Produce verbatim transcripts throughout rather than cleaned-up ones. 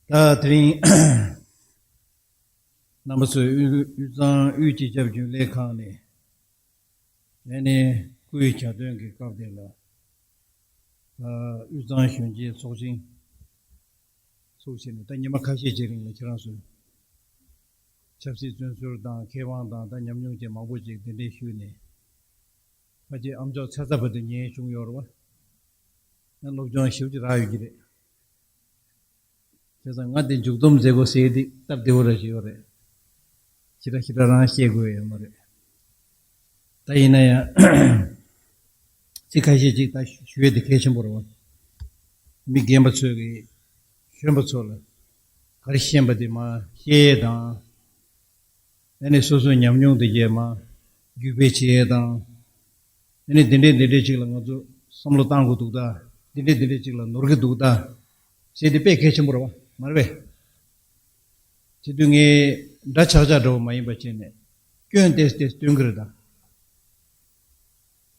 ད་དེ་རིང་རྣམ་པ་ཚོས་དབུས་དབུས་གཙང་དབུས་སྤྱི་ཁྱབ་རྒྱུན་ལས་ཁང་ནས། ཨ་ནི་སྐུའི་གྱ་སྟོན་གྱི་སྐབས་དེ་ལ། ཨ། དབུས་གཙང་གཞོན་སྐྱེས་ཚོགས་ཆེན་ཚུགས་བྱས་ནས། ད་ཉི་མ་ཁ་ཤས་ཀྱི་རིང་ལ་ཁྱེད་རང་ཚོས་ཆབ་སྲིད་བཙོན་ཟུར་དང་མཁས་དབང་དང་ད་ཉམས་མྱོང་ཅན་མང་པོ་ཅིག་གདན་འདྲེན་ཞུས་ནས། ཕལ་ཆེར་ཨ་མཆོག་ཚ་ཚ་བར་དུ་ཉན་བྱུང་ཡོད་རེད་བ། ཡང་སློབ་སྦྱོང་ཞེ་པོ་ཅིག་རག་ཡོད་ཀྱི་རེད། བྱས་ཙང་ང་དེ་མཇུག་སྡོམ་མཛད་དགོས་ཟེར་དེ་སྟབས་བདེ་བོ་ར་ཞིག་ཡོད་རེད། ཞེ་དྲག་ཞེ་དྲག་རང་བཤད་དགོས་ཡོད་མ་རེད། ད་ཡིན་ན་ཡང་ཚིག་ཁ་ཤས་ཅིག་ད་ཞུ་ཡས་དེ་གལ་ཆེན་པོ་རེད་བ། མི་རྒན་པ་ཚོས་ཀྱིས་གཞོན་པ་ཚོ་ལ་ག་རེ་ཤེས་པ་དེ་མར་བཤད་ཡས་དང་། ཨ་ནི་སོ་སོའི་ཉམས་མྱོང་དེ་རྗེས་མ་བརྒྱུད་སྤེལ་བྱེད་ཡས་དང་། ཨ་ནི་འདི་འདྲས་འདི་འདྲས་ཅིག་ལ་ང་ཚོ་བསམ་བློ་བཏང་དགོས་འདུག་ད། འདི་འདྲས་འདི་འདྲས་ཅིག་ལ་ནོར་གྱི་འདུག་ད་ཟེར་དེ་དཔེ་གལ་ཆེན་པོ་རེད་བ། མ་རེད་པས། དེ་དུས་ངས་འདྲ་ཆགས་ཆགས་འདྲ་བོ་མ་ཡིན་པ་བྱས་ནས་སྐྱོན་ཏོག་ཙམ་སྟོན་གྱི་རེད་ད།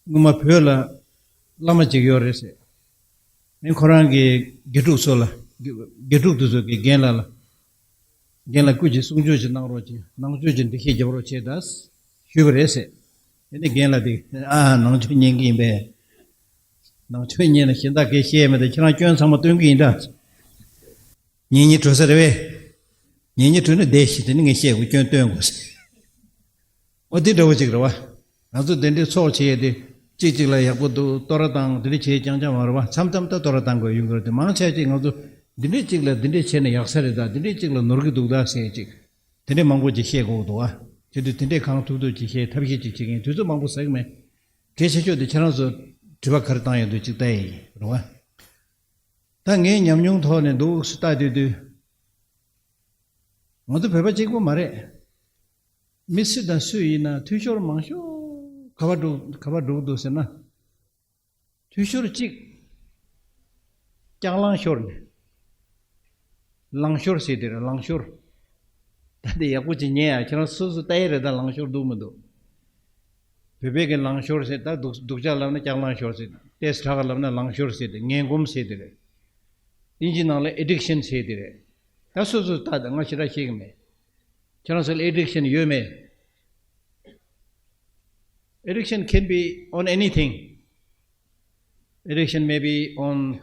སྔོན་མ་བོད་ལ་བླ་མ་ཅིག་ཡོད་རེད་ཟེར། ཨེ། ཁོ་རང་གི་དགེ་ཕྲུག་ཚོ་ལ། དགེ་དགེ་ཕྲུག་དེ་ཚོ་གི་རྒན་ལགས་ལ། རྒན་ལགས་སྐུ་མཁྱེན་གསུང་ཆོས་ཅིག་གནང་རོགས་གྱིས། ནང་ཆོས་ཀྱི་འགྲེལ་བཤད་རྒྱབ་རོགས་བྱེད་ད་ཞུས་པ་རེད་ཟེར། དེ་ནས་རྒན་ལགས་དེ། ཨ། ནང་ཆོས་ཉན་གྱི་ཡིན་པས། ནང་ཆོས་ཉན་ན་གཞན་དག་གིས་བཤད་མེད་དེ་ཁྱེད་རང་སྐྱོན་ཚང་མ་སྟོན་གྱི་ཡིན་ད། ཉན་ཉན་གྲོལ་ས་རེད་པས། ཉན་ཉན་གྲོལ་ན་བསྡད་ཤིག་དེ་ནས་ངས་བཤད་དགོས། སྐྱོན་སྟོན་དགོས་ཟེར། འོ་དེ་འདྲ་བོ་ཅིག་རེད་བ། ང་ཚོ་དེ་འདྲའི་ཚོགས་བྱེད་ཡས་དེ་གཅིག་གཅིག་ལ་ཡག་པོ་འདུག་བསྟོད་ར་བཏང་དེ་འདྲ་བྱེད་རྐྱང་རྐྱང་མ་རེད་བ། མཚམས་མཚམས་ད་བསྟོད་ར་བཏང་དགོས་ཡོང་གི་རེད་དེ། མང་ཆེ་ཅིག་ང་ཚོ་འདི་འདྲའི་གཅིག་ལ་འདི་འདྲས་བྱས་ན་ཡག་ས་རེད་ད། འདི་འདྲའི་གཅིག་ལ་ནོར་གི་འདུག་ད་ཟེར་ཅིག་དེ་འདྲས་མང་པོ་ཅིག་བཤད་དགོས་འདུག་ཨ། དེ་དུས་དེ་འདྲས་གང་ཐུབ་ཐུབ་ཅིག་བཤད་ཐབས་ཤེས་ཅིག་བྱེད་མཁན་དུས་ཚོད་མང་པོ་ཟ་གི་མེད། གལ་ཆེ་ཤོས་དེ་ཁྱེད་རང་ཚོ་དྲི་བ་ག་རེ་བཏང་ཡོད་འདུག་ཅིག་ལྟ་ཡི་རེད་བ། ད་ངའི་ཉམས་མྱོང་ཐོག་ནས་འདུག་སེ་ལྟ་དུས་དུས། ང་ཚོ་བོད་པ་གཅིག་པོ་མ་རེད། མི་སུ་དང་སུ་ཡིན་ན་འཐུས་ཤོར་མང་ཤོས་ག་པར་འགྲོ་ག་པར་འགྲོ་གི་འདུག་ཟེར་ན། འཐུས་ཤོར་གཅིག་ལྕགས་ལང་ཤོར་ནས། ལང་ཤོར་ཟེར་དེ་རེད། ལང་ཤོར། ད་དེ་ཡག་པོ་ཅིག་ཉན་ཡ། ཁྱེད་རང་སོ་སོ་ལྟ་ཡི་རེད་ད། ལང་ཤོར་འདུག་མི་འདུག་བོད་པའི་གི་ལང་ཤོར་ཟེར། ད་སྡུག་སྡུག་ཅག་ལབ་ན་ལྕགས་ལང་ཤོར་ཟེར། ཏོག་ཙམ་དྲག་ག་ལབ་ན་ལང་ཤོར་ཟེར་ཏེ། ངན་གོམས་ཟེར་དེ་རེད། དབྱིན་ཇི་ནང་ལ་ཨེ་ཌིག་ཤན་ཟེར་དེ་རེད། ད་སོ་སོ་ལྟ་ད། ང་ཞེ་དྲག་ཤེས་གི་མེད། ཁྱེད་རང་ཚོ་ལ་ཨེ་ཌིག་ཤན་ཡོད་མེད། Addiction can be on anything. Addiction may be on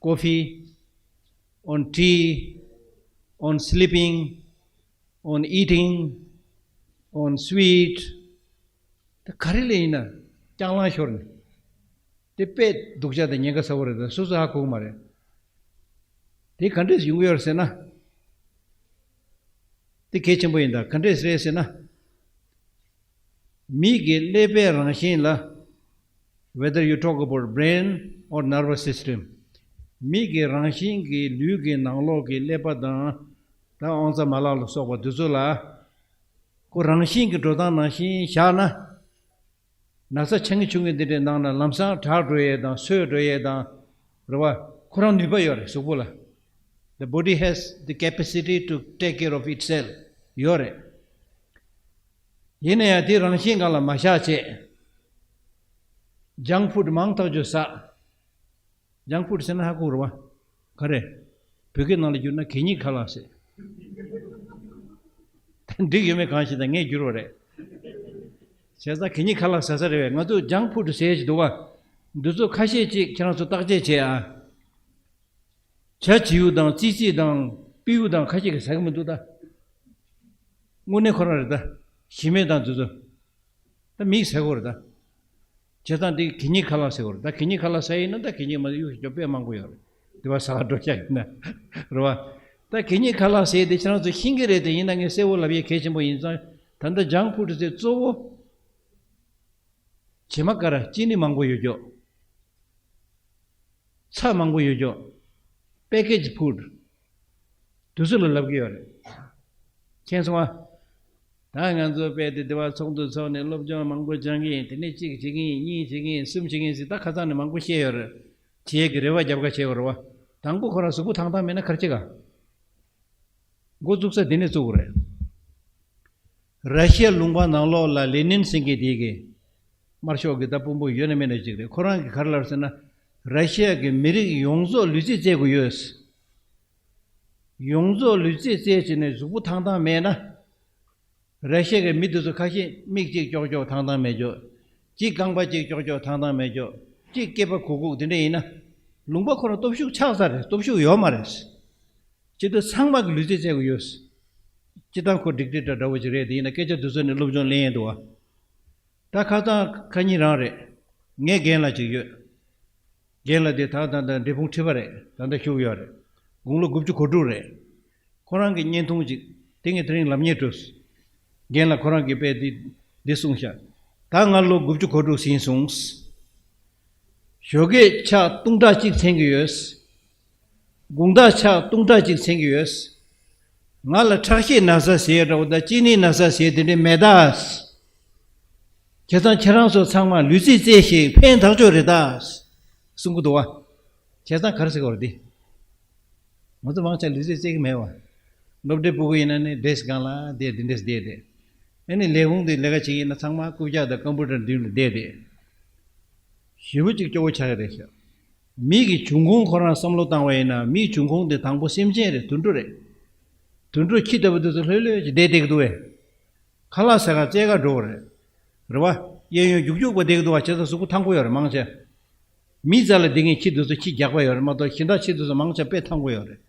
coffee, on tea, on sleeping, on eating, on sweet. ད་ག་རེ་ལ་ཡིན་ན་ལྕགས་ལང་ཤོར་ནས། དེ་དཔེ་སྡུག་ཅག་དང་ཉེན་ཁ་ཚ་བོ་རེད། ད་སོ་སོ་ཧ་གོ་གི་མ་རེད། དེ་ག་འདྲས་ཡོང་གི་ཡོད་རེད་ཟེར་ན། དེ་གལ་ཆེན་པོ་ཡིན་ད། ག་འདྲས་རེད་ཟེར་ན། མི་གི་ཀླད་པའི་རང་བཞིན་ལ། Whether you talk about brain or nervous system. མི་གི་རང་བཞིན་གྱི་ལུས་ཀྱི་ནང་ལོགས་ཀྱི་ཀླད་པ་དང་། ད་དབང་རྩ་མ་ལག་ལ་སོགས་པ་དེ་ཚོ་ལ། ཁོ་རང་བཞིན་གྱི་འགྲོ་སྟངས་ནང་བཞིན་བཞག་ན། ན་ཚ་ཆེན་གྱི་ཆུང་གི་འདི་འདྲའི་ནང་ན་ལམ་སང་དྲག་འགྲོ་ཡས་དང་སོས་འགྲོ་ཡས་དང་། རེད་བ། ཁོ་རང་ནུས་པ་ཡོད་རེད་གཟུགས་པོ་ལ། The body has the capacity to take care of itself. ཡོད་རེད། ཡིན་ན་ཡང་དེ་རང་བཞིན་སྒང་ལ་མ་བཞག་བྱས། ཇང་ཕུཌ་མང་ཐག་ཆོད་ཟ། ཇང་ཕུཌ་ཟེར་ན་ཧ་གོ་རེད་བ། ག་རེ། བོད་སྐད་ནང་ལ་བསྒྱུར་ན་གད་སྙིགས་ཁ་ལག་ཟེར། ད་འགྲིག་ཡོད་མེད་གང་ཞིག་ད་ངས་བསྒྱུར་བ་རེད། བྱས་ཙང་གད་སྙིགས་ཁ་ལག་ཟ་ས་རེད་བས། ང་ཚོ་ཇང་ཕུཌ་ཟེར་གྱི་འདུག་བ། འདི་ཚོ་ཁ་ཤས་ཅིག་ཁྱེད་རང་ཚོ་བརྟག་དཔྱད་བྱེད་ཨ། ཇ་བྱིའུ་དང་ཙི་ཙི་དང་སྤྲེའུ་དང་ཁ་ཤས་ཀྱིས་ཟ་གི་མི་འདུག་ད། དངོས་གནས་ཁོ་རང་རེད་ད། ཞི་མེད་དང་དེ་ཚོ། ད་མིས་ཟ་གི་རེད་ད། བྱས་ཙང་དེ་གད་སྙིགས་ཁ་ལག་ཟེར་གི་རེད་ད། གད་སྙིགས་ཁ་ལག་ཟ་ཡིན་ན་ད་གད་སྙིགས་མ་གཡུག་ཞིག་རྒྱོབ་དཔེ་མང་པོ་ཡོད་རེད། དེ་བ་ཟ་ག་འགྲོ་ཤག་ཡིན་ན། རེད་བ། ད་གད་སྙིགས་ཁ་ལག་ཟེར་དེ་ཁྱེད་རང་ཚོ་ཤེས་ཀྱི་རེད་དེ། ཡིན་ན་ངས་གསལ་བོ་ལབ་ཡས་གལ་ཆེན་པོ་ཡིན་ཙང་། ད་ལྟ་ཇང་ཕུཌ་ཟེར་གཙོ་བོ། བྱེ་མ་ཀ་ར་ཅི་ནི་མང་པོ་ཡོད་ཀྱོག་ཚྭ་མང་པོ་ཡོད་ཀྱོག་པེ་ཀེ་ཇི་ཕུཌ། དུས་ཚོད་ལ་ལབ་ཀྱི་ཡོད་རེད། མཁྱེན་སོང་ཨ། ད་ང་ཚོ་དཔེ་དེ་དེ་བ་ཚོགས་འདུ་ཚོགས་ནས་སློབ་སྦྱོང་མང་པོ་སྦྱང་གི་ཡིན། དེ་ནས་གཅིག་བྱེད་ཀྱི་ཡིན། གཉིས་བྱེད་ཀྱི་ཡིན། གསུམ་བྱེད་ཀྱི་ཡིན་ཟེར། ད་ཁ་སང་ནས་མང་པོ་བཤད་ཡོད་རེད། བྱེད་ཀྱི་རེ་བ་རྒྱབ་ཁ་བྱེད་དགོས་རེད་བ། དང་པོ་ཁོ་རང་གཟུགས་པོ་ཐང་ཐང་མེད་ན་ག་རེ་བྱེད་ག་འགོ་བཙུགས་ས་དེ་ནས་བཙུགས་དགོས་རེད། ར་ཤི་ཡ་ལུང་པ་ནང་ལོགས་ལ་ལེ་ནིན་ཟེར་མཁན་དེ་གི་དམར་ཤོག་གི་ད་དཔོན་པོ་ཡོད་ན་མེད་ན་ཅིག་རེད། ཁོ་རང་གིས་ག་རེ་ལབ་ཟེར་ན། ར་ཤི་ཡ་གི་མི་རིགས་ཡོངས་རྫོགས་ལུས་རྩལ་རྩེད་དགོས་ཡོད། ཡོངས་རྫོགས་ལུས་རྩལ་རྩེད་བྱས་ནས་གཟུགས་པོ་ཐང་ཐང་མེད་ན། ར་ཤི་ཡ་གི་མི་དེ་ཚོ་ཁ་ཤས་མིག་གཅིག་ཀྱོག་ཀྱོག་ཐང་ཐང་མེད་ཀྱོག་གཅིག་རྐང་པ་གཅིག་ཀྱོག་ཀྱོག་ཐང་ཐང་མེད་ཀྱོག་གཅིག་སྐེད་པ་གུག་གུག་དེ་འདྲ་ཡིན་ན། ལུང་པ་ཁོ་རང་སྟོབས་ཤུགས་ཆག་ས་རེད། སྟོབས་ཤུགས་ཡོད་མ་རེད། སྤྱིར་བཏང་ཚང་མ་གི་ལུས་རྩལ་རྩེད་དགོས་ཡོད། སྤྱིར་བཏང་ཁོ་ཌིག་ཊེག་ཊར་འདྲ་བོ་ཅིག་རེད། དེ་ཡིན་ན་སྐད་ཆ་དེ་ཚོ་ནི་སློབ་སྦྱོང་ལེན་ཡས་འདུག་བ། ད་ཁ་སང་ཁ་ཉིན་རང་རེད། ངའི་རྒན་ལགས་ཅིག་ཡོད། རྒན་ལགས་དེ་ད་ད་ད་འབྲས་སྤུངས་ཁྲི་པ་རེད། ད་ལྟ་བཞུགས་ཡོད་རེད། དགུང་ལོ་དགུ་བཅུ་གོ་དྲུག་རེད། ཁོ་རང་གི་བརྙན་ཐུང་ཅིག་དེ་ངས་དེ་རིང་ལབ་སྙིང་བྲོས། རྒན་ལགས་ཁོ་རང་གིས་དཔེ་འདི་འདི་གསུངས་ཤག་ད་ང་ལོ་དགུ་བཅུ་གོ་དྲུག་ཟིན་སོང་། ཞོགས་ཀས་ཕྱག་དུང་ཁྲག་གཅིག་འཚེང་གི་ཡོད། དགོང་དག་ཕྱག་དུང་ཁྲག་གཅིག་འཚེང་གི་ཡོད། ང་ལ་ཁྲག་ཤེད་ན་ཚ་ཟེར་འདྲ་བོ་དང་གཅིན་སྙི་ན་ཚ་ཟེར་དེ་འདྲ་མེད་ད། བྱས་ཙང་ཁྱེད་རང་ཚོ་ཚང་མ་ལུས་རྩལ་རྩེད་ཤིག་ཕན་ཐག་ཆོད་རེད་ད། གསུང་གི་འདུག་བ། བྱས་ཙང་ག་རེ་ཟེར་གི་ཡོད་རེད་དེ། ང་ཚོ་མང་ཆེ་ལུས་རྩལ་རྩེད་ཀྱི་མེད་བ། སློབ་གྲྭའི་སྤུ་གུ་ཡིན་ན་ནི་ཌེ་སི་སྒང་ལ་བསྡད་དེ་འདྲས་བསྡད་དེ། ཨ་ནི་ལས་ཁུངས་དེ་ལས་ཀ་བྱེད་ཀྱི་ཡིན་ན་ཚང་མ་རྐུབ་བཀྱག་དང་ཀམ་པུ་ཊར་མདུན་ལ་བསྡད་དེ། ཞེ་པོ་ཅིག་སྐྱོ་བོ་ཆགས་ཀྱི་རེད་ཤག་མི་གི་འབྱུང་ཁུངས་ཁོ་རང་བསམ་བློ་བཏང་བ་ཡིན་ན་མིའི་འབྱུང་ཁུངས་དེ་དང་པོ་སེམས་ཅན་རེད། དུད་འགྲོ་རེད། དུད་འགྲོ་ཁྱི་ལྟ་བུ་དེ་ཚོ་ལྷོད་ལྷོད་ཅིག་བསྡད་བསྡད་ཀྱི་འདུག་བས། ཁ་ལག་ཟ་ག་རྩེད་ག་འགྲོ་བ་རེད། རེད་བ། གཡས་གཡོན་རྒྱུག་རྒྱུག་པ་བསྡད་ཀྱི་འདུག་བ། བྱས་ཙང་གཟུགས་པོ་ཐང་པོ་ཡོད་རེད་མང་ཆེ། མི་རྩ་ལ་འདི་ངས་ཁྱི་འདི་ཚོ་ཁྱི་རྒྱགས་པ་ཡོད་རེད་མ་གཏོགས་གཞན་དག་ཁྱི་འདི་ཚོ་མང་ཆེ་དཔེ་ཐང་པོ་ཡོད་རེད།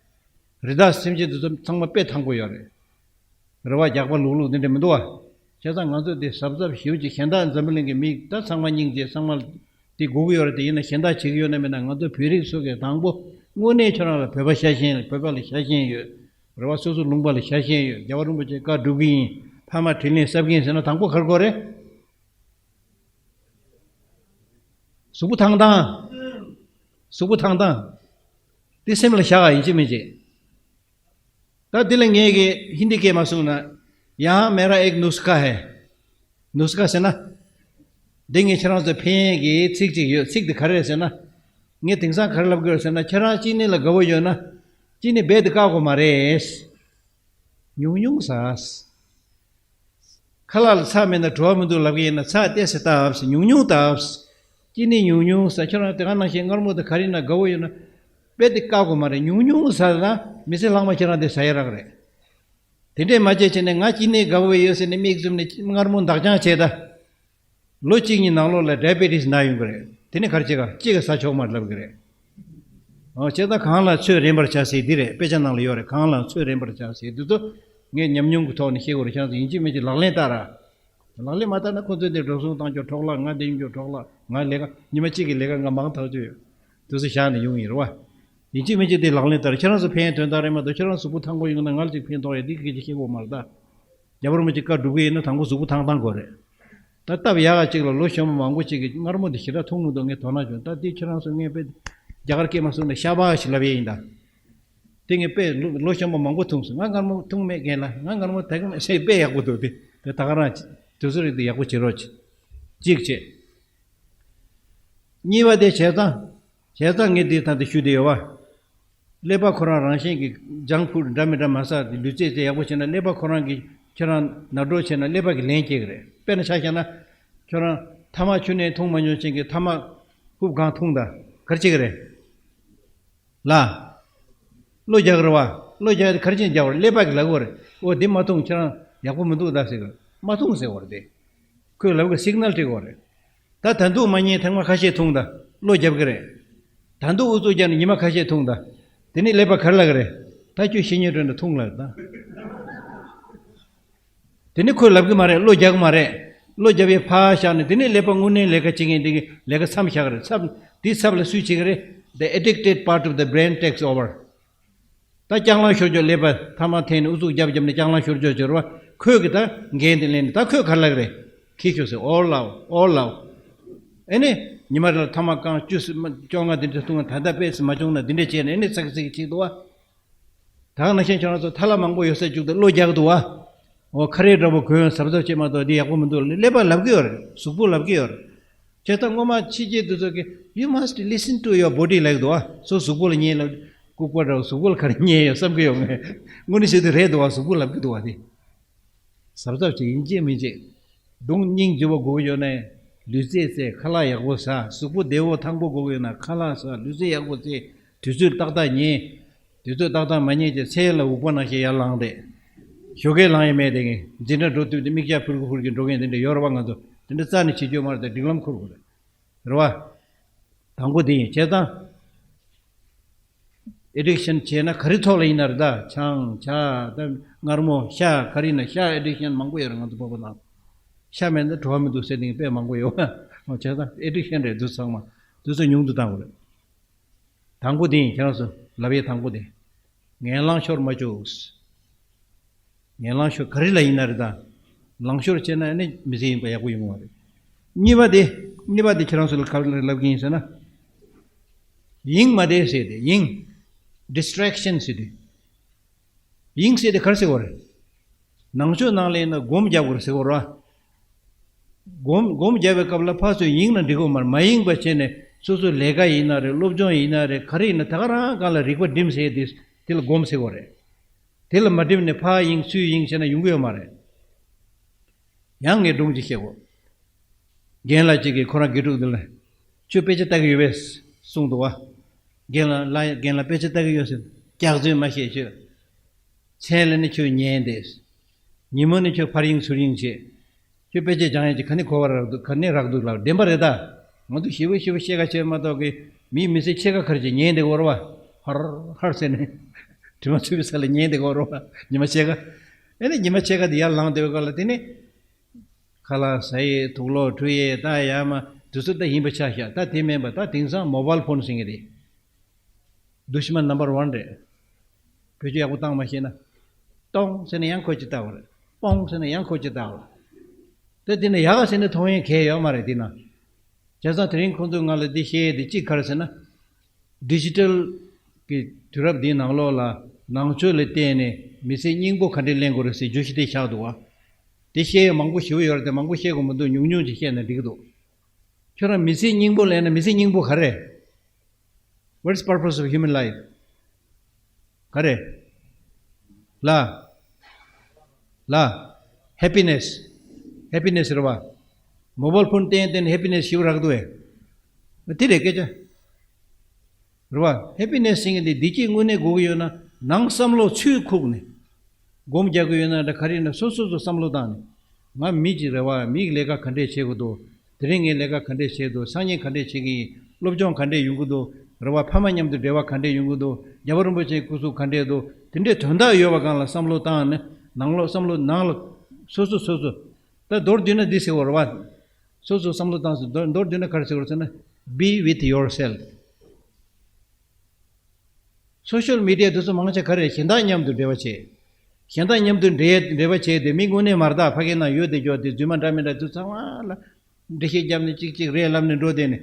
རི་དྭགས་སེམས་ཅན་འདི་ཚོ་ཚང་མ་དཔེ་ཐང་པོ་ཡོད་རེད། རེད་བ། རྒྱགས་པ་ལུག་ལུག་འདི་འདྲ་མི་འདུག་བ། བྱས་ཙང་ང་ཚོ་འདི་གཟབ་གཟབ་ཞེ་པོ་ཅིག་གཞན་དག་འཛམ་བུ་གླིང་གི་མི་ད་ཚང་མ་སྙིང་རྗེ་ཚང་མ་འདི་དགོས་ཀྱི་ཡོད་རེད། དེ་ཡིན་ན་གཞན་དག་བྱེད་ཀྱི་ཡོད་ན་མེད་ན་ང་ཚོ་བོད་རིགས་ཚོ་གིས་དང་པོ་དངོས་གནས་ཁྱོད་རང་ལ་བོད་པ་ཤ་ཞེན་བོད་པ་ལ་ཤ་ཞེན་ཡོད། རེད་བ། སོ་སོ་ལུང་པ་ལ་ཤ་ཞེན་ཡོད། རྒྱལ་བ་རིན་པོ་ཆེ་བཀའ་སྒྲུབ་ཀྱི་ཡིན། ཕ་མ་དྲིན་ལན་གསབ་ཀྱི་ཡིན་ཟེར་ན་དང་པོ་ག་རེ་དགོས་རེད། གཟུགས་པོ་ཐང་ཐང་། གཟུགས་པོ་ཐང་ཐང་། དེ་སེམས་ལ་བཞག་ཡིན་གཅིག་མིན་གཅིག་ད་དེ་ལ་ངས་ཀྱི་ཧིན་དི་སྐད་མ་གསུངས་ན། यहाँ मेरा एक नुस्खा है། ནུས་ཁ་ཟེར་ན། འདི་ངས་ཁྱེད་རང་ཚོ་ཕན་གྱི་ཚིག་ཅིག་ཡོད། ཚིག་འདི་ག་རེ་རེད་ཟེར་ན། ངས་དེང་སང་ག་རེ་ལབ་དགོས་ཟེར་ན། ཁྱེད་རང་གཅིན་སྙི་ལ་དགའ་བོ་ཡོད་ན། གཅིན་སྙི་རྦད་དེ་བཀག་དགོས་མ་རེད། ཉུང་ཉུང་ཟ། ཁ་ལག་ལ་ཚྭ་མེད་ན་བྲོ་བ་མི་འདུག་ལབ་ཀྱི་ཡིན་ན་ཚྭ་ཏོག་ཙམ་བཏབ། ཉུང་ཉུང་བཏབ། གཅིན་སྙི་ཉུང་ཉུང་ཟ། ཁྱེད་རང་དེ་ག་ནང་བཞིན་མངར་མོ་དང་ག་རེ་ན་དགའ་བོ་ཡོད་ན། རྦད་དེ་བཀག་དགོས་མ་རེད། ཉུང་ཉུང་ཟ་ན་མི་ཚེ་ལྷག་མ་ཁྱེད་རང་དེ་ཟ་ཡ་རག་རེད། དེ་འདྲས་མ་བྱས་བྱས་ནས་ང་གཅིན་སྙི་དགའ་བོ་ཡོད་ཟེར་ནས་མིག་བཙུམ་ནས་མངར་མོ་འདག་ཅང་བྱས་ད། ལོ་གཅིག་གཉིས་ནང་ལོགས་ལ་ཌའི་བེ་ཊིས་ན་ཡོང་གི་རེད། དེ་ནི་ག་རེ་བྱེད་ག་གཅིག་གིས་ཟ་ཆོག་མ་རེད་ལབ་གི་རེད། ཨོ་བྱས་ཙང་གང་ལ་ཚོད་རན་པར་བྱ་ཟེར་འདི་རེད། དཔེ་ཆ་ནང་ལ་ཡོད་རེད། གང་ལ་ཚོད་རན་པར་བྱ་ཟེར་འདི་ཚོ་ངས་ཉམས་མྱོང་གི་ཐོག་ནས་བཤད་དགོས་རེད། ཁྱེད་རང་ཚོ་ཡིན་གཅིག་མིན་གཅིག་ལག་ལེན་བསྟར་ར། ལག་ལེན་མ་བསྟར་ན་ཁོ་ཚོས་འདི་འགྲོ་སོང་བཏང་རྒྱུ་འཕྲོ་བརླག་ང་འདི་ཡོང་རྒྱུ་འཕྲོ་བརླག་ང་ལས་ཀ་ཉི་མ་གཅིག་གི་ལས་ཀ་ང་མང་ཐག་ཆོད་ཡོད། དེ་ཚོ་བཞག་ནས་ཡོང་ཡིན་རེད་བ། ཡིན་གཅིག་མིན་གཅིག་དེ་ལག་ལེན་བསྟར། ཁྱེད་རང་ཚོ་ཕན་ཡོན་དོན་དག་རེད་མ་གཏོགས་ཁྱེད་རང་གཟུགས་པོ་ཐང་པོ་ཡོང་ན་ང་ལ་ཅིག་ཕན་ཐོགས་ཡོད་འདི་སྐད་ཆ་བཤད་དགོས་མ་རེད་ད། རྒྱལ་བ་རིན་པོ་ཆེ་བཀའ་སྒྲུབ་ཀྱི་ཡིན་ན་དང་པོ་གཟུགས་པོ་ཐང་ཐང་དགོས་རེད། ད་སྟབས་ཡག་ག་ཅིག་ལ་ལོ་གཞོན་པ་མང་པོ་ཅིག་གིས་མངར་མོ་འདི་ཞེ་དྲག་འཐུང་གི་འདུག་ངས་དོ་སྣང་བྱུང་། ད་འདི་ཁྱེད་རང་ཚོ་ངས་དཔེ་རྒྱ་གར་སྐད་མ་གསུངས་ན་ཤ་བག་ཞིག་ལབ་ཡས་ཡིན་ད། དེ་ངས་དཔེ་ལོ་ལོ་གཞོན་པ་མང་པོ་འཐུང་སོང་། ང་མངར་མོ་འཐུང་མེད་རྒན་ལགས། ང་མངར་མོ་དེ་ག་མེད་ཟེར་དཔེ་ཡག་པོ་འདུག་དེ་དེ་ད་ག་རང་དུས་ཚོད་རིང་དུ་ཡག་པོ་བྱེད་རོགས་གྱིས། གཅིག་བྱས། གཉིས་པ་དེ་བྱས་ཙང་། བྱས་ཙང་ངས་འདི་ད་འདི་ཞུ་བསྡད་ཡོད་བ། ཀླད་པ་ཁོ་རང་རང་བཞིན་གྱིས་ཇང་ཕུཌ་འདྲ་མི་འདྲ་མ་ཟ། ལུས་རྩལ་དེ་ཡག་པོ་བྱས་ན་ཀླད་པ་ཁོ་རང་གིས་ཁྱེད་རང་ནར་འགྲོ་བྱས་ན་ཀླད་པ་གིས་ལན་སྐྱེལ་གི་རེད། དཔེར་ན་ཆ་བཞག་ན། ཁྱོད་རང་ཐ་མག་ཆུ་ནས་འཐུང་མ་མྱོང་ཅན་གྱིས་ཐ་མག་ཧུབ་གང་འཐུང་ད། ག་རེ་བྱེད་གི་རེད། ལ། གློ་རྒྱག་གི་རེད་བ། གློ་རྒྱག་དེ་ག་རེ་བྱས་རྒྱག་པ་རེད། ཀླད་པ་གིས་ལབ་གི་རེད། ཨོ་འདི་མ་འཐུང་ཁྱེད་རང་ཡག་པོ་མི་འདུག་ད་ཟེར་གི་རེད། མ་འཐུང་ཟེར་བ་རེད་དེ། ཁོས་ལབ་གི་སིག་ནལ་སྤྲད་དགོས་རེད། ད་ད་དུང་མ་ཉལ་ཐེངས་མ་ཁ་ཤས་འཐུང་ད། གློ་རྒྱབ་གི་རེད། ད་དུང་ཨུ་ཚུགས་རྒྱག་ནས་ཉི་མ་ཁ་ཤས་འཐུང་ད། དེ་ནས་ཀླད་པ་ག་རེ་ལབ་གི་རེད། ད་ཁྱོད་ཤི་ཉེན་འགྲོ་ན་འཐུང་ལབ་ད། དེ་ནས་ཁོས་ལབ་གི་མ་རེད། གློ་རྒྱག་གི་མ་རེད། གློ་རྒྱབ་ཡས་ཕར་བཞག་ནས་དེ་ནས་ཀླད་པ་དངོས་གནས་ལས་ཀ་བྱེད་མཁན་དེ་གི་ལས་ཀ་མཚམས་བཞག་གི་རེད། མཚམས་དེའི་ཚབ་ལ་སུས་བྱེད་གི་རེད། The addicted part of the brain takes over. ད་རྐྱང་ལངས་ཤོར་རྒྱུ། ཀླད་པ་ཐ་མག་འཐེན་ནས་ཨུ་ཚུགས་རྒྱབ་རྒྱབ་ནས་རྐྱང་ལངས་ཤོར་རྒྱུ་བྱེད་རེད་བ། ཁོས་གི་ད་འགན་དེ་ལེན་ནས་ད་ཁོས་ག་རེ་ལབ་གི་རེད། ཁྱི་ཤོག་ཟེར། ཨོ་ལའོ་ཨོ་ལའོ། ཨེ་ནི་ཉི་མ་རེ་ལ་ཐ་མག་རྐང་བཅུ་ཙམ་བཅོ་ལྔ་འདི་འདྲ་འཐུང་བ། ད་ལྟ་དཔེ་ཙམ་མ་བྱུང་ན་འདི་འདྲ་བྱས་ནས་ཨེ་ནི་ཚ་གི་ཚ་གི་བྱེད་འདུག་བ། ད་ག་ནང་བཞིན་ཁྱོད་རང་ཚོ་ཐ་ལ་མང་པོ་ཡོད་ས་བཅུག་སྟེ་གློ་རྒྱག་འདུག་བ། འོ་ཁ་རས་འདྲ་པོ་གོན་གཟབ་གཟབ་བྱེད་མ་གཏོགས་འདི་ཡག་པོ་མི་འདུག་ལབ་ནས་ཀླད་པ་ལབ་ཀྱི་ཡོད་རེད། གཟུགས་པོ་ལབ་ཀྱི་ཡོད་རེད། བྱས་ཙང་སྔོན་མ་ཕྱི་རྒྱལ་དེ་ཚོ་གིས། You must listen to your body ལབ་ཀྱི་འདུག་བ། སོ་གཟུགས་པོ་ལ་ཉན་ལབ། ལྐུགས་པ་འདྲ་བོ་གཟུགས་པོ་ལ་ག་རེ་ཉན་ཡོད་བསམ་གྱི་ཡོད་མེད། དངོས་གནས་བྱས་དུས་རེད་འདུག་བ། གཟུགས་པོ་ལབ་ཀྱི་འདུག་བ་དེ། གཟབ་གཟབ་བྱེད། ཡིན་གཅིག་མིན་གཅིག་གདོང་སྙིང་རྗེ་བོ་དགོས་ཀྱི་ཡོད་ན་ལུས་རྩལ་རྩེད། ཁ་ལག་ཡག་པོ་ཟ། གཟུགས་པོ་བདེ་བོ་ཐང་པོ་དགོས་ཀྱི་ཡོད་ན་ཁ་ལག་ཟ། ལུས་རྩལ་ཡག་པོ་རྩེད། དུས་ཚོད་ཏག་ཏག་ཉལ། དུས་ཚོད་ཏག་ཏག་མ་རྙེད་ཅེས་ཚེ་ལ་འུག་པ་ནང་བཞིན་ཡར་ལངས་ཏེ། ཞོགས་ཀས་ལངས་ཡས་མེད་དེ། འཛིན་གྲྭ་འགྲོ་དུས་དེ་མིག་ཆ་ཕུར་གུ་ཕུར་གྱི་འགྲོ་མཁན་དེ་འདྲ་ཡོད་རེད་བ། ང་ཚོ་དེ་འདྲ་རྩ་ནས་བྱེད་རྒྱུ་མ་རེད་དེ། སྒྲིག་ལམ་འཁུར་དགོས་རེད། རེད་བ། དང་པོ་དེ་ཡིན། བྱས་ཙང་། ཨེ་ཌིག་ཤན་བྱས་ན་ག་རེ་ཐོག་ལ་ཡིན་ན་རེད་ད། ཆང་། ཇ། ད་མངར་མོ། ཤ། ག་རེ་ཡིན་ན་ཤ་ཨེ་ཌིག་ཤན་མང་པོ་ཡོད་རེད། ང་ཚོ་བོད་པ་ནང་། ཤ་མེད་ན་བྲོ་བ་མི་འདུག་ཟེར་མཁན་དཔེ་མང་པོ་ཡོད། བྱས་ཙང་ཨེ་ཌིག་ཤན་རེད་འདུག་ཚང་མ། དུས་ཚོད་ཉུང་དུ་བཏང་དགོས་རེད། དང་པོ་དེ་ཡིན། ཁྱེད་རང་ཚོ་ལབ་ཡས་དང་པོ་དེ། ངན་ལང་ཤོར་མ་བཅུག་ངན་ལང་ཤོར་ག་རེ་ལ་ཡིན་ན་རེད་ད། ལང་ཤོར་བྱས་ན་ཨ་ནི་མི་ཚེ་ཡིན་པ་ཡག་པོ་ཡོང་བ་རེད། གཉིས་པ་དེ། གཉིས་པ་དེ་ཁྱེད་རང་ཚོ་ལ་ག་རེ་ལབ་ཀྱི་ཡིན་ཟེར་ན། དབྱིངས་མ་བདེ་ཟེར་ཏེ། དབྱིངས། ཌིས་ཊེག་ཤན་ཟེར་ཏེ། དབྱིངས་ཟེར་དེ་ག་རེ་ཟེར་བ་རེད། ནང་ཆོས་ནང་ལ་ཡིན་ན་སྒོམ་རྒྱབ་དགོས་རེད་ཟེར་བ་རེད། སྒོམ་སྒོམ་རྒྱབ་པའི་སྐབས་ལ་ཕར་ཚུར་ཡེངས་ན་འགྲིག་གི་མ་རེད། མ་ཡེངས་པ་བྱས་ནས་སོ་སོའི་ལས་ཀ་ཡིན་ན་རེད། སློབ་སྦྱོང་ཡིན་ན་རེད། ག་རེ་ཡིན་ན་ད་ག་རང་སྒང་ལ་རིག་པ་བསྒྲིམས་ཟེར་དེ། དེ་ལ་སྒོམ་ཟེར་བ་རེད། དེ་ལ་མ་བསྒྲིམས་ནས་ཕར་ཡེངས་ཚུར་ཡེངས་བྱས་ན་ཡོང་གི་ཡོད་མ་རེད། ཡང་ངས་སྒྲུང་ཅིག་བཤད་དགོས། རྒན་ལགས་གཅིག་གིས་ཁོ་རང་དགེ་ཕྲུག་འདི་ལ། ཁྱོད་དཔེ་ཆ་ལྟ་གི་ཡོད་པས་གསུངས་འདུག་བ། རྒན་ལགས་ལ། རྒན་ལགས་དཔེ་ཆ་ལྟ་གི་ཡོད་ཟེར། སྐྱག་རྫུན་མ་བཤད་ཁྱོད། མཚན་ལ་ནི་ཁྱོད་ཉན་ཏེ། ཉིན་མོ་ནི་ཁྱོད་ཕར་ཡེངས་ཚུར་ཡེངས་བྱེད། ཁྱོད་དཔེ་ཆ་སྦྱང་ཡས་ཀྱི་ག་ནས་གོ་བ་རག་འདུག་ག་ནས་རག་འདུག་ལབ། བདེན་པ་རེད་ད། ང་ཚོ་ཞེ་པོ་ཞེ་པོ་བཤད་ཁ་བྱས་མ་གཏོགས་ཀྱི་མིའི་མི་ཚེ་ཕྱེད་ཀ་ཁར་ཅིག་ཉན་བསྡད་ཀྱི་ཡོད་རེད་བ། ཧར་ཧར་ཟེར་ནས། དྲི་མ་ཚུད་པའི་ས་ལ་ཉན་བསྡད་ཀྱི་ཡོད་རེད་བ། ཉི་མ་ཕྱེད་ཀ། ཨེ་ནས་ཉི་མ་ཕྱེད་ཀ་དེ་ཡར་ལངས་བསྡད་པའི་སྐབས་ལ་དེ་ནས། ཁ་ལག་ཟ་ཡས། དུག་ལོག་འཁྲུ་ཡས། ད་ཡར་མར་དུས་ཚོད་ད་ཡིན་པ་ཆ་བཞག་ད་དེ་མིན་པ་ད་དེང་སང་མོ་བཱལ་ཕོན་ཟེར་མཁན་རེད། དུ་ཤི་མ་ནམ་བར་ཝན་རེད། བེད་སྤྱོད་ཡག་པོ་བཏང་མ་ཤེས་ན། ཏོང་ཟེར་ནས་ཡང་ཁོ་ཅིག་ལྟ་བ་རེད། པོང་ཟེར་ནས་ཡང་ཁོ་ཅིག་ལྟ་བ་རེད། དེ་དེ་ནས་ཡག་ཟེར་ནས་མཐོང་ཡས་གང་ཡང་ཡོད་མ་རེད་དེ་ན། བྱས་ཙང་དེ་རིང་ཁོང་ཚོས་ང་ལ་འདི་བཤད་ཡས་དེ་གཅིག་ག་རེ་ཟེར་ན། ཌི་ཇི་ཊལ་གྱི་དུས་རབས་འདིའི་ནང་ལོགས་ལ་ནང་ཆོས་ལ་བརྟེན་ནས་མི་ཚེ་སྙིང་པོ་ག་འདྲས་ལེན་དགོས་རེད་ཟེར་བརྗོད་གཞི་དེ་བཞག་འདུག་བ། དེ་བཤད་ཡས་མང་པོ་ཞེ་པོ་ཡོད་རེད་དེ། མང་པོ་བཤད་དགོས་མི་འདུག་ཉུང་ཉུང་ཅིག་བཤད་ན་འགྲིག་གི་འདུག་ཁྱོད་རང་མི་ཚེ་སྙིང་པོ་ལེན་ན་མི་ཚེ་སྙིང་པོ་ག་རེ། What is purpose of human life? ག་རེ། ལ། ལ། ཧེ་པི་ནེ་སི། ཧེ་པི་ནེ་སི་རེད་བ། མོ་བཱལ་ཕོན་བསྟན་བསྟན་ཧེ་པི་ནེ་སི་ཞིག་རག་འདུག་བས། དེ་རེད་སྐད་ཆ། རེད་བ། ཧེ་པི་ནེ་སི་ཟེར་མཁན་དེ་བདེ་སྐྱིད་དངོས་གནས་དགོས་ཀྱི་ཡོད་ན་ནང་བསམ་བློ་ཚུར་ཁུག་ནས། སྒོམ་རྒྱག་གི་ཡོད་ན་འདྲ་ག་རེ་ཡིན་ན་སོ་སོ་སོ་བསམ་བློ་བཏང་ནས། ང་མི་ཅིག་རེད་བ། མིའི་ལས་ཀ་ག་འདྲས་བྱེད་དགོས་འདུག་དེ་རིང་ངས་ལས་ཀ་ག་འདྲས་བྱས་འདུག་སང་ཉིན་ག་འདྲས་བྱེད་ཀྱི་ཡིན། སློབ་སྦྱོང་ག་འདྲས་ཡོང་གི་འདུག་རེད་བ། ཕ་མ་མཉམ་དུ་འབྲེལ་བ་ག་འདྲས་ཡོང་གི་འདུག་རྒྱལ་བ་རིན་པོ་ཆེའི་སྐུ་གཟུགས་ག་འདྲས་འདུག་དེ་འདྲས་དོན་དག་ཡོད་པ་སྒང་ལ་བསམ་བློ་བཏང་ནས་ནང་ལོགས་བསམ་བློ་ནང་ལ་སོ་སོ་སོ་སོ། ད་མདོར་བསྡུས་ན་འདི་ཟེར་བ་རེད་བ། སོ་སོ་བསམ་བློ་བཏང་ཟེར། མདོར་མདོར་བསྡུས་ན་ག་རེ་ཟེར་བ་རེད་ཟེར་ན། Be with yourself། སོ་ཤལ་མི་ཌི་ཡ་དེ་ཚོ་མང་ཆེ་ག་རེ་གཞན་དག་མཉམ་དུ་འབྲེལ་བ་བྱེད། གཞན་དག་མཉམ་དུ་འབྲེལ་འབྲེལ་བ་བྱས་ཏེ་མི་དངོས་གནས་མ་རེད་ད། ཕ་གིའི་ནང་ཡོད་དེ་འཇོག་དེ་རྫུན་མ་འདྲ་མི་འདྲ་དེ་ཚང་མ་ལ་འགྲེལ་བཤད་བརྒྱབ་ནས་གཅིག་གཅིག་རེད་ལབ་ནས་འགྲོ་དེ་ནས།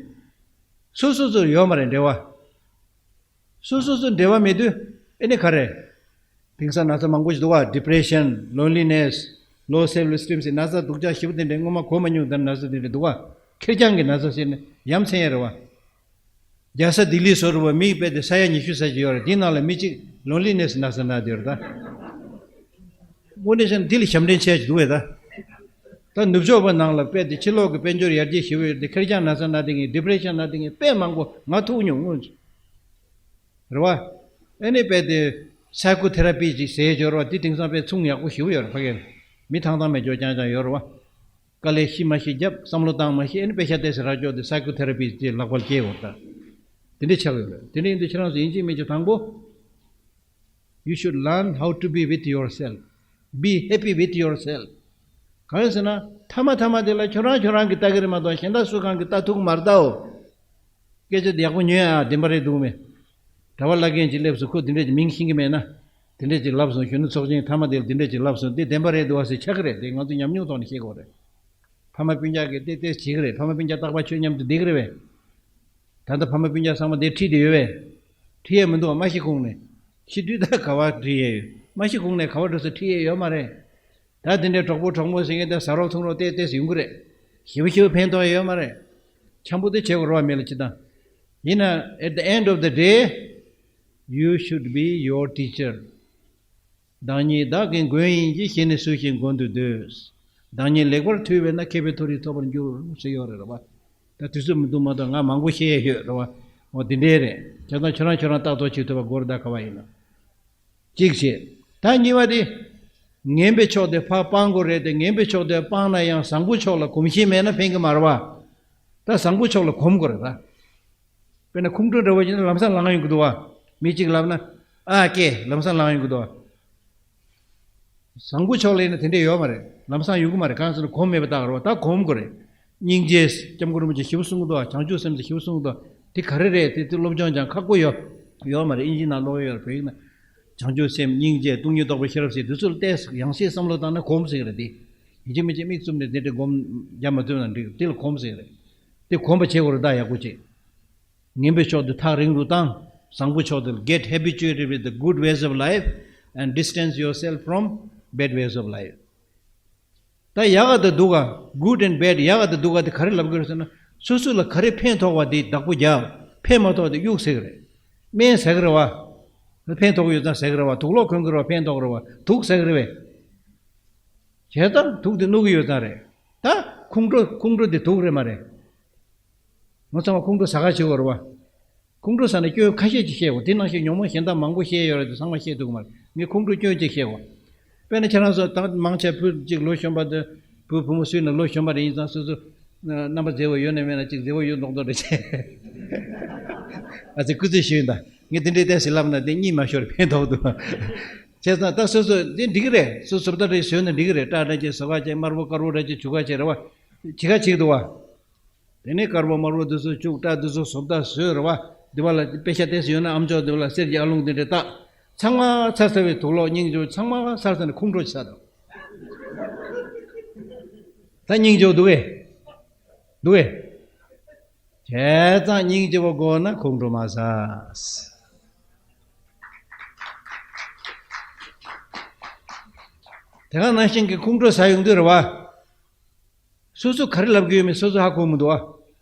སོ་སོ་སོ་ཡོད་མ་རེད་འབྲེལ་བ། སོ་སོ་སོ་འབྲེལ་བ་མེད་དུས་ཨེ་ནི་ག་རེ། དེང་སང་ན་ཚ་མང་པོ་ཞིག་འདུག་བ། ཌི་པི་རེ་ཤན། ལོན་ལི་ནེ་སི། ལོ་སེལ་ཕི་ཨེ་སི་ཊིམ་ཟེར་ན་ཚ་སྡུག་ཅག་ཞེ་པོ་དེ་འདྲས་སྔོན་མ་གོ་མ་མྱོང་། ད་ན་ཚ་དེ་འདྲས་འདུག་བ། ཁེར་རྐྱང་གི་ན་ཚ་ཟེར་ནས་ཡ་མཚན་ཡོད་རེད་བ། རྒྱལ་ས་ལྡི་ལི་བཟོ་རུ་བ་མིག་དཔེ་དེ་ས་ཡ་ཉི་ཤུ་ས་ཞིག་ཡོད་རེད། དེའི་ནང་ལ་མི་གཅིག་ལོན་ལི་ནེ་སི་ན་ཚ་ན་དེ་ཡོད་རེད་ད། དངོས་གནས་བྱས་ན་འདི་ལས་ཞབས་འདྲེན་ཆེ་ཞིག་འདུག་བས་ད། ད་ནུབ་ཕྱོགས་པ་ནང་ལ་དཔེ་དེ་ཕྱི་ལོགས་ཀྱི་དཔལ་འབྱོར་ཡར་རྒྱས་ཞེ་པོ་ཡོད་དེ་ཁེར་རྐྱང་ན་ཚ་ན་དེ་ངས་ཌི་པི་རེ་ཤན་ན་དེ་ངས་དཔེ་མང་པོ་ང་ཐུག་མྱོང་དངོས་སུ། རེད་བ། ཨེ་ནས་དཔེ་དེ་སའི་ཀོ་ཐེ་ར་པི་ཅིག་ཟེར་འབྱོར་བ་དེ་དེང་སང་དཔེ་མཚུངས་ཡག་པོ་ཞེ་པོ་ཡོད་རེད་ཕ་གིར། མི་ཐང་ཐང་མེད་འཇོག་རྐྱང་རྐྱང་ཡོད་རེད་བ། དཀའ་ལས་ཤི་མ་ཤི་རྒྱབ་བསམ་བློ་བཏང་མ་ཤི་ཨེ་ནི་དཔེ་ཤ་ཏོག་ཙམ་རག་ཆོག་དེ་སའི་ཀོ་ཐེ་ར་པི་ཅིག་ལག་པར་སྐྱེལ་བར་ད། དེ་འདྲས་ཆགས་ཡོད་རེད། དེ་འདྲས་ཡིན་དུས་ཁྱེད་རང་ཚོ་ཡིན་གཅིག་མིན་གཅིག་དང་པོ། You should learn how to be with yourself. Be happy with yourself. གང་ཡིན་ཟེར་ན། ཐ་མ་ཐ་མ་དེ་ལ་ཁྱོད་རང་ཁྱོད་རང་གིས་ལྟ་གི་རེད་མ་གཏོགས་གཞན་དག་སུ་གང་གིས་ལྟ་ཐུབ་ཀྱི་མ་རེད་ད་འོ། སྐད་ཆ་དེ་ཡག་པོ་ཉོན་ཨ། བདེན་པ་རེད་འདུག་མེད། གྲྭ་པ་བླ་རྒན་ཅིག་སླེབས་སོང་། ཁོས་དེ་འདྲས་ཀྱི་མིང་ཤེས་ཀྱི་མེད་ན། དེ་འདྲས་ཅིག་ལབ་སོང་། གཞོན་ནུ་ཚོགས་ཆེན་མཐའ་མ་དེ་ལ་དེ་འདྲས་ཅིག་ལབ་སོང་། དེ་བདེན་པ་རེད་འདུག་ཨ་ཟེར་ཆགས་ཀྱི་རེད། དེ་ང་ཚོ་ཉམས་མྱོང་ཐོག་ནས་ཤེས་དགོས་རེད། ཕ་མ་སྤུན་ཀྱག་གིས་ཏེ་ཏེ་བྱེད་ཀྱི་རེད། ཕ་མ་སྤུན་ཀྱག་རྟག་པར་ཁྱོད་མཉམ་དུ་བསྡད་ཀྱི་རེད་པས། ད་ལྟ་ཕ་མ་སྤུན་ཀྱག་ཚང་མ་དེ་ཁྲིད་དེ་ཡོད་པས། ཁྲིད་ཡས་མི་འདུག་བ། མ་ཤི་གོང་ནས། ཤི་དུས་ད་ག་བ་ཁྲིད་ཡས་ཡོད། མ་ཤི་གོང་ནས་ག་བ་འགྲོ་ས་ཁྲིད་ཡས་ཡོད་མ་རེད། ད་དེ་འདྲའི་གྲོགས་པོ་གྲོགས་མོ་ཟེར་མཁན་དེ་ཟ་རོགས་འཐུང་རོགས་ཏེ་ཏེ་ཟེར་ཡོང་གི་རེད། ཞེ་པོ་ཞེ་པོ་ཕན་ཐོགས་ཡོད་མ་རེད། འཆམ་པོ་དེ་བྱེད་དགོས་རེད་བ་མི་ལ་སྤྱིར་བཏང་། ཡིན་ན་at the end of the day, you should be your teacher. བདག་ཉིད་བདག་གི་མགོན་ཡིན་གྱི། གཞན་ནི་སུ་ཞིག་མགོན་དུ་འདོད། བདག་ཉིད་ལེགས་པར་ཐུལ་བས་ན། མཁས་པའི་མཐོ་རིས་ཐོབ་པར་འགྱུར་ཟེར་ཡོད་རེད་བ། ད་དུས་ཚོད་མི་འདུག་མ་གཏོགས་ང་མང་པོ་བཤད་ཡས་ཡོད་རེད་བ། འོ་འདི་འདྲས་རེད། བྱས་ཙང་ཁྱོད་རང་ཁྱོད་རང་ལྟ་རྟོག་བྱེད་ཐུབ་པ་དགོས་རེད་ད་ག་བ་ཡིན་ན། གཅིག་བྱས། ད་གཉིས་པ་དེ། ངན་པའི་ཕྱོགས་དེ་ཕར་སྤང་དགོས་རེད་དེ། ངན་པའི་ཕྱོགས་དེ་སྤངས་ན་ཡང་བཟང་པོའི་ཕྱོགས་ལ་གོམས་གཤིས་མེད་ན་ཕན་གི་མ་རེད་བ། ད་བཟང་པོའི་ཕྱོགས་ལ་གོམས་དགོས་རེད་ད། དཔེར་ན་ཁོང་ཁྲོ་འདྲ་བོ་ཡིན་ན་ལམ་སང་ལངས་ཡོང་གི་འདུག་བ། མི་གཅིག་ལབ་ན། ཨ་ཀེ་ལམ་སང་ལངས་ཡོང་གི་འདུག་བ། བཟང་པོ་ཕྱོགས་ལ་ཡིན་ན་དེ་འདྲས་ཡོད་མ་རེད། ལམ་སང་ཡོང་གི་མ་རེད། གང་ཟེར་ན་གོམས་མེད་པ་ལྟ་བུ་རེད་བ། ད་གོམས་དགོས་རེད། སྙིང་རྗེ། སྐྱབས་མགོན་རིན་པོ་ཆེ་ཞེ་པོ་གསུང་གི་འདུག་བ། བྱང་ཆུབ་སེམས་ཟེར་ཞེ་པོ་གསུང་གི་འདུག་བ། དེ་ག་རེ་རེད། དེ་དེ་སློབ་སྦྱོང་སྦྱང་ཁག་པོ་ཡོད། ཡོད་མ་རེད། དབྱིན་ཇིའི་ནང་ཀློག་ཡོད་རེད། བོད་ཡིག་ནང་། བྱང་ཆུབ་སེམས། སྙིང་རྗེ། སྟོང་ཉིད་རྟོགས་པའི་ཤེས་རབ་ཟེར་དེ་ཚོ་ལ་ཏོག་ཙམ་ཡང་སེ་བསམ་བློ་བཏང་ན་གོམས་ཟེར་གི་རེད་དེ། ཡིན་གཅིག་མིན་གཅིག་མིག་བཙུམ་ནས་དེ་འདྲས་སྒོམ་རྒྱག་མ་ཐུབ་ན་འགྲིག་དེ་ལ་གོམས་ཟེར་གི་རེད། དེ་གོམས་པ་བྱེད་དགོས་རེད་ད་ཡག་པོ་བྱེད། ངན་པའི་ཕྱོགས་དེ་ཐག་རིང་རུ་བཏང་། བཟང་པོ་ཕྱོགས་དེ། Get habituated with the good ways of life and distance yourself from bad ways of life. ད་ཡག་ག་དང་སྡུག་ག good and bad ཡག་ག་དང་སྡུག་ག་དེ་ག་རེ་ལབ་དགོས་རེད་ཟེར་ན། སོ་སོ་ལ་ག་རེ་ཕན་ཐོགས་པ་དེ་བདག་པོ་རྒྱབ། ཕན་མ་ཐོགས་དེ་གཡུག་ཟེར་གི་རེད། སྨན་ཟ་གི་རེད་བ། ཕན་ཐོགས་ཡོད་ཙང་ཟ་གི་རེད་བ། དུག་ལོག་གོན་གི་རེད་བ། ཕན་ཐོགས་གི་རེད་བ། དུག་ཟ་གི་རེད་བས། བྱས་ཙང་དུག་དེ་བླུག་གི་ཡོད་ཙང་རེད། ད་ཁོང་ཁྲོ་ཁོང་ཁྲོ་དེ་དུག་རེད་མ་རེད། ང་ཚང་མ་ཁོང་ཁྲོ་ཟ་ག་བྱེད་དགོས་རེད་བ། ཁོང་ཁྲོ་ཟ་ནས་སྐྱོན་ཁ་ཤས་ཅིག་བཤད་དགོས། དེ་ནང་བཞིན་ཉོན་མོངས་གཞན་དག་མང་པོ་བཤད་ཡོད་རེད་དེ་ཚང་མ་བཤད་ཐུབ་ཀྱི་མ་རེད། ངས་ཁོང་ཁྲོ་སྐྱོན་གཅིག་བཤད་དགོས། དཔེར་ན་ཁྱེད་རང་ཚོ་ད་མང་ཆེ་བུ་གཅིག་ལོ་གཞོན་པ་དེ་བུ་བུ་མོ་སུས་ན་ལོ་གཞོན་པ་རེ་ཡིན་ཙང་སོ་སོ་རྣམ་པ་མཛེས་པོ་ཡོད་ན་མེད་ན་གཅིག་མཛེས་པོ་ཡོད་མདོག་མདོག་རེ་བྱས། ཨ་ཙི་སྐུ་རྩེད་ཞུས་ཡིན་ད། ངས་དེ་འདྲའི་ཏོག་ཙམ་ལབ་ན་དེ་གཉིད་མ་ཤོར་ཕན་ཐོགས་འདུག་བྱས་ཙང་ད་སོ་སོ་དེ་འགྲིག་གི་རེད། སོ་སོ་བཟོ་ལྟ་རེ་བཟོས་ན་འགྲིག་གི་རེད། སྐྲ་འདྲ་ཅིག་བཟོ་ག་བྱས། དམར་པོ་དཀར་པོ་འདྲ་ཅིག་བྱུག་ག་བྱས་རེད་བ། བྱེད་ག་བྱེད་ཀྱི་འདུག་བ། དེ་ནས་དཀར་པོ་དམར་པོ་འདི་ཚོ་བྱུག་སྐྲ་འདི་ཚོ་བཟོ་ལྟ་བཟོས་རེད་བ། འདི་བ་ལ་དཔེ་ཤ་ཏོག་ཙམ་ཡོད་ན་ཨ་མཆོག་འདི་བ་ལ་གསེར་གྱི་ཨ་ལོང་འདི་འདྲ་བཏགས། ཚང་མ་ཚར་ཚར་བའི་དུག་ལོག་སྙིང་རྗེ་ཚང་མ་ཚར་ཚར་ནས་ཁོང་ཁྲོ་ཆགས་འདུག་ད་སྙིང་རྗེ་པོ་འདུག་གས། འདུག་གས། བྱས་ཙང་སྙིང་རྗེ་པོ་དགོས་ན་ཁོང་ཁྲོ་མ་ཟ། དེ་ག་ནང་བཞིན་གྱི་ཁོང་ཁྲོ་ཟ་ཡོང་དུས་རེད་བ། སོ་སོ་ག་རེ་ལབ་ཀྱི་ཡོད་མེད་སོ་སོ་ཧ་གོ་མི་འདུག་ཨ།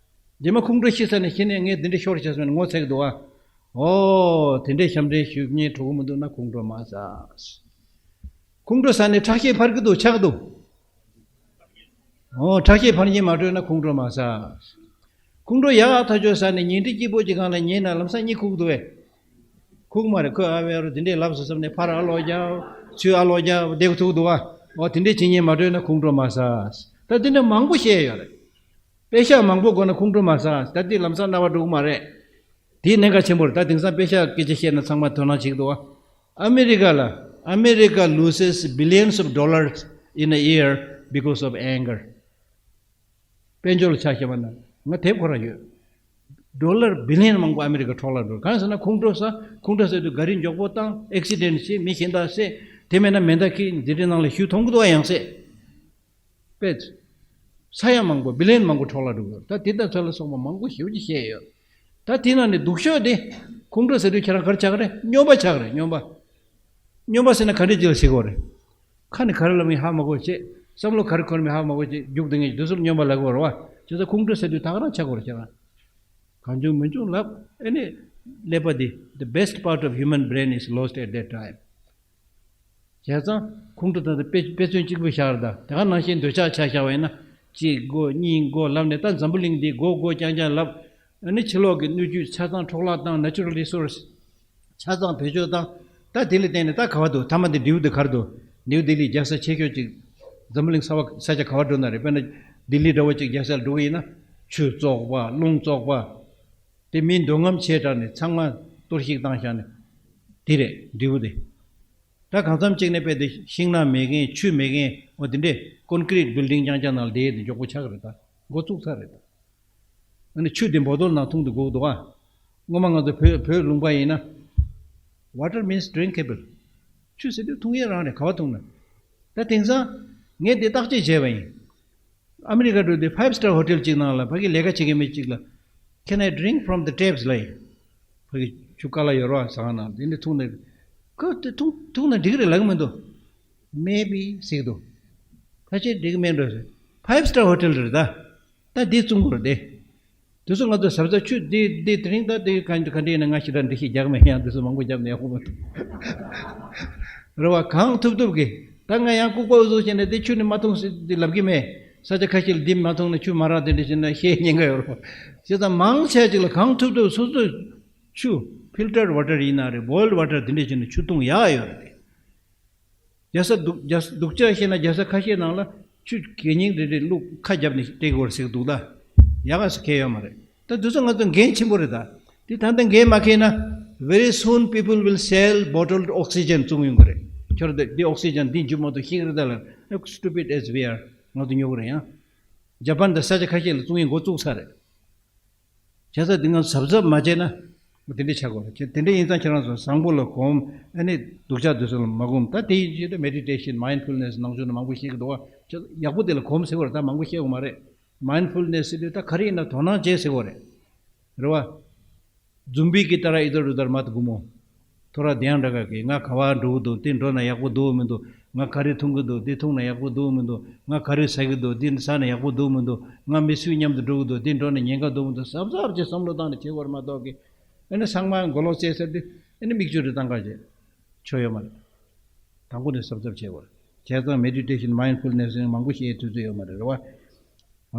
རྗེས་མ་ཁོང་ཁྲོ་ཤི་ཚར་ནས་གཞི་ནས་ངས་འདི་འདྲ་ཤོར་བྱས་སོང་ནས་ངོ་ཚ་གི་འདུག་ཨ། ཨོ་དེ་འདྲའི་ཞབས་འདྲེན་ཞུ་མཁན་གྲོགས་མི་འདུག་ན་ཁོང་ཁྲོ་མ་ཟ། ཁོང་ཁྲོ་ཟ་ནས་ཁྲག་ཤེད་འཕར་གི་འདུག་ཆག་གི་འདུག་ཨོ་ཁྲག་ཤེད་འཕར་མཁན་མ་གྲོལ་ན་ཁོང་ཁྲོ་མ་ཟ། ཁོང་ཁྲོ་ཡག་ཐག་ཆོད་ཟ་ནས་ཉལ་ཁྲི་སྐྱིད་པོ་ཅིག་སྒང་ལ་ཉལ་ན་ལམ་སང་གཉིད་ཁུག་འདུག་བས། ཁུག་མ་རེད། ཁོས་ཨ་ཝེ་རོ་དེ་འདྲས་ལབ་སོང་བསམ་ནས་ཕར་ཨ་ལོག་རྒྱབ་ཚུར་ཨ་ལོག་རྒྱབ་བསྡད་ཐུག་འདུག་བ། འོ་དེ་འདྲས་བྱེད་ཉེན་མ་གྲོལ་ན་ཁོང་ཁྲོ་མ་ཟ། ད་དེ་འདྲ་མང་པོ་བཤད་ཡོད་རེད། པེ་ཤག་མང་པོ་དགོས་ན་ཁོང་ཁྲོ་མ་ཟ། ད་དེ་ལམ་སང་རྣ་བ་འགྲོ་གི་མ་རེད། དེའི་གནད་འགག་ཆེན་པོ་རེད། ད་དེང་སང་པེ་ཤག་སྐད་ཆ་བཤད་ན་ཚང་མ་དོ་སྣང་བྱེད་ཀྱི་འདུག་བ། ཨ་མེ་རི་ཀ་ལ། America loses billions of dollars in a year because of anger. དཔལ་འབྱོར་ལ་ཆ་བཞག་པ་ན་ང་དེབ་ཁོ་རང་ཡོད། ཌོ་ལར་བི་ལི་ཡན་མང་པོ་ཨ་མེ་རི་ཀ་འཕྲོ་བརླག་འགྲོ། གང་ཟེར་ན་ཁོང་ཁྲོ་ཟ། ཁོང་ཁྲོ་ཟ་དུས་ག་རི་མགྱོགས་པོ་བཏང་། ཨེག་སི་ཌེན་ཊི་བྱེད། མི་གཞན་དག་བསད། དེ་མེད་ན་མེ་མདའ་ཁྱེར་འདི་འདྲའི་ནང་ལ་གཞུ་མཐོང་གི་འདུག་ཨ། ཡང་སེ་པེ་ས་ཡ་མང་པོ་བི་ལི་ཡན་མང་པོ་འཕྲོ་བརླག་འགྲོ་གི་ཡོད། ད་དེ་དང་ཚོད་ལ་སོགས་པ་མང་པོ་ཞེ་པོ་ཅིག་བཤད་ཡོད། ད་དེ་ནང་ནས་སྡུག་ཤོས་དེ་ཁོང་ཁྲོ་ཟ་དུས་ཁྱེད་རང་ག་རེ་ཆགས་ཀྱི་རེད། སྨྱོན་པ་ཆགས་ཀྱི་རེད། སྨྱོན་པ། སྨྱོན་པ་ཟེར་ན་ག་འདྲས་ཅིག་ལ་ཟེར་གྱི་ཡོད་རེད། ཁ་ནས་ག་རེ་ལབ་མིན་ཧ་མ་གོ་བྱས། བསམ་བློ་ག་རེ་འཁོར་མིན་ཧ་མ་གོ་བྱས། རྒྱུག་དེ་ངས་དུས་སུ་སྨྱོན་པ་ལབ་ཀྱི་ཡོད་རེད་བ། བྱས་ཙང་ཁོང་ཁྲོ་ཟ་དུས་ད་ག་རང་ཆགས་ཀྱི་ཡོད་རེད། ཁྱེད་རང་གང་བྱུང་མི་བྱུང་ལབ། ཨེ་ནས་ཀླད་པ་འདི། The best part of human brain is lost at that time. བྱས་ཙང་ཁོང་ཁྲོ་ད་ལྟ་དཔེ་དཔེ་མཚོན་གཅིག་པུ་བཞག་རེད་ད། དེ་ག་ནང་བཞིན་འདོད་ཆགས་ཆ་བཞག་པ་ཡིན་ན། གཅིག་དགོས་གཉིས་དགོས་ལབ་ནས་ད་འཛམ་བུ་གླིང་འདི་དགོས་དགོས་རྐྱང་རྐྱང་ལབ། ཨ་ནི་ཕྱི་ལོགས་ཀྱི་སྣོད་བཅུད་ཆ་ཚང་འཕྲོ་བརླག་བཏང་། ནེ་ཅུ་རལ་རི་སོར་སི་ཆ་ཚང་བེད་སྤྱོད་བཏང་། ད་དེ་ལ་བརྟེན་ནས་ད་ག་བ་འདུག་མཐའ་མ་དེ་ནིའུ་ཌེ་ལི་ག་རེ་འདུག་ནིའུ་ཌེ་ལི་རྒྱལ་ས་ཆེ་ཤོས་ཅིག་འཛམ་བུ་གླིང་ས་བ་ས་ཆ་ག་བ་འགྲོ་ན་རེད། དཔེར་ན་ལྡི་ལི་འདྲ་བོ་ཅིག་རྒྱལ་ས་ལ་འགྲོ་གི་ཡིན་ན། ཆུ་བཙོག་པ་རླུང་བཙོག་པ། དེ་མིའི་འདོད་རྔམ་ཆེ་དྲགས་ནས་ཚང་མ་གཏོར་བཤིག་བཏང་བཞག་ནས། དེ་རེད་ནིའུ་ཌེ་ལི། ད་གང་འཚམ་གཅིག་ནས་དཔེ་དེ་ཤིང་ནགས་མེད་མཁན་ཆུ་མེད་མཁན། འོ་དེ་འདྲས་ཀོན་ཀི་རིཊ་བིལ་ཌིང་རྐྱང་རྐྱང་ནང་ལ་བསྡད་དེ་མགྱོགས་པོ་ཆགས་ཀྱི་རེད། ད་འགོ་བཙུགས་ཚར་རེད་ད། ཨ་ནི་ཆུ་དེ་བོ་ཏོལ་ནང་འཐུང་དུ་དགོས་འདུག་ཨ། སྔོན་མ་ང་ཚོ་བོད་བོད་ལུང་པ་ཡིན་ན། Water means drinkable. ཆུ་ཟེར་དུས་འཐུང་ཡས་རང་རེད། ག་བ་འཐུང་ན། ད་དེང་སང་ངས་དེ་བརྟག་དཔྱད་བྱས་པ་ཡིན། ཨ་མི་རི་ཀ་འགྲོ་དུས་ཕའིབ་སི་ཊར་ཧོ་ཊེལ་གཅིག་ནང་ལ་ཕ་གི་ལས་ཀ་བྱེད་མཁན་མི་གཅིག་ལ། Can I drink from the taps? ལབ་ཡིན། ཕ་གི་ཆུ་ཀ་ལ་ཡོད་རོགས་ཟ་ཁང་ནང་དེ་འདྲ་འཐུང་ནས། ཁོས་དེ་འཐུང་འཐུང་ན་འགྲིག་རེད་ལབ་གི་མི་འདུག Maybe ཟེར་གི་འདུག་ཕལ་ཆེར་འགྲིག་གི་མེད་འགྲོ་ཟེར། ཕའིབ་སི་ཊར་ཧོ་ཊེལ་རེད་ད། ད་འདི་བཙུན་དགོས་རེད་དེ། དེ་ཚོ་ང་ཚོ་ཟབ་ཟབ་ཆུ་འདི་འདི་དེ་རིང་ད་འདི་ག་ག་འདྲ་ཡིན་ན། ང་ཞེ་དྲག་འགྲེལ་བཤད་རྒྱག་མེད། ཡང་དེ་ཚོ་མང་པོ་བརྒྱབ་ནས་ཡག་པོ་མ་ཐུབ། རེད་བ། གང་ཐུབ་ཐུབ་གི། ད་ང་ཡང་ལྐུགས་པ་འུ་ཚོ་བྱས་ནས་འདི་ཆུ་ནི་མ་འཐུང་ཟེར་འདི་ལབ་གི་མེད། ས་ཆ་ཁ་ཤས་ལ་འདི་མ་འཐུང་ན་ཆུ་མ་རག་དེ་འདྲ་བྱས་ན་བཤད་ཉེན་ཁ་ཡོད་རེད་བ། བྱས་ཙང་མང་ཆེ་ཅིག་ལ་གང་ཐུབ་ཐུབ་སོ་སོས་ཆུ། ཕིལ་ཊར་ཝ་ཊར་ཡིན་ན་རེད། བོའིལ་ཌི་ཝ་ཊར་དེ་འདྲས་བྱས་ནས་ཆུ་འཐུང་ཡག་ཡོད་རེད། རྒྱལ་ས་སྡུག་རྒྱལ་ས་སྡུག་ཅག་བཤད་ན་རྒྱལ་ས་ཁ་ཤས་ནང་ལ་ཆུ་གད་སྙིགས་རེ་རེ་བླུགས་ཁ་བརྒྱབ་ནས་སྤྲད་དགོས་རེད་ཟེར་གི་འདུག་ད་ཡག་ག་ཟེར་མཁན་ཡོད་མ་རེད། ད་དེ་ཚོ་ང་ཚོ་འགན་ཆེན་པོ་རེད་ད། དེ་ད་ལྟ་འགན་མ་འཁྱེར་ན། Very soon people will sell bottled oxygen བཙོང་ཡོང་གི་རེད། ཁྱོད་དེ་འདི་ཨོག་སི་ཇན་འདི་འཇུ་མ་གཏོགས་ཤེས་ཀྱི་རེད་ད་ལ། Stupid as we are. ང་ཚོ་ཉོ་གི་རེད་ཡང་། ཇ་པན་དང་ས་ཆ་ཁ་ཤས་ལ་བཙོང་ཡས་འགོ་བཙུགས་ཚར་རེད། བྱས་ཙང་འདི་ང་ཚོ་གཟབ་གཟབ་མ་བྱས་ན། དེ་འདྲ་ཆགས་དགོས་རེད། དེ་འདྲ་ཡིན་ཙང་ཁྱེད་རང་ཚོ་བཟང་པོ་ལ་གོམས། ཨ་ནི་སྡུག་ཅག་དེ་ཚོ་ལ་མ་གོམས། ད་དེ་ཡིན་ཕྱིན་ད་མེ་ཌི་ཊེ་ཤན། མའིན་ཌ་ཕུལ་ནེ་སི། ནང་ཆོས་ནང་མང་པོ་བཤད་ཀྱི་འདུག་བ། ཁྱེད་ཡག་པོ་དེ་ལ་གོམས་ཟེར་བ་རེད། ད་མང་པོ་བཤད་དགོས་མ་རེད། མའིན་ཌ་ཕུལ་ནེ་སི་དེ་ད་ག་རེ་ཡིན་ན་དོ་སྣང་བྱེད་ཟེར་བ་རེད། རེད་བ། ཛུམ་བི་གི་ཏ་ར་ཨི་དར་ཨུ་དར་མ་ཏི་གུ་མོ། ཐོ་ར་དེ་ཡང་འདྲ་ག་གི་ང་ག་བ་འགྲོ་གི་འདུག་དེ་འགྲོ་ན་ཡག་པོ་འདུག་མི་འདུག་ང་ག་རེ་འཐུང་གི་འདུག་དེ་འཐུང་ན་ཡག་པོ་འདུག་མི་འདུག་ང་ག་རེ་ཟ་གི་འདུག་དེ་ཟ་ན་ཡག་པོ་འདུག་མི་འདུག་ང་མི་སུའི་མཉམ་དུ་འགྲོ་གི་འདུག་དེ་འགྲོ་ན་ཉེན་ཁ་འདུག་མི་འདུག་གཟབ་གཟབ་ཅིག་བསམ་བློ་བཏང་ནས་བྱེད་དགོས་རེད་མ་གཏོགས་གི། ཨ་ནི་ཚང་མ་མགོ་ལོག་བཙལ་ཟེར་དུས་ཨ་ནི་མིག་ཆུ་རེ་བཏང་ག་བྱེད། ཆོ་ཡོད་མ་རེད། དང་པོ་ནས་གཟབ་གཟབ་བྱེད་དགོས་རེད། བྱས་ཙང་མེ་ཌི་ཊེ་ཤན། མའིན་ཌ་ཕུལ་ནེ་སི་མང་པོ་བཤད་དུས་ཚོད་ཡོད་མ་རེད། རེད་བ།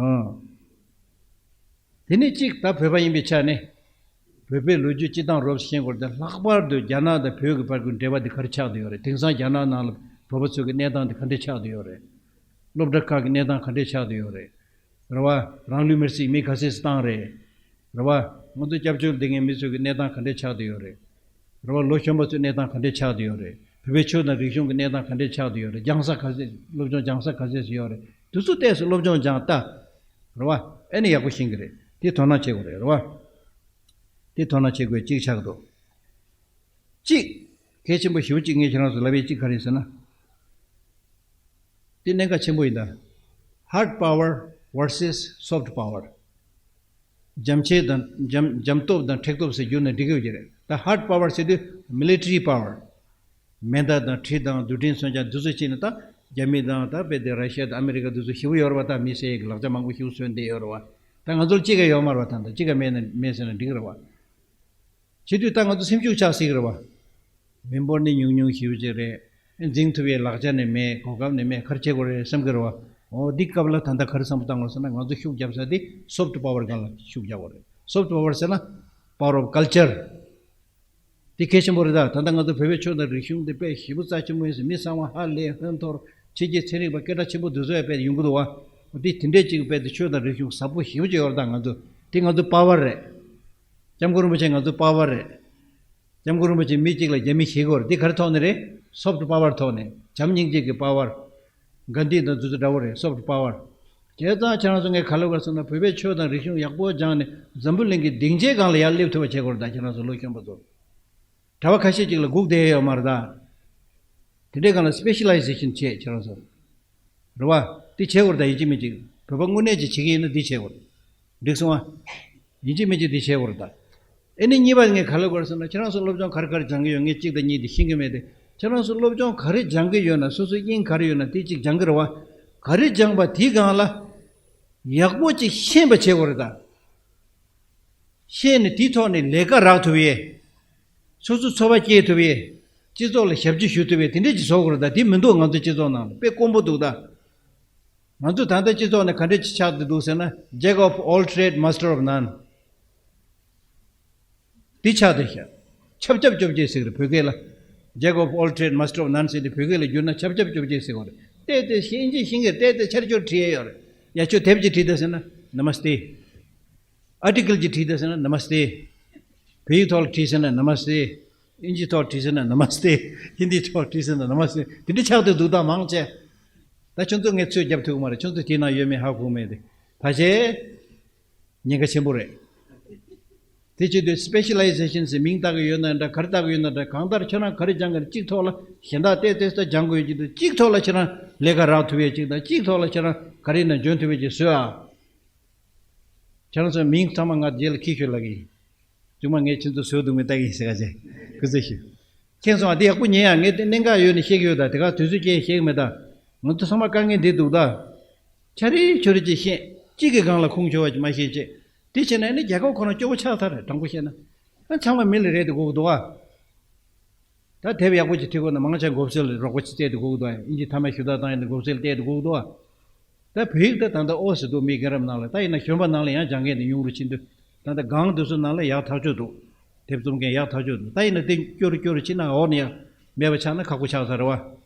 ཨང་། དེ་ནས་གཅིག་ད་བོད་པ་ཡིན་པའི་ཆ་ནས། བོད་པའི་ལོ་རྒྱུས་སྤྱི་བཏང་རོབ་ཤེས་དགོས་རེད། ལྷག་པར་དུ་རྒྱ་ནག་དང་བོད་ཀྱི་བར་གྱི་འབྲེལ་བ་འདི་ག་རེ་ཆགས་བསྡད་ཡོད་རེད། དེང་སང་རྒྱ་ནག་ནང་ལ་བོད་པ་ཚོ་གི་གནས་སྟངས་འདི་ག་འདྲས་ཆགས་བསྡད་ཡོད་རེད། སློབ་གྲྭ་ཁག་གི་གནས་སྟངས་ག་འདྲས་ཆགས་བསྡད་ཡོད་རེད། རེད་བ། རང་ལུས་མེར་སྲེག་མི་ག་ཚད་བཏང་རེད། རེད་བ། ང་ཚོ་སྐྱབས་བཅོལ་བསྡད་མཁན་མི་ཚོ་གི་གནས་སྟངས་ག་འདྲས་ཆགས་བསྡད་ཡོད་རེད། རེད་བ། ལོ་གཞོན་པ་ཚོའི་གནས་སྟངས་ག་འདྲས་ཆགས་བསྡད་ཡོད་རེད། བོད་པའི་ཆོས་དང་རིག་གཞུང་གི་གནས་སྟངས་ག་འདྲས་ཆགས་བསྡད་ཡོད་རེད། སྦྱང་ས་ག་ཚད། སློབ་སྦྱོང་སྦྱང་ས་ག་ཚད་ཡོད་རེད། དེ་ཚོ་ཏོག་ཙམ་སློབ་སྦྱོང་སྦྱང་ལྟ། རེད་བ། ཨེ་ནི་ཡག་པོ་ཤེས་ཀྱི་རེད། དེ་དོ་སྣང་བྱེད་དགོས་རེད། རེད་བ། དེ་དོ་སྣང་བྱེད་དགོས་གཅིག་ཆགས་འདུག་གཅིག་གལ་ཆེན་པོ་ཞེ་པོ་གཅིག་ངས་ཁྱེད་རང་ཚོ་ལབ་ཡས་གཅིག་ག་རེ་ཟེར་ན། དེ་གནད་འགག་ཆེན་པོ་ཡིན་ད། Hard power versus soft power. འཇམ་ཆེ་དང་འཇམ་འཇམ་སྟོབས་དང་མཁྲེགས་སྟོབས་ཟེར་བསྒྱུར་ན་འགྲིག་གི་ཡོད་ཀྱི་རེད། ད་ཧར་ཌི་པ་ཝར་ཟེར་དུས་མི་ལི་ཊ་རི་པ་ཝར། མེ་མདའ་དང་གྲི་དང་རྡུལ་ཕྲན་མཚོན་ཆ་འདི་ཚོ་བྱས་ནས་ད་རྒྱ་མི་དང་ད་དཔེ་དེ་ར་ཤི་ཡ་དང་ཨ་མི་རི་ཀ་འདི་ཚོ་ཞེ་པོ་ཡོད་རེད་བ། ད་མི་སེར་གྱི་ལག་ཆ་མང་པོ་ཞིག་བཟོས་བསྡད་ཡོད་རེད་བ། ད་ང་ཚོར་གཅིག་ཀ་ཡོད་མ་རེད་བ། ད་ད་གཅིག་ཀ་མེད་ན་མེད་ཟེར་ན་འགྲིག་རེད་བ། བྱེད་དུས་ད་ང་ཚོ་སེམས་ཤུགས་ཆག་སྲིད་ཀྱི་རེད་བ། མི་འབོར་ནི་ཉུང་ཉུང་ཞེ་པོ་ཅིག་རེད། འཛིང་ཐུབ་པའི་ལག་ཆ་ནི་མེད། གོ་སྐབས་ནི་མེད། ག་རེ་བྱེད་དགོས་རེད་བསམ་གྱི་རེད་བ། འོ་འདི་སྐབས་ལ་ད་ལྟ་ག་རེ་བསམ་བློ་བཏང་དགོས་ཟེར་ན། ང་ཚོ་ཤུགས་རྒྱབ་ས་དེ་སོཕ་ཊི་པ་ཝར་སྒང་ལ་ཤུགས་རྒྱག་དགོས་རེད། སོཕ་ཊི་པ་ཝར་ཟེར་ན་པ་ཝར་ཨོཕ་ཀལ་ཅར། འདི་གལ་ཆེན་པོ་རེད་ད། ད་ལྟ་ང་ཚོ་བོད་པའི་ཆོས་དང་རིག་གཞུང་འདི་དཔེ་ཞེ་པོ་རྩ་ཆེན་པོ་ཡིན་ཟེར། མི་གསང་བ་ཧ་ལས་ཧོན་ཐོར་ཕྱི་རྒྱལ་ཚན་རིག་པ་སྐད་གྲགས་ཆེན་པོ་འདི་ཚོ་ཡང་དཔེ་ཡོང་གི་འདུག་བ། འདི་དེ་འདྲས་ཅིག་དཔེ་དེ་ཆོས་དང་རིག་གཞུང་ཟབ་པོ་ཞེ་པོ་ཅིག་ཡོད་རེད་ད། ང་ཚོ་འདི་ང་ཚོ་པ་ཝར་རེད། སྐྱབས་མགོན་རིན་པོ་ཆེ་ང་ཚོ་པ་ཝར་རེད། སྐྱབས་མགོན་རིན་པོ་ཆེ་མི་གཅིག་ལ་རྒྱ་མི་ཞེད་ཀྱི་ཡོད་རེད། འདི་ག་རེ་ཐོག་ནས་རེད། སོཕ་ཊི་པ་ཝར་ཐོག་ནས། བྱམས་སྙིང་རྗེ་གི་པ་ཝར། གྷན་དྷི་དང་དེ་ཚོ་འདྲ་བོ་རེད། སོཕ་ཊི་པ་ཝར། བྱས་ཙང་ཁྱེད་རང་ཚོ་ངས་ག་ལབ་དགོས་ཟེར་ན། བོད་པའི་ཆོས་དང་རིག་གཞུང་ཡག་པོ་སྦྱངས་ནས་འཛམ་བུ་གླིང་གི་སྡིངས་ཆའི་སྒང་ལ་ཡར་སླེབས་ཐུབ་པ་བྱེད་དགོས་རེད་ད། ཁྱེད་རང་ཚོ་ལོ་གཞོན་པ་ཚོ། གྲྭ་པ་ཁ་ཤས་ཅིག་ལ་སྒུག་བསྡད་ཡོད་མ་རེད་ད། དེ་འདྲའི་སྒང་ལ་སི་པེ་ཤ་ལའི་ཟེ་ཤན་བྱེད། ཁྱེད་རང་ཚོ། རེད་བ། འདི་བྱེད་དགོས་རེད་ད། ཡིན་གཅིག་མིན་གཅིག་བོད་པ་དངོས་གནས་ཅིག་བྱེད་ཀྱི་ཡིན་ན་འདི་བྱེད་དགོས་རེད། འགྲིག་སོང་ཨ། ཡིན་གཅིག་མིན་གཅིག་འདི་བྱེད་དགོས་རེད་ད། ཨེ་ནི་གཉིས་པ་ངས་ག་ལབ་དགོས་རེད་ཟེར་ན། ཁྱེད་རང་ཚོ་སློབ་སྦྱོང་ག་རེ་ག་རེ་སྦྱང་གི་ཡོད། ངས་གཅིག་དང་གཉིས་དེ་ཤེས་ཀྱི་མེད་དེ། ཁྱེད་རང་ཚོ་སློབ་སྦྱོང་ག་རེ་སྦྱང་གི་ཡོད་ན། སོ་སོའི་དབྱིངས་ག་རེ་ཡོད་ན་དེ་གཅིག་སྦྱང་གི་རེད་བ། ག་རེ་སྦྱངས་པ་དེའི་སྒང་ལ་ཡག་པོ་ཅིག་ཤེས་པ་བྱེད་དགོས་རེད་ད། ཤེས་ནས་དེའི་ཐོག་ནས་ལས་ཀ་རག་ཐུབ་ཡས། སོ་སོའི་འཚོ་བ་སྐྱེལ་ཐུབ་ཡས། སྤྱི་ཚོགས་ལ་ཞབས་ཕྱི་ཞུ་ཐུབ་ཡས། དེ་འདྲས་ཅིག་བཟོ་དགོས་རེད་ད། དེ་མི་འདུག་ང་ཚོ་སྤྱི་ཚོགས་ནང་ལ་དཔེ་དཀོན་པོ་འདུག་ད། ང་ཚོ་ད་ལྟ་སྤྱི་ཚོགས་ནས་ག་འདྲས་ཅིག་ཆགས་བསྡད་འདུག་ཟེར་ན། Jack of all trade, master of none. འདི་ཆགས་བསྡད་ཤག་ཆབ་ཆབ་བཅོ་བརྒྱད་ཟེར་གི་རེད་བོད་སྐད་ལ། Jack of all trade, master of none ཟེར་དེ་བོད་སྐད་ལ་བསྒྱུར་ན་ཆབ་ཆབ་བཅོ་བརྒྱད་ཟེར་གི་རེད། བལྟས་ཏེ་ཤེས་ཀྱི་ཤེས་ཀྱི་བལྟས་ཏེ་ཆར་ཆུར་བྲིས་ཡས་ཡོད་རེད། ཡ་ཁྱོད་དེབ་ཅིག་བྲིས་ད་ཟེར་ན་ནམ་སྟེ། ཨར་ཊི་ཀལ་ཅིག་བྲིས་ད་ཟེར་ན་ནམ་སྟེ། བོད་ཡིག་ཐོག་ལ་བྲིས་ཟེར་ན་ནམ་སྟེ། ཨིན་ཇི་ཐོག་བྲིས་ཟེར་ན་ནམ་སྟེ། ཧིན་དི་ཐོག་བྲིས་ཟེར་ན་ནམ་སྟེ། དེ་འདྲ་ཆགས་བསྡད་འདུག་ད་མང་ཆེ། ད་ཁྱོད་ཚོ་ངས་ཚོད་རྒྱབ་ཐུབ་ཀྱི་མ་རེད། ཁྱོད་ཚོ་དེའི་ནང་ཡོད་མེད་ཧ་གོ་མེད་དེ། ཕལ་ཆེར་ཉེན་ཁ་ཆེན་པོ་རེད། དེ་བྱེད་དུས་སི་པེ་ཤ་ལའི་ཟེ་ཤན་ཟེར་མིང་བཏགས་ཀྱི་ཡོད་ན་འདྲ། ག་རེ་བཏགས་ཀྱི་ཡོད་ན་འདྲ། གང་ལྟར་ཁྱོད་རང་ག་རེ་སྦྱང་གི་རེད། གཅིག་ཐོག་ལ་གཞན་དག་བལྟས་བལྟས་སུ་སྦྱང་དགོས་ཀྱི་འདུག་གཅིག་ཐོག་ལ་ཁྱེད་རང་ལས་ཀ་རག་ཐུབ་ཡས་ཅིག་དང་། གཅིག་ཐོག་ལ་ཁྱེད་རང་ག་རེ་ཡིན་ན་འཇོན་ཐུབ་ཡས་ཅིག་བཟོས་ཨ། ཁྱེད་རང་ཚོ་མིང་ཚང་མ་ང་རྗེས་ལ་ཁྱེར་ཤོག་ལབ་ཀྱི་ཡིན། ཅུང་མ་ངས་ཁྱེད་ཚོ་བཟོས་འདུག་མི་ལྟ་གི་ཡིན་ཟེར་ག་བྱས། སྐུ་ཚེ་ཞུ། མཁྱེན་སོང་ཨ། འདི་ཡག་པོ་ཉན་ཡ། ངས་དེ་གནད་འགག་ཡོད་ནི་ཤེས་ཀྱི་ཡོད་ད། དེ་ག་དུས་ཚོད་ཅན་ཤེས་ཀྱི་མེད་ད། ང་ཚོ་ཚང་མ་དཀའ་ངལ་འདི་འདུག་ད། ཆ་རེ་ཆོ་རེ་ཅིག་ཤེས། གཅིག་གི་སྒང་ལ་ཁུངས་འཁྱོལ་བ་ཅིག་མ་ཤེས་བྱས། དེ་བྱས་ན་ནི་རྒྱལ་ཁབ་ཁོ་རང་སྐྱོ་བོ་ཆགས་ཚར་རེད། དྲང་པོ་བཤད་ན། ཨ་ཚང་མ་མི་ལ་རེ་དེ་དགོས་ཀྱི་འདུག་ཨ། ད་དེབ་ཡག་པོ་ཅིག་བྲིས་དགོས་ན་མང་ཆེ་མགོ་སེར་ལ་རོགས་པ་ཅིག་སྤྲད་དེ་དགོས་ཀྱི་འདུག་ཨ། ཨིན་ཇི་མཐའ་མ་ཞུ་དག་བཏང་ཡིན་ན་མགོ་སེར་ལ་སྤྲད་དེ་དགོས་ཀྱི་འདུག་ཨ། ད་བོད་ཡིག་ད་ད་ལྟ་ཨོ་ཟེར་འདུག་མི་རྒན་རབས་ནང་ལ། ད་ཡིན་ན་གཞོན་པ་ནང་ལ་ཡང་སྦྱང་མཁན་དེ་ཉུང་རུ་ཕྱིན་དུས། ད་ལྟ་སྒང་དེ་ཚོ་ནང་ལ་ཡག་ཐག་ཆོད་འདུག་དེབ་རྩོམ་མཁན་ཡག་ཐག་ཆོད་འདུག་ད་ཡིན་ན་དེ་སྐྱོ་རུ་སྐྱོ་རུ་ཕྱིན་ན་འོག་ནས་ཡར་མེད་པ་ཆགས་ན་ཁག་པོ་ཆགས་ས་རེད་བ།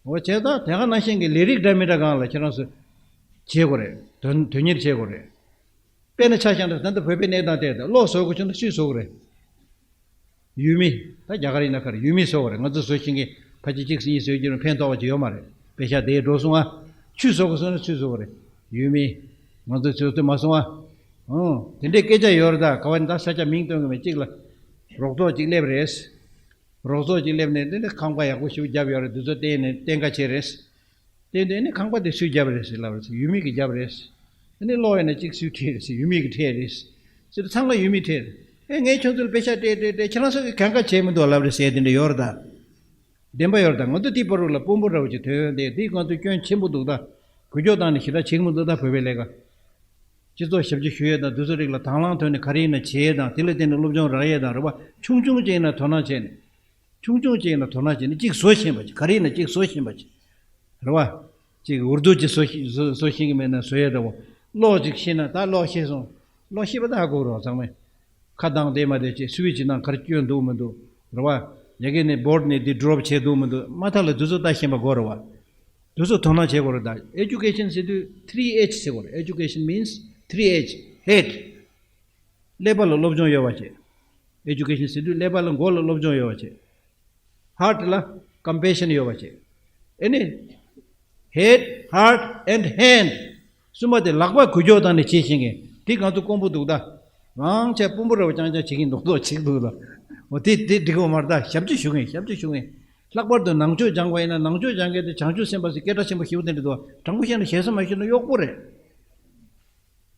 འོ་བྱས་ཙང་དེ་ག་ནང་བཞིན་གྱི་ལས་རིགས་འདྲ་མི་འདྲ་སྒང་ལ་ཁྱེད་རང་ཚོ་བྱེད་དགོས་རེད། དོན་དོན་གཉེར་བྱེད་དགོས་རེད། དཔེར་ན་ཆ་བཞག་ན་ད་ལྟ་བོད་པའི་གནས་སྟངས་དེ་ད་གློག་བཟོ་དགོས་བྱུང་ན་སུས་བཟོ་དགོས་རེད། ཡུལ་མི། ད་རྒྱ་གར་ཡིན་ན་ག་རེ་ཡུལ་མིས་བཟོ་དགོས་རེད། ང་ཚོ་བཟོ་ཤེས་མཁན་ཕལ་ཆེར་གཅིག་གཉིས་བཟོས་ཀྱི་རུང་ཕན་ཐོགས་པ་ཅིག་ཡོད་མ་རེད། པེ་ཤག་དེ་འགྲོ་སོང་ཨ། ཆུས་བཟོ་དགོས་སོང་ན་སུས་བཟོ་དགོས་རེད། ཡུལ་མི། ང་ཚོས་བཟོ་ཐུབ་མ་སོང་ཨ། ཨང་། དེ་འདྲའི་སྐད་ཆ་ཡོད་རེད། ད་ག་བ་ནི་ད་ས་ཆ་མིང་སྟོན་གི་མེད། གཅིག་ལ་རོགས་ཚོགས་གཅིག་སླེབས་རེད། རོགས་ཚོགས་ཀྱིས་སླེབས་ནས་དེ་ནས་ཁང་པ་ཡག་པོ་ཞིག་བརྒྱབ་ཡོད་རེད། དེ་ཚོ་བལྟས་ནས་བརྟན་ཁ་བྱས་རེད། དེ་ནས་ཨ་ནི་ཁང་པ་དེ་སུས་བརྒྱབ་རེད་ཟེར་ལབ་རེད། ཡུལ་མི་གིས་བརྒྱབ་རེད། ཨ་ནི་གློག་ཡིན་ན་གཅིག་སུས་སྤྲད་རེད་ཟེར། ཡུལ་མི་གིས་སྤྲད་རེད་ཟེར། ཚང་མ་ཡུལ་མིས་སྤྲད་རེད། ཨེ་ངས་ཁྱོད་ཚོ་ལ་པེ་ཤག་སྤྲད་སྤྲད་སྤྲད། ཁྱེད་རང་ཚོ་གིས་གང་ག་བྱས་མི་འདུག་ལབ་རེད་ཟེར་དེ་འདྲ་ཡོད་རེད་ད། བདེན་པ་ཡོད་རེད་ད། ང་ཚོ་དེའི་བར་དུ་ལ་དཔོན་པོ་འདྲ་བོ་ཅིག་ཐོན་ཡོང་དེ་དེ་ང་ཚོ་སྐྱོན་ཆེན་པོ་འདུག་ད། འགུལ་སྐྱོད་བཏང་ནས་ཞེ་དྲག་བྱེད་ཀྱི་མི་འདུག་ད། བོད་པའི་ལས་ཀ་སྤྱི་ཚོགས་ཞབས་ཕྱི་ཞུ་ཡས་དང་དེ་ཚོ་རིགས་ལ་དང་བླངས་ཐོག་ནས་ག་རེ་ཡིན་ན་བྱེད་ཡས་དང་། དེ་ལ་བརྟེན་ནས་སློབ་སྦྱོང་རག་ཡས་དང་རེད་བ། ཆུང་ཆུང་ཅིག་ཡིན་ན་དོ་སྣང་བྱས་ནས། ཆུང་ཆུང་ཅིག་ཡིན་ན་དོ་སྣང་བྱས་ནས་གཅིག་བཟོ་ཤེས་པ་ཅིག་ག་རེ་ཡིན་ན་གཅིག་བཟོ་ཤེས་པ་ཅིག་རེད་བ། གཅིག་འུར་རྡོ་ཅིག་བཟོ་ཤེས་བཟོ་བཟོ་ཤེས་ཀྱི་མེད་ན་བཟོ་ཡས་འདྲ་བོ། གློག་ཅིག་ཤེས་ན་ད་གློག་ཤེས་སོང་། གློག་ཤེས་པ་ད་ཧ་གོ་རོགས་ཚང་མས། ཁ་གདངས་བསྡད་མ་བསྡད་ཅིག་སུའི་ཅིག་ནང་ག་རེ་སྐྱོན་འདུག་མི་འདུག་རེད་བ། ཡ་གི་ནས་བོར་ནས་འདི་ཌོབ་བྱས་འདུག་མི་འདུག་མ་མཐའ་ལ་དུས་ཚོད་ལྟ་ཤེས་པ་དགོས་རེད་བ། དུས་ཚོད་དོ་སྣང་བྱེད་དགོས་རེད་ད། ཨེ་ཌུ་ཀེ་ཤན་ཟེར་དུས་ཐི་རི་ཨེཆ་ཟེར་དགོས་རེད། Education means three H. Head. ཀླད་པ་ལ་སློབ་སྦྱོང་ཡོད་པ་བྱེད། ཨེ་ཌུ་ཀེ་ཤན་ཟེར་དུས་ཀླད་པ་ལ་མགོ་ལ་སློབ་སྦྱོང་ཡོད་པ་བྱེད། ཧར་ཊི་ལ་ཀམ་པེ་ཤན་ཡོད་པ་བྱེད། ཨེ་ནི། Head, heart and hand. གསུམ་པ་དེ་ལག་པ་འགུལ་སྐྱོད་བཏང་ནས་བྱེད་ཤེས་མཁན་དེ་ང་ཚོ་དཀོན་པོ་འདུག་ད། རང་ཆས་དཔོན་པོ་རེ་བ་རྐྱང་རྐྱང་བྱེད་ཀྱིན་མདོག་མདོག་བྱེད་འདུག་ད། འོ་དེ་དེ་འགྲིག་གི་མ་རེད་ད། ཞབས་ཕྱི་ཞུ་མཁན་ཞབས་ཕྱི་ཞུ་མཁན། ལྷག་པར་དུ་ནང་ཆོས་སྦྱང་བ་ཡིན་ན། ནང་ཆོས་སྦྱང་མཁན་དེ་བྱང་ཆུབ་སེམས་དཔའ་ཟེར་སྐད་གྲགས་ཆེན་པོ་ཞེ་པོ་དེ་འདྲ་འདུག་དྲང་པོ་བཤད་ན་ཞེ་ས་མ་ཞུས་ན་གཡོག་པོ་རེད།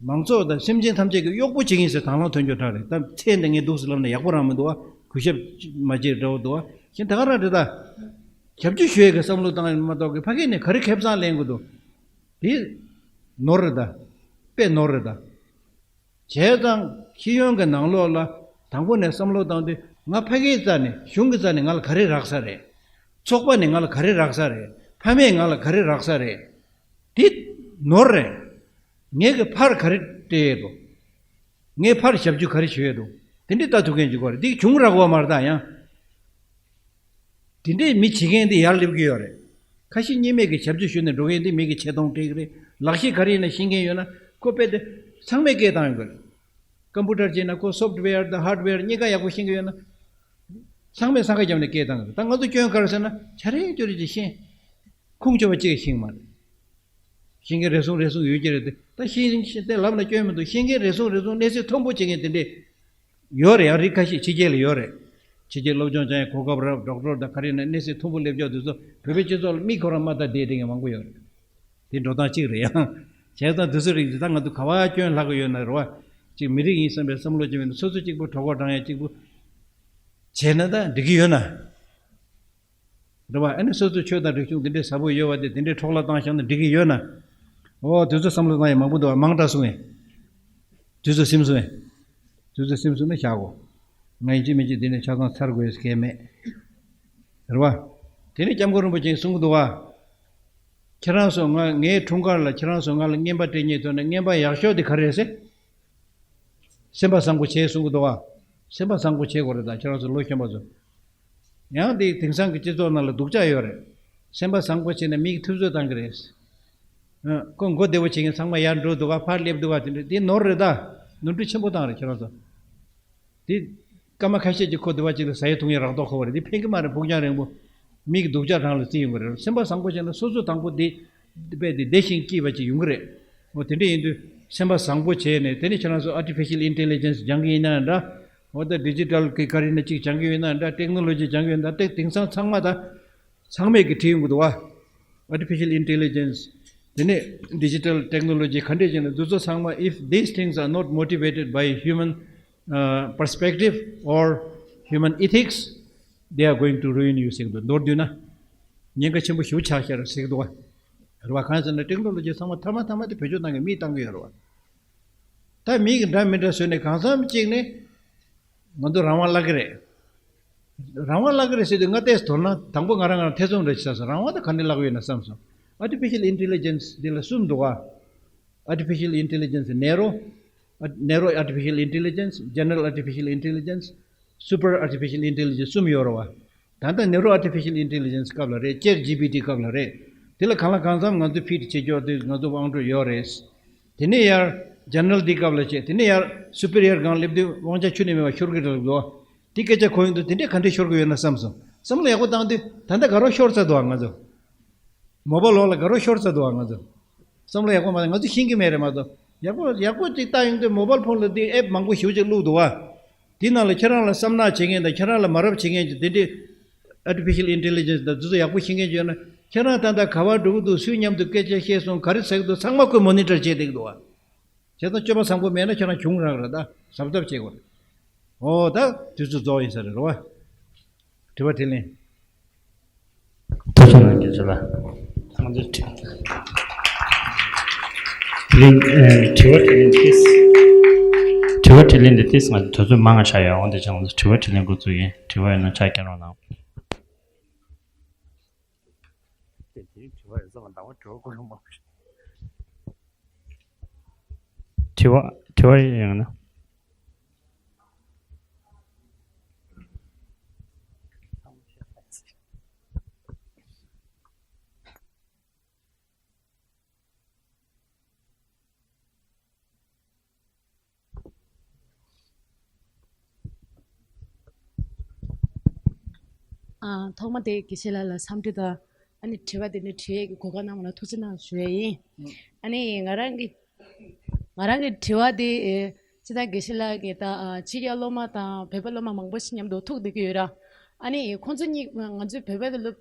མང་ཚོགས་དང་སེམས་ཅན་ཐམས་ཅད་ཀྱི་གཡོག་པོ་བྱེད་ཀྱིན་ཟེར་དང་བླངས་ཐོན་རྒྱུ་དྲག་རེད། ད་ཚེ་འདི་ངས་འདུག་ཟེར་ལབ་ན་ཡག་པོ་རང་མི་འདུག་བ། གུས་ཞབས་མ་བྱེད་འདྲ་བོ་འདུག་བ། གཞན་ད་ག་རང་རེད་ད། ཞབས་ཕྱི་ཞུ་ཡས་ཀྱི་བསམ་བློ་བཏང་ཡོད་མ་གཏོགས་ཀྱི་ཕ་གི་ནས་ག་རེ་ཁེ་བཟང་ལེན་དགོས་འདུག་དེ་ནོར་རེད་ད། དཔེ་ནོར་རེད་ད། བྱས་ཙང་ཤེས་ཡོན་གྱི་ནང་ལོགས་ལ་དང་པོ་ནས་བསམ་བློ་བཏང་དུས་ང་ཕ་གིའི་རྩ་ནས་གཞུང་གི་རྩ་ནས་ང་ལ་ག་རེ་རག་ས་རེད། ཚོགས་པ་ནས་ང་ལ་ག་རེ་རག་ས་རེད། ཕ་མས་ང་ལ་ག་རེ་རག་ས་རེད། དེ་ནོར་རེད། ངས་ཀྱི་ཕར་ག་རེ་སྤྲད་ཡས་འདུག་ངས་ཕར་ཞབས་ཞུ་ག་རེ་ཞུ་ཡས་འདུག་དེ་འདྲའི་ལྟ་ཐུབ་མཁན་ཅིག་དགོས་རེད། འདི་གཞུང་རག་གི་ཡོད་མ་རེད་ད་ཡང་། དེ་འདྲའི་མི་བྱེད་མཁན་འདི་ཡར་སླེབས་ཀྱི་ཡོད་རེད། ཁ་ཞེ་གཉིས་མེད་ཀྱི་ཞབས་ཕྱི་ཞུས་ནས་འགྲོ་མཁན་འདི་མི་གི་ཆེ་མཐོང་སྤྲད་ཀྱི་རེད། ལག་ཤེས་ག་རེ་ཡིན་ན་ཤེས་མཁན་ཡོད་ན་ཁོ་དཔེ་དེ་ཚང་མས་སྐད་བཏང་ཡོང་གི་རེད། ཀམ་པུ་ཊར་བྱས་ན་ཁོ་སོབ་ཊི་ཝེར་དང་ཧར་ཌི་ཝེར་གཉིས་ཀ་ཡག་པོ་ཤེས་ཀྱི་ཡོད་ན། ཚང་མས་སང་ཁ་བརྒྱབ་ནས་སྐད་བཏང་གི་རེད། ད་ང་ཚོ་སྐྱོན་ག་རེ་ཟེར་ན་ཆ་རེ་ཅོ་རེ་ཅིག་ཤེས། ཁུངས་ཆེ་བ་གཅིག་ཤེས་ཀྱི་མ་རེད། ཤེས་མཁན་རེ་ཟུང་རེ་ཟུང་ཡོད་ཀྱི་རེད་དེ། ད་ཤེས་ཤེས་དེ་ལབ་ན་སྐྱོན་མི་འདུག་ཤེས་མཁན་རེ་ཟུང་རེ་ཟུང་གནས་ཚད་མཐོན་པོ་བྱེད་མཁན་དེ་འདྲས་ཡོད་རེད། ཡང་རིགས་ཁ་ཤས་ཕྱི་རྒྱལ་ལ་ཡོད་རེད། ཕྱི་རྒྱལ་སློབ་སྦྱོང་སྦྱང་ཡས་གོ་སྐབས་རག་ཌོག་ཊར་དང་ག་རེ་ཡིན་ན་གནས་ཚད་མཐོན་པོ་སླེབས་ཀྱོག་དེ་ཚོ་བོད་པའི་སྤྱི་ཚོགས་ལ་མིག་ཁོ་རང་མ་ལྟ་བསྡད་བསྡད་མཁན་མང་པོ་ཡོད་རེད། དེ་འགྲོ་སྟངས་གཅིག་རེད་ཡང་། བྱས་ཙང་དེ་ཚོ་རིགས་འདི་ད་ང་ཚོ་ག་བ་སྐྱོན་ལྷག་གི་ཡོད་ན་རེད་བ། གཅིག་མི་རིགས་ཡིན་བསམ་པའི་བསམ་བློ་ཅིག་མེད་ན་སོ་སོ་གཅིག་པུ་གྲོད་ཁོག་འགྲང་ཡས་གཅིག་པུ་བྱས་ན་ད་འགྲིག་གི་ཡོད་ན། རེད་བ། ཨ་ནི་སོ་སོའི་ཆོས་དང་རིག་གཞུང་འདི་འདྲའི་ཟབ་པོ་ཡོད་བ་དེ་འདི་འདྲའི་འཕྲོ་བརླག་བཏང་བཞག་ན་འགྲིག་གི་ཡོད་ན། ཨོ་དེ་ཚོ་བསམ་བློ་བཏང་ཡ་མང་པོ་འདུག་བ། མང་དྲགས་སོང་ངས། དུས་ཚོད་ཟིན་སོང་ངས། དུས་ཚོད་ཟིན་སོང་ན་བཞག་གོ། ང་ཡིན་གཅིག་མིན་གཅིག་འདི་ནས་ཆ་ཚང་ཚར་དགོས་ཀྱི་མེད། རེད་བ། དེ་ནས་སྐྱབས་མགོན་རིན་པོ་ཆེས་གསུང་གི་འདུག་བ། ཁྱེད་རང་ཚོ་ང་ངའི་འཁྲུངས་སྐར་ལ་ཁྱེད་རང་ཚོ་ང་ལ་རྔན་པ་སྤྲད་མཁན་ཐོག་ནས་རྔན་པ་ཡག་ཤོས་དེ་ག་རེ་རེད་ཟེར། སེམས་པ་བཟང་པོ་བྱེད་གསུང་གི་འདུག་བ། སེམས་པ་བཟང་པོ་བྱེད་དགོས་རེད་ད། ཁྱེད་རང་ཚོ་ལོ་གཞོན་པ་ཚོ། ཡང་དེ་དེང་སང་གི་སྤྱི་ཚོགས་ནང་ལ་སྡུག་ཅག་ཡོད་རེད། སེམས་པ་བཟང་པོ་བྱས་ནས་མི་གི་ཐུབ་ཚོད་བཏང་གི་རེད། ཨ། ཁོ་མགོ་བདེ་བོ་བྱེད་མཁན་ཚང་མ་ཡར་འགྲོ་འདུག་ག་ཕར་སླེབས་འདུག་ག་དེ་འདྲ་དེ་ནོར་རེད་ད། ནོར་འཁྲུལ་ཆེན་པོ་བཏང་རེད་ཁྱེད་རང་ཚོ། དེ་སྐར་མ་ཁ་ཤས་ཀྱི་ཁོ་བདེ་བ་ཅིག་ལ་ཟ་ཡི་འཐུང་ཡི་རག་མདོག་ཁ་པོ་རེད། དེ་ཕན་གི་མ་རེད། ཕུགས་རྒྱང་རིང་པོ། མི་གི་སྡུག་ཅག་རང་ལ་བརྩི་ཡོང་གི་རེད། སེམས་པ་བཟང་པོ་བྱས་ན་སོ་སོ་དང་པོ་དེ་དཔེ་དེ་བདེ་ཞིང་སྐྱིད་པ་ཅིག་ཡོང་གི་རེད། འོ་དེ་འདྲ་ཡིན་དུས་སེམས་པ་བཟང་པོ་བྱས་ནས་དེ་ནས་ཁྱེད་རང་ཚོ་artificial intelligence སྦྱང་གི་ཡིན་ན་འདྲ། འོ་ད་digital གི་ག་རེ་ན་ཅིག་སྦྱང་གི་ཡོད་ན་འདྲ། technology སྦྱང་གི་ཡོད་ན་འདྲ། དེ་དེང་སང་ཚང་མ་ད། ཚང་མས་ཀྱི་བྲིས་ཡོང་གི་འདུག་བ། Artificial intelligence དེ་ནས་digital technology ག་འདྲས་ཅིག་ན་འདི་ཚོ་ཚང་མ if these things are not motivated by human uh, perspective or human ethics, they are going to ruin you ཟེར་གི་འདུག་མདོར་བསྡུས་ན། ཉེན་ཁ་ཆེན་པོ་ཞེ་པོ་ཆགས་ཤག་ཟེར་གི་འདུག་བ། རེད་བ། གང་ཟེར་ན་technology ཚང་མ་མཐའ་མ་མཐའ་མ་དེ་བེད་སྤྱོད་གཏང་གི་མིས་གཏང་གི་ཡོད་རེད་བ། ད་མི་གི་འདྲ་མི་འདྲ་བཟོས་ནས་གང་འཚམ་གཅིག་ནས། ང་ཚོ་རང་དབང་བརླག་གི་རེད། རང་དབང་བརླག་གི་རེད་ཟེར་དུས་ང་ཏོག་ཙམ་དོར་ན་དང་པོ་ང་རང་ང་རང་ཐེ་ཚོམ་འདྲ་ཞིག་ཟ་སོང་། རང་དབང་དེ་ག་འདྲ་བརླག་ཡོད་ན་བསམ་སོང་། Artificial intelligence འདི་ལ་གསུམ་འདུག་ག Artificial intelligence narrow, narrow artificial intelligence, general artificial intelligence, Super Artificial Intelligence གསུམ་ཡོད་རེད་བ། ད་ལྟ་Neuro Artificial Intelligence སྐབས་ལ་རེད། Chat G P T སྐབས་ལ་རེད། དེ་ལ་གང་ལ་གང་འཚམ་ང་ཚོ་ཕིཊ་བྱེད་ཆོག་དུས་ང་ཚོ་དབང་སྒྲོན་ཡོད་རེད། དེ་ནས་ཡར་General འདི་སྐབས་ལ་བྱས། དེ་ནས་ཡར་Superior སྒང་སླེབས་དུས་དབང་ཆ་ཁྱོན་ནས་མེད་པ་ཤོར་གི་རེད་འདུག་དེ་སྐད་ཆ་གོ་ཡོང་དུས་དེ་འདྲས་ག་འདྲས་ཤོར་གི་ཡོད་ན་བསམ་སོང་། བསམ་བློ་ཡག་པོ་བཏང་དུས་ད་ལྟ་དགའ་རོགས་ཤོར་ཚར་འདུག་ཨ། ང་ཚོ་མོ་བལ་ལོག་ལ་དགའ་རོགས་ཤོར་ཚར་འདུག་ཨ། ང་ཚོ་བསམ་བློ་ཡག་པོ་མ་བཏང་། ང་ཚོ་ཤེས་ཀྱི་མེད་རེད་མ་གཏོགས། ཡག་པོ་ཡག་པོ་ཅིག་བལྟ་ཡོང་དུས་མོ་བལ་ཕོན་ལ་དེ་ཨེབ་མང་པོ་ཞེ་པོ་ཅིག་བླུགས་འདུག་ཨ། དེའི་ནང་ལ་ཁྱེད་རང་ལ་བསམ་ནག་བྱེད་མཁན་དང་ཁྱེད་རང་ལ་མ་རབས་བྱེད་མཁན་གྱི་དེ་འདྲའི་Artificial Intelligence དང་དེ་ཚོ་ཡག་པོ་ཤེས་མཁན་ཅིག་ཡོད་ན། ཁྱེད་རང་ད་ལྟ་ག་པར་འགྲོ་གི་འདུག་སུའི་མཉམ་དུ་སྐད་ཆ་བཤད་སོང་། ག་རེ་ཟེར་གི་འདུག་ཚང་མ་ཁོས་མོ་ནི་ཊར་བྱེད་བསྡད་ཀྱི་འདུག་ཨ། བྱས་ཙང་སྤྱོད་པ་བཟང་པོ་མེད་ན་ཁྱེད་རང་གྱོང་རག་རེད། ད་གཟབ་གཟབ་བྱེད་དགོས་རེད། ཨོ་ད་དུས་ཚོད་རྫོགས་ཡིན་ས་རེད། རེད་བ། དྲི་བ་དྲིས་ལན། ཐུགས་རྗེ་གནང་རྒན་ལགས། ང་ཚོའི་དྲི་དྲི་ལན་ཨེ། དྲི་བ་དྲིས་ལན་ཏིས། དྲི་བ་དྲིས་ལན་འདི་ཏིས་ང་ཚོ་དུས་ཚོད་མང་ང་ཤར་ཡོད། འོན་ཏེ་ཅང་ང་ཚོ་དྲི་བ་དྲིས་ལན་འགོ་བཙུགས་ཡིན། དྲི་བ་ཡོད་ན་ཕྱག་བརྐྱང་རོགས་གནང་། དེ་དེའི་དྲི་བ་ཡོད་ས་མ་འདང་བ། དྲི་བ་གོ་རུ་མ་དྲི་བ་དྲི་བ་ཡོད་ན། ཨ། ཐོག་མ་དེ་དགེ་བཤེས་ལགས་ལ་འཚམས་འདྲི་དང་། ཨ་ནི་དྲི་བ་དེ་འདྲ་དྲི་ཡས་ཀྱི་གོ་སྐབས་གནང་བ་ལ་ཐུགས་རྗེ་གནང་ཞུ་ཡས་ཡིན། ཨ་ནི་ང་རང་གི་ང་རང་གི་དྲི་བ་དེ། ཨེ། སྤྱིར་བཏང་དགེ་བཤེས་ལགས་ཀྱིས་ད་ཨ་ཕྱི་རྒྱལ་སློབ་མ་དང་བོད་པ་སློབ་མ་མང་པོ་ཞིག་མཉམ་དུ་ཐུག་བསྡད་ཀྱི་ཡོད་ར། ཨ་ནི་ཁོང་ཚོ་གཉིས་ང་ཚོའི་བོད་པའི་སློབ་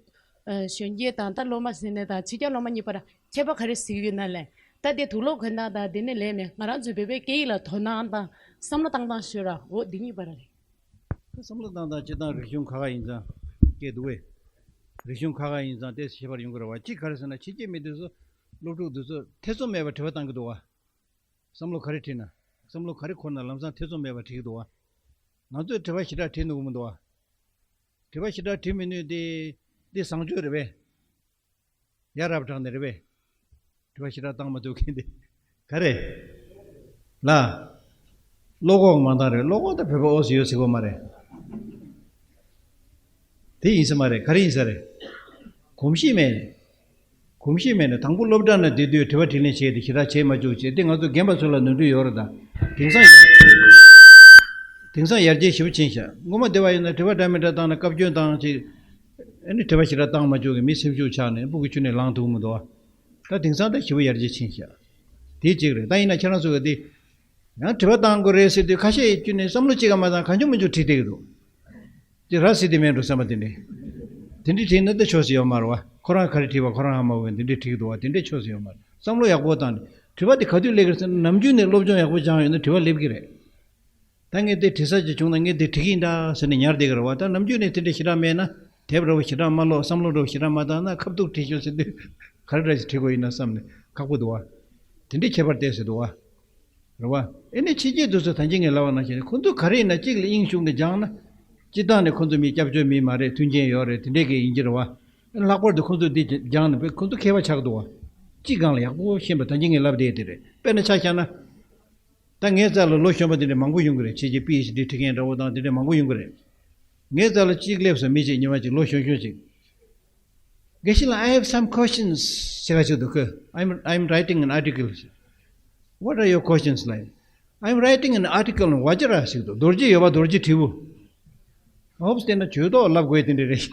ཨ་གཞོན་སྐྱེས་དང་ད་སློབ་མ་ཟེར་ནས་དང་ཕྱི་རྒྱལ་སློབ་མ་གཉིས་བར་ཁྱད་པར་ག་རེ་གཟིགས་ཡོད་ན་ལས། ད་དེ་དུག་ལོག་གོན་སྟངས་དང་དེ་ནས་ལས་མེད། ང་རང་ཚོའི་བོད་པའི་སྐད་ཡིག་ལ་དོ་སྣང་དང་བསམ་བློ་བཏང་སྟངས་ཤོད་ར། འོ་འདི་གཉིས་བར་རེད། བསམ་བློ་བཏང་སྟངས་སྤྱིར་བཏང་རིག་གཞུང་ཁ་ཁ་ཡིན་ཙང་སྐད་འདུག་བས། རིག་གཞུང་ཁ་ཁ་ཡིན་ཙང་དེ་ཁྱད་པར་ཡོང་གི་རེད་བ། གཅིག་ག་རེ་ཟེར་ན་ཕྱི་རྒྱལ་མི་དེ་ཚོ་སློབ་ཕྲུག་དེ་ཚོ་ཐེ་ཚོམ་མེད་པར་དྲི་བ་བཏང་གི་འདུག་བ། བསམ་བློ་ག་རེ་དྲིས་ན། བསམ་བློ་ག་རེ་འཁོར་ན་ལམ་སང་ཐེ་ཚོམ་མེད་པར་དྲི་གི་འདུག་བ། ང་ཚོས་དྲི་བ་ཞེ་དྲག་དྲིས་ནུས་ཀྱི་མི་འདུག་བ། དྲི་བ་ཞེ་དྲག་དྲི་མི་ནུས་ཏེ། འདི་བཟང་སྤྱོད་རེད་པས། ཡ་རབས་དྲགས་ནས་རེད་པས། དྲི་བ་ཞེ་དྲག་བཏང་མ་ཐུབ་མཁན་དེ། ག་རེ། ལ། བློ་ཁོག་མ་འདང་རེད། བློ་ཁོག་ད་བོད་པ་ཨོ་སི་ཡོད་ཟེར་གོ་མ་རེད། དེ་ཡིན་ས་མ་རེད། ག་རེ་ཡིན་ས་རེད། གོམས་གཤིས་མེད། གོམས་གཤིས་མེད་ནས་དང་པོ་སློབ་གྲྭ་ནང་བསྡད་དུས་དྲི་བ་དྲིས་ལན་བྱས་ཏེ་ཞེ་དྲག་བྱེད་མ་བཅུག་བྱས་ཏེ། ང་ཚོ་རྒན་པ་ཚོ་ལ་ནོར་འཁྲུལ་ཡོད་རེད་ད། དེང་སང་ཡར་དེང་སང་ཡར་རྒྱས་ཞེ་པོ་ཕྱིན་ཤག་སྔོན་མ་དེ་བ་ཡིན་ན་དྲི་བ་འདྲ་མི་འདྲ་བཏང་ན་བཀའ་བཀྱོན་བཏང་ཅིག་ཨ་ནི་དྲི་བ་ཞེ་དྲག་བཏང་མ་བཅུག་གི་མི་སེམས་ཤུགས་ཆག་ནས་སྤུ་གུ་ཁྱོན་ནས་ལངས་ཐུབ་མི་འདུག་ད་དེང་སང་ད་ཞེ་པོ་ཡར་རྒྱས་ཕྱིན་ཤག་དེ་གཅིག་རེད། ད་ཡིན་ན་ཁྱེད་རང་ཚོ་གི་དེ་ཡང་དྲི་བ་བཏང་དགོས་རེད་ཟེར་དུས་ཁ་ཤས་ཁྱོན་ནས་བསམ་བློ་གཅིག་ག་མ་བཏང་གང་བྱུང་མང་བྱུང་དྲིས་བསྡད་ཀྱི་འདུག་དེ་ར་སི་དེ་མེད་འགྲོ་བསམ་པ་དེ་འདྲས། དེ་འདྲས་དྲིས་ན་ད་ཆོས་སུ་ཡོད་མ་རེད་བ། ཁོ་རང་ག་རེ་དྲིས་པ་ཁོ་རང་ཧ་མ་གོ་བས་དེ་འདྲས་དྲིས་ཀྱི་འདུག་བ། དེ་འདྲས་ཆོས་སུ་ཡོད་མ་རེད། བསམ་བློ་ཡག་པོ་བཏང་ནས་དྲི་བ་དེ་ག་དུས་སླེབས་ཀྱི་རེད་ཟེར་ན་ནམ་རྒྱུན་ནས་སློབ་སྦྱོང་ཡག་པོ་སྦྱངས་ཡོད་ན་དྲི་བ་སླེབས་ཀྱི་རེད། ད་ངས་དེ་དྲི་ས་ཅིག་བྱུང་ན་ངས་དེ་དྲི་གི་ཡིན་ད་ཟེར་ནས་ཉར་བསྡད་ཀྱི་རེད་བ། ད་ནམ་རྒྱུན་ནས་དེ་འདྲས་ཞེ་དྲག་མེད་ན། དེབ་འདྲ་བོ་ཞེ་དྲག་མ་ཀློག་བསམ་བློ་འདྲ་བོ་ཞེ་དྲག་མ་བཏང་ན་ཁ་ཐུག་དྲི་ཤོག་ཟེར་དུས་ག་རེ་འདྲ་ཞིག་དྲི་དགོས་ཡིན་ན་བསམ་ནས་ཁག་པོ་འདུག་བ། དེ་འདྲའི་ཁྱད་པར་བལྟས་ཟེར་འདུག་བ། རེད་བ། ཨེ་ནས་ཕྱི་རྒྱལ་དུ་ཚོ་ད་གིན་ངས་ལབ་པ་ནང་བཞིན་ཁོ་ཚོ་ག་རེ་ཡིན་ན་གཅིག་ལ་དབྱིངས་ཞུགས་ནས་སྦྱངས་ན། སྤྱིར་བཏང་ནས་ཁོ་ཚོ་མི་སྐྱབས་བཅོལ་མི་མ་རེད། མཐུན་རྐྱེན་ཡོད་རེད། དེ་འདྲས་གི་ཡིན་གྱི་རེད་བ། ལྷག་པར་དུ་ཁོ་ཚོ་འདི་སྦྱངས་ནས་ཁོ་ཚོ་མཁས་པ་ཆགས་འདུག་བ། གཅིག་སྒང་ལ་ཡག་པོ་ཤེས་པ་ད་གིན་ངས་ལབ་བསྡད་དེ་རེད། དཔེར་ན་ཆ་བཞག་ན། ད་ངའི་རྩ་ལ་ལོ་གཞོན་པ་དེ་འདྲ་མང་པོ་ཡོང་གི་རེད། ཕྱི་རྒྱལ་པི་ཨེཆ་ཌི་ཁྲིད་མཁན་འདྲ་བོ་དང་དེ་འདྲ་མང་པོ་ཡོང་གི་རེད། ངའི་རྩ་ལ་གཅིག་སླེབས་སོང་། མི་གཅིག་ཉི་མ་གཅིག་ལོ་གཞོན་གཞོན་ཅིག་དགེ་བཤེས་ལགས། I have some questions ཟེར་ག་ཅིག་འདུག་གི I'm, I'm writing an article. What are your questions like? I'm writing an article on Vajra ཟེར་གི་འདུག་རྡོ་རྗེ་ཡོད་པ་རྡོ་རྗེ་དྲིལ་བུ། ཧོབ་སྟེ་ན་ཇུས་གཏོགས་ལབ་དགོས་དེ་འདྲ་རེད།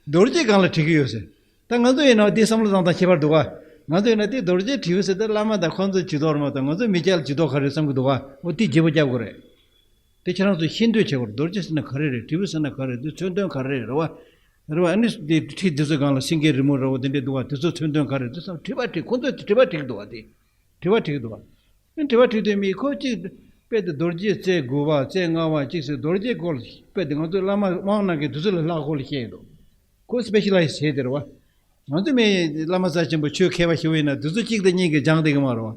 རྡོ་རྗེ་སྒང་ལ་བྲིས་ཀྱི་ཡོད་ཟེར། ད་ང་ཚོ་ཡིན་ན་དེ་བསམ་བློ་བཏང་སྟངས་ཁྱད་པར་འདུག་ག་ང་ཚོ་ཡིན་ན་དེ་རྡོ་རྗེ་དྲིལ་བུ་ཟེར་ཏེ་བླ་མ་དང་ཁོང་ཚོ་ཇུས་གཏོགས་རེད་མ་གཏོགས་ང་ཚོ་མི་སྐྱ་ལ་ཇུས་གཏོགས་ག་རེ་བསམ་གྱི་འདུག་ག་འོ་དེ་བརྗེ་པོ་རྒྱབ་དགོས་རེད། དེ་ཁྱེད་རང་ཚོ་ཤེས་འདོད་བྱེད་དགོས་རེད། རྡོ་རྗེ་ཟེར་ན་ག་རེ་རེད། དྲིལ་བུ་ཟེར་ན་ག་རེ་རེད། དེ་མཚོན་དོན་ག་རེ་རེད། རེད་བ། རེད་བ། ཨ་ནི་དེ་ཁྲིད་དེ་ཚོའི་སྒང་ལ་སེང་གེ་རི་མོ་འདྲ་བོ་དེ་འདྲས་འདུག་ག་དེ་ཚོ་མཚོན་དོན་ག་རེ་རེད། དེ་ཚོ་དྲི་བ་དྲིས། ཁོང་ཚོས་དྲི་བ་དྲིས་ཀྱི་འདུག་ག་དེ། དྲི་བ་དྲིས་ཀྱི་འདུག་ག་ཨ་ནི་དྲི་བ་དྲིས་དུས་མི་ཁོ་གཅིག་དཔེ་དེ་རྡོ་རྗེ་རྩེ་དགུ་པ་རྩེ་ལྔ་པ་གཅིག་ཟེར་རྡོ་རྗེ་སྐོར་དཔེ་དེ་ང་ཚོ་བླ་མ་དབང་གནང་མཁན་དེ་ཚོ་ལ་ལྷག་སྐོར་ལ་བཤད་ཀྱི་འདུག་ཁོ་སི་པེ་ཤ་ལ་ཡིས་བྱས་དེ་རེད་བ། ང་ཚོ་མི་བླ་མ་རྩ་ཆེན་པོ་ཆོས་མཁས་པ་ཞིག་ཡིན་ན་དེ་ཚོ་གཅིག་དང་གཉིས་ཀྱིས་སྦྱངས་བསྡད་ཀྱི་མ་རེད་བ།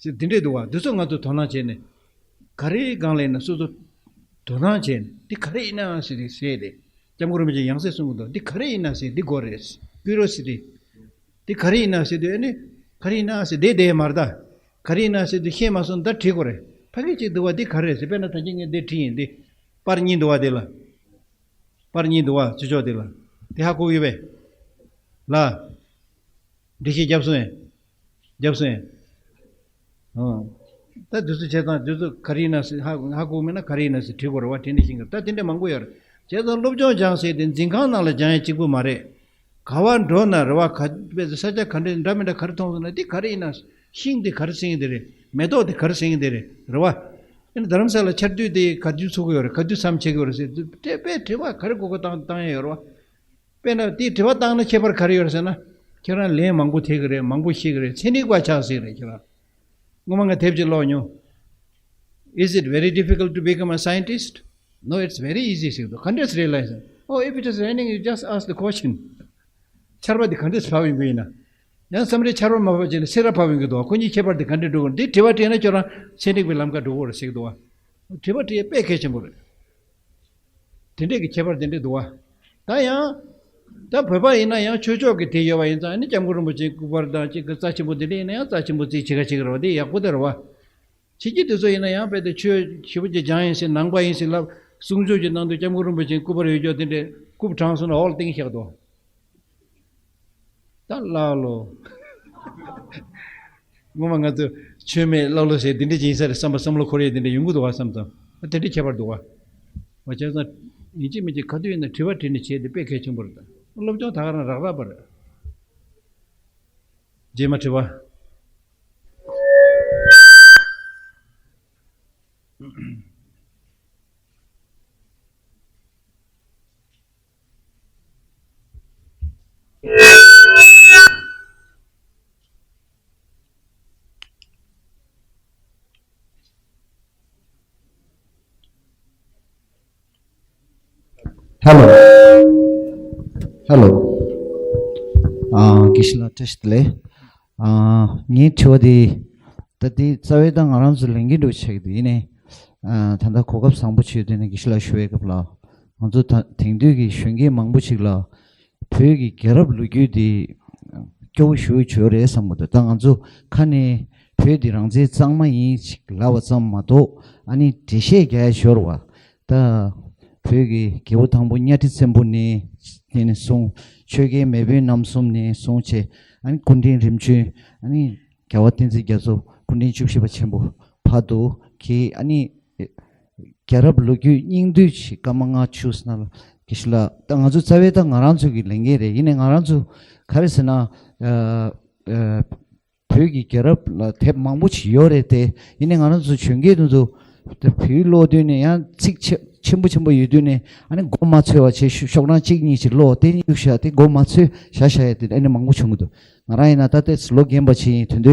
ཞེས་འདི་འདྲས་འདུག་བ། འདི་ཚོ་ང་ཚོ་དོ་སྣང་བྱས་ནས། ག་རེའི་སྒང་ལ་ཡིན་ན་སོ་སོ་དོ་སྣང་བྱས་ནས་འདི་ག་རེ་ཡིན་ན་ཟེར་ཏེ་ཟེར་ཏེ། སྐྱབས་མགོན་རིན་པོ་ཆེ་ཡང་སྲིད་གསུང་གི་འདུག་འདི་ག་རེ་ཡིན་ན་ཟེར། འདི་དགོས་རེད། ཀུ་རི་ཡོ་སི་ཊི། འདི་ག་རེ་ཡིན་ན་ཟེར་དུས་ཨ་ནི། ག་རེ་ཡིན་ན་ཟེར་བསྡད་བསྡད་མ་རེད་ད། ག་རེ་ཡིན་ན་ཟེར་དུས་ཤེས་མ་སོང་། ད་དྲི་དགོས་རེད། ཕ་གི་གཅིག་འདུག་བ་འདི་ག་རེ་རེད་ཟེར། དཔེར་ན་ད་གིན་ངས་འདི་བྲིས་ཡིན། འདི་པར་གཉིས་འདུག་བ་འདི་ལ། པར་གཉིས་འདུག་བ་ཕྱི་ཕྱོགས་འདི་ལ། འདི་ཧ་གོ་གི་ཡོད་པས། ལ། འགྲེལ་བཤད་བརྒྱབ་སོང་ངས། བརྒྱབ་སོང་ངས། ཨང་། ད་དུས་ཚོད་བྱས་ཙང་དུས་ཚོད་ག་རེ་ཡིན་ན་ཟེར། ཧ་ཧ་གོ་མེད་ན་ག་རེ་ཡིན་ན་ཟེར་དྲི་དགོས་རེད་བ། དྲི་འདྲ་ཤེས་ཀྱི་རེད། ད་དེ་འདྲ་མང་པོ་ཡོད་རེད། བྱས་ཙང་སློབ་སྦྱོང་སྦྱང་ཟེར་དེ་འཛིན་ཁང་ནང་ལ་སྦྱང་ཡ་གཅིག་པུ་མ་རེད། ག་བ་འགྲོ་ན་རེད་བ། ག་དཔེ་ས་ཆ་ག་འདྲ་འདྲ་མི་འདྲ་ག་རེ་མཐོང་སོང་ན། འདི་ག་རེ་ཡིན་ན། ཤིང་འདི་ག་རེ་ཟེར་གྱི་འདི་རེད། མེ་ཏོག་འདི་ག་རེ་ཟེར་གྱི་འདི་རེད། རེད་བ། ཨ་ནི་རྡ་རམ་ས་ལ་ཆར་དུས་དེ་ག་དུས་ཚུགས་ཀྱི་ཡོད་རེད། ག་དུས་མཚམས་ཆད་ཀྱི་ཡོད་རེད་ཟེར་དུས་དཔེ་དྲི་བ་ག་རེ་དགོས་དགོས་བཏང་བཏང་ཡ་ཡོད་རེད་བ། དཔེར་ན་དེའི་དྲི་བ་བཏང་ན་ཁྱད་པར་ག་རེ་ཡོད་རེད་ཟེར་ན། ཁྱེད་རང་ལན་མང་པོ་འདེབས་ཀྱི་རེད། མང་པོ་ཤེས་ཀྱི་རེད། ཚན་རིག་པ་ཆགས་སྲིད་རེད་ཁྱེད་རང་། སྔོན་མ་ང་དེབ་ཅིག་ཀློག་མྱོང་། Is it very difficult to become a scientist? No, it's very easy ཟེར་འདུག་ག་འདྲས་རེད་ལབ་ཟེར། Oh, if it is raining, you just ask the question. ཆར་པ་འདི་ག་འདྲས་བབས་ཡོང་གི་ཡིན་ན། ཡང་མཚམས་རེ་ཆར་པ་མ་བབས་བྱས་ན་སེར་བ་བབས་ཡོང་གི་འདུག་ཁོ་གཉིས་ཁྱད་པར་འདི་ག་འདྲས་འགྲོ་གི། འདི་དྲི་བ་དྲིས་ན་ཁྱོད་རང་ཚན་རིག་པའི་ལམ་ཁ་འགྲོ་གི་རེད་ཟེར་གི་འདུག་བ། དྲི་བ་དྲིས་དཔེ་གལ་ཆེན་པོ་རེད། དེ་འདྲས་ཀྱི་ཁྱད་པར་དེ་འདྲས་འདུག་བ། ད་ཡང་། ད་བོད་པ་ཡིན་ན་ཡང་ཆོས་ཕྱོགས་ཀྱི་དེ་ཡོད་པ་ཡིན་ཙང་། ཨ་ནི་སྐྱབས་མགོན་རིན་པོ་ཆེའི་སྐུ་པར་དང་གཅིག་གི་རྩ་ཆེན་པོ་དེ་འདྲས་ཡིན་ན་ཡང་རྩ་ཆེན་པོ་རྩིས་བྱེད་ཁ་བྱེད་ཀྱི་རེད་བ། དེ་ཡག་པོ་དེ་རེད་བ། ཕྱི་རྒྱལ་དེ་ཚོ་ཡིན་ན་ཡང་རྦད་དེ་ཆོས་ཞེ་པོ་ཅིག་སྦྱངས་ཡིན་ཟེར། ནང་པ་ཡིན་ཟེར་ལབ། གསུང་ཆོས་ཀྱི་ནང་དུ་སྐྱབས་མགོན་རིན་པོ་ཆེའི་སྐུ་པར་ཡོད་ཀྱོག་དེ་འདྲས་རྐུབ་དྲངས་སོང་ན་འོག་ལ་བཏིང་བཞག་འདུག་ད་ཀླ་ཀློ། སྔོན་མ་ང་ཚོ་ཆོས་མེད་ཀླ་ཀློ་ཟེར་འདི་འདྲ་ཅིག་ཡིན་ས་རེད་བསམ་པ། བསམ་བློ་འཁོར་ཡས་འདི་འདྲ་ཡོང་གི་འདུག་བ་བསམ་ཙང་། ཨ་དེ་འདྲ་ཁྱད་པར་འདུག་བ། བ་བྱས་ཙང་ཡིན་གཅིག་མིན་གཅིག་ག་དུས་ཡིན་ན་དྲི་བ་དྲིས་ནས་བྱས་དེ་དཔེ་གལ་ཆེན་པོ་རེད། ད་སློབ་སྦྱོང་ད་ག་རང་རག་རག་པ་རེད། རྗེས་མ་དྲི་བ། Hello. Hello. ཨ། དགེ་བཤེས་ལགས་བཀྲ་ཤིས་བདེ་ལེགས། ཨ། ངའི་དྲི་བ་དེ། ད་དེ་རྩ་བའི་ད་ང་རང་ཚོ་ལས་འགན་འགྲུབ་ཆགས་ཀྱི་འདུག་ཡིན་ནའི། ཨ། ད་ལྟ་གོ་སྐབས་བཟང་པོ་བྱུང་དུས་ནས་དགེ་བཤེས་ལགས་ཞུ་བའི་སྐབས་ལ། ང་ཚོ་ད་དེང་དུས་ཀྱི་གཞོན་སྐྱེས་མང་པོ་ཞིག་ལ། བོད་ཀྱི་རྒྱལ་རབས་ལོ་རྒྱུས་འདི་སྐྱོ་བོ་ཞེ་པོ་ཅིག་རེད་བསམ་གྱི་འདུག་ད་ང་ཚོ་ཁ་ནས་བོད་འདི་རང་བཙན་གཙང་མ་ཡིན་ཞེས་ལབ་པ་ཙམ་མ་གཏོགས། ཨ་ནི་འགྲེལ་བཤད་རྒྱག་ཡ་ཤོར་བ། ད་བོད་ཀྱི་རྒྱལ་པོ་དང་པོ་གཉའ་ཁྲི་བཙན་པོ་ནས་ནས་བཟུང་། ཆོས་རྒྱལ་མེས་དབོན་རྣམ་གསུམ་ནས་བཟུང་བྱས། ཨ་ནི་སྐུ་ཕྲེང་རིམ་བྱོན། ཨ་ནི་རྒྱལ་བ་བསྟན་འཛིན་རྒྱ་མཚོ། སྐུ་ཕྲེང་བཅུ་བཞི་པ་ཆེན་པོ་བར་དུ་གི། ཨ་ནི་རྒྱལ་རབས་ལོ་རྒྱུས་སྙིང་བསྡུས་ཤིག་སྐར་མ་ལྔ་བཅུ་ཙམ་ལ་དགེ་བཤེས་ལགས། ད་ང་ཚོ་རྩ་བའི་ད་ང་རང་ཚོ་གི་ལས་འགན་རེད། ཡིན་ནའི་ང་རང་ཚོ་ག་རེ་ཟེར་ན། ཨ། ཨ། བོད་ཀྱི་རྒྱལ་རབས་ལ་དེབ་མང་པོ་ཞིག་ཡོད་རེད་དེ། ཡིན་ནའི་ང་རང་ཚོ་གཞོན་སྐྱེས་དེ་ཚོ་དེ་བོད་ཀློག་དུས་ནས་ཡང་ཚིག་ཆེ་ཆེན་པོ་ཆེན་པོ་ཡོད་དུས་ནས། ཨ་ནི་མགོ་མ་ཚོས་པ་བྱས། ཤོག་ཤོག་གྲངས་གཅིག་གཉིས་ཅིག་ཀློག་དེ་གཉིས་བཞག་དེ་མགོ་མ་ཚོས་བཞག་བཞག་ཡ་དེ་ཨ་ནི་མང་པོ་བྱུང་གི་འདུག་ང་རང་ཡིན་ན་ད་ལྟའི་ལོ་རྒན་པ་ཅིག་ཡིན་དུས་ནས་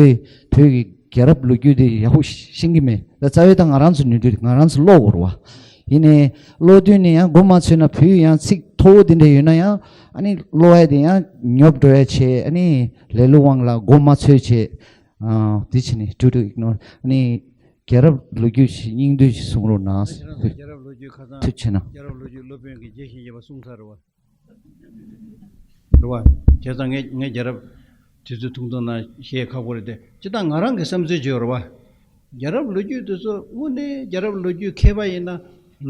བོད་ཀྱི་རྒྱལ་རབས་ལོ་རྒྱུས་དེ་ཡག་པོ་ཤེས་ཀྱི་མེད། ད་རྩ་བའི་ད་ང་རང་ཚོ་ནུས་དུས་ང་རང་ཚོ་ཀློག་དགོས་རེད་བ། ཡིན་ནའི་ཀློག་དུས་ནས་ཡང་མགོ་མ་ཚོས་ན་བོད་ཡང་ཚིག་མཐོ་བོ་དེ་འདྲ་ཡོད་ན་ཡང་། ཨ་ནི་ཀློག་ཡ་དེ་ཡང་ཉོབ་འགྲོ་ཡ་བྱས། ཨ་ནི་ལེ་ལོ་དབང་ལ་མགོ་མ་ཚོས་བྱས། ཨ། དེ་བྱས་ནས་to to ignore. ཨ་ནི་རྒྱལ་རབས་ལོ་རྒྱུས་ཤིག་སྙིང་བསྡུས་ཤིག་གསུང་རོགས་གནང་། ཁྱེད་རང་ཚོ་རྒྱལ་རབས་ལོ་རྒྱུས་ཁ་སང་ཐུགས་ཆེ་གནང་། རྒྱལ་རབས་ལོ་རྒྱུས་སློབ་དཔོན་གྱིས་རྒྱས་ཤིང་རྒྱས་པ་གསུངས་ཚར་རེད་བ། རེད་བ། བྱས་ཙང་ངས་ངས་རྒྱལ་རབས་དེ་ཚོའི་ཐུང་ཐུང་ནང་བཤད་ཁག་པོ་རེད་དེ། སྤྱིར་བཏང་ང་རང་གི་བསམ་ཚུལ་བརྗོད་རེད་བ། རྒྱལ་རབས་ལོ་རྒྱུས་དེ་ཚོ་དངོས་གནས་རྒྱལ་རབས་ལོ་རྒྱུས་མཁས་པ་ཡིན་ན།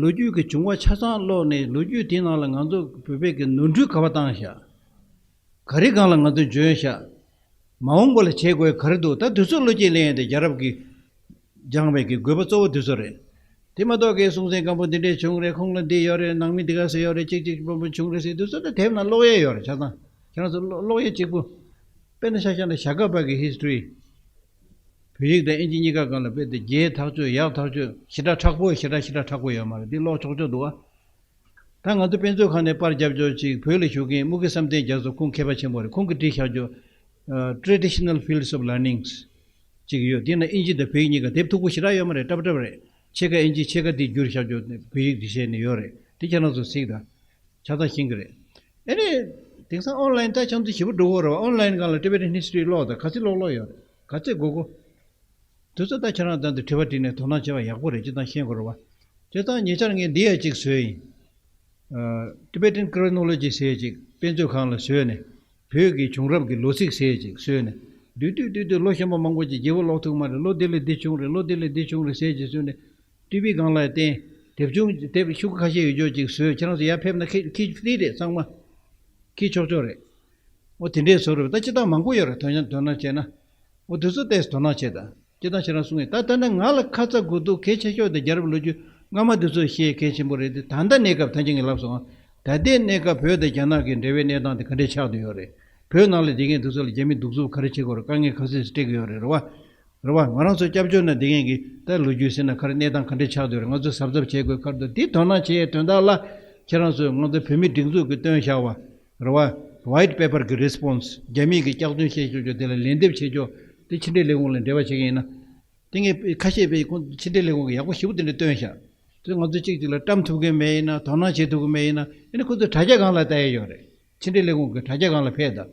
ལོ་རྒྱུས་ཀྱི་བྱུང་བ་ཆ་ཚང་ཀློག་ནས། ལོ་རྒྱུས་དེའི་ནང་ལ་ང་ཚོ་བོད་པའི་གི་ནོར་འཁྲུལ་ག་པར་བཏང་བཞག་ག་རེ་སྒང་ལ་ང་ཚོས་འཇོན་བཞག་མ་འོངས་པ་ལ་བྱེད་དགོས་ག་རེ་འདུག་ད་དུས་ཚོད་བློ་སྐྱེད་ལེན་ཡས་དེ་རྒྱལ་རབས་ཀྱི་སྦྱང་བའི་གི་དགོས་པ་གཙོ་བོ་དུས་ཚོད་རེད། དེ་མ་གཏོགས་ཀྱི་སྲོང་བཙན་སྒམ་པོ་འདི་འདྲས་བྱུང་རེད། ཁོང་ལ་འདི་ཡོད་རེད། ནང་མི་འདི་ག་ཚོད་ཡོད་རེད། ཅིག་ཅིག་པོ་པོ་བྱུང་རེད་ཟེར་དུས་ཚོད་དེ་དེབ་ནང་ཀློག་ཡས་ཡོད་རེད། ཆ་ཚང་ཁྱེད་རང་ཚོ་ཀློག་ཀློག་ཡས་གཅིག་པུ། དཔེར་ན་ཆ་བཞག་ན་ཞྭ་སྒབ་པ་གི་ཧིས་ཊོ་རི། བོད་ཡིག་དང་དབྱིན་ཇི་གཉིས་ཀ་སྒང་ལ་རྦད་དེ་རྒྱས་ཐག་ཆོད། ཡག་ཐག་ཆོད། ཞེ་དྲག་མཁྲེགས་པོ། ཞེ་དྲག་ཞེ་དྲག་མཁྲེགས་པོ་ཡོད་མ་རེད། འདི་ཀློག་ཆོག་ཆོག་འདུག་ཨ། ད་ང་ཚོ་དཔེ་མཛོད་ཁང་ནས་པར་རྒྱབ་ཆོག་ཅིག་བོད་ལ་བཞུགས་མཁན་དམུ་དགེ་བསམ་གཏན་རྒྱ་མཚོ། ཁོང་མཁས་པ་ཆེན་པོ་རེད། ཁོང་གིས་བྲིས་བཞག་ཆོག་ཨ། Traditional Fields of Learnings ཅིག་ཡོད། དེ་ན་དབྱིན་ཇི་དང་བོད་ཡིག་གཉིས་ཀ། དེབ་མཐུག་པོ་ཞེ་དྲག་ཡོད་མ་རེད། སྲབ་སྲབ་རེད། ཕྱེད་ཀ་དབྱིན་ཇི། ཕྱེད་ཀ་དེ་བསྒྱུར་བཞག་ཆོག་བོད་ཡིག་འབྲི་བྱས་ནས་ཡོད་རེད། དེ་ཁྱེད་རང་ཚོ་གཟིགས་དང་། ཆ་ཚང་ཤེས་ཀྱི་རེད། ཨེ་ནས། དེང་སང་ཨོན་ལའིན་ད་ཁྱེད་ཚོ་ཞེ་པོ་འགྲོ་གི་རེད་བ། ཨོན་ལའིན་སྒང་ལ་Tibetan History ཀློག་དང་། ག་ཚོད་ཀློག་ཀློག་ཡོད་རེད། ག་ཚོད་དགོས་དགོས། དེ་ཚོ་ད་ཁྱེད་རང་ད་འདི་དྲི་བ་དྲིས་ནས་དོ་སྣང་བྱས་པ་ཡག་པོ་རེད། སྤྱིར་བཏང་ཤེས་དགོས་རེད་བ། དེ་ཙང་ཉེ་ཆར་ངས་འདི་ཡ་གཅིག་བཟོས་ཡིན། ཨ། Tibetan Chronology ཟེར་ཡ་གཅིག་དཔེ་མཛོད་ཁང་ལ་བཟོས་ནས། བོད་ཀྱི་བྱུང་རབས་ཀྱི་ལོ་ཚིགས་ཟེར་ཡ་གཅིག་བཟོས་ནས། བསྡུས་བསྡུས་བསྡུས་བསྡུས་ལོ་གཞོན་པ་མང་པོ་ཅིག་རྒྱལ་པོ་ཀློག་ཐུབ་མ་རེད། ལོ་འདི་ལས་འདི་བྱུང་རེད། ལོ་འདི་ལས་འདི་བྱུང་རེད་ཟེར་གྱི་བཟོས་ནས་ཊི་ཝི་སྒང་ལ་བསྟན། དེབ་ཆུང་དེབ་ཤོག་ཁ་ཤས་ཡོད་ཅོག་ཅིག་བཟོས། ཁྱེད་རང་ཚོ་ཡར་ཕེབས་ན་ཁྱི་ཁྱི་ཕི་རི་རེད། ཚང་མ་ཁྱི་ཆོག་ཆོག་རེད། འོ་དེ་འདྲས་བཟོ་རེད། ད་སྤྱིར་བཏང་མང་པོ་ཡོད་རེད། དོ་སྣང་དོ་སྣང་བྱས་ན། འོ་དེ་ཚོ་ཏོག་ཙམ་དོ་སྣང་བྱེད་དང་། སྤྱིར་བཏང་ཁྱེད་རང་གསུང་ཡིན། ད་ད་ནི་ང་ལ་ཁ་ཚ་དགོས་གཏུག་གལ་ཆེ་ཤོས་དེ་རྒྱལ་རབས་ལོ་རྒྱུས་སྔ་མ་དེ་ཚོ་ཤེས་གལ་ཆེན་པོ་རེད་དེ། ད་ལྟ་གནས་སྐབས་ད་ཅི་ངས་ལབ་སོང་། ད་ལྟའི་གནས་སྐབས་བོད་དང་རྒྱ་ནག་གི་འབྲེལ་བའི་གནས་སྟངས་དེ་ག་འདྲས་ཆགས་བསྡད་ཡོད་རེད། བོད་ནང་ལ་བསྡད་མཁན་དེ་ཚོ་ལ་རྒྱ་མིས་གདུག་རྩུབ་ག་རེ་བྱེད་དགོས་རེད། དཀའ་ངལ་ག་ཚོད་སྤྲད་ཀྱི་ཡོད་རེད། རེད་བ། རེད་བ། ང་རང་ཚོ་སྐྱབས་བཅོལ་ནང་བསྡད་མཁན་གྱི་ད་ལོ་རྒྱུས་ཟེར་ན་ག་རེ། གནས་སྟངས་ག་འདྲས་ཆགས་བསྡད་ཡོད་རེད། ང་ཚོ་གཟབ་གཟབ་བྱེད་དགོས། ག་རེ་འདུག་དེ་དོ་སྣང་བྱེད་ཡས་དོན་དག་ལ་ཁྱེད་རང་ཚོས་ང་ཚོ་བོད་མི་སྒྲིག་འཛུགས་ཀྱིས་བཏོན་བཞག་པ། རེད་བ། White Paper གི་response རྒྱ་མི་གི་སྐྱག་རྫུན་བཤད་ཆོག་ཆོག་དེ་ལ་ལན་འདེབས་བྱེད་ཆོག་དེ་ཕྱི་འབྲེལ་ལས་ཁུངས་ལ་འབྲེལ་བ་བྱེད་མཁན་ཡིན་ན། དེ་ངས་ཁ་ཤས་པས་ཁོང་ཕྱི་འབྲེལ་ལས་ཁུངས་ཀྱིས་ཡག་པོ་ཞེ་པོ་དེ་འདྲ་བཏོན་ཤག་དེ་ང་ཚོ་གཅིག་གཅིག་ལ་བཀྲམ་ཐུབ་མཁན་མེད་ཡིན་ན། དོ་སྣང་བྱེད་ཐུབ་ཀྱི་མེད་ཡིན་ན། ཨ་ནི་ཁོ་ཚོ་དྲ་རྒྱ་སྒང་ལ་ལྟ་ཡས་ཡོད་རེད། ཕྱི་འབྲེལ་ལས་ཁུངས་ཀྱི་དྲ་རྒྱ་སྒང་ལ་ཕེབས་དང་།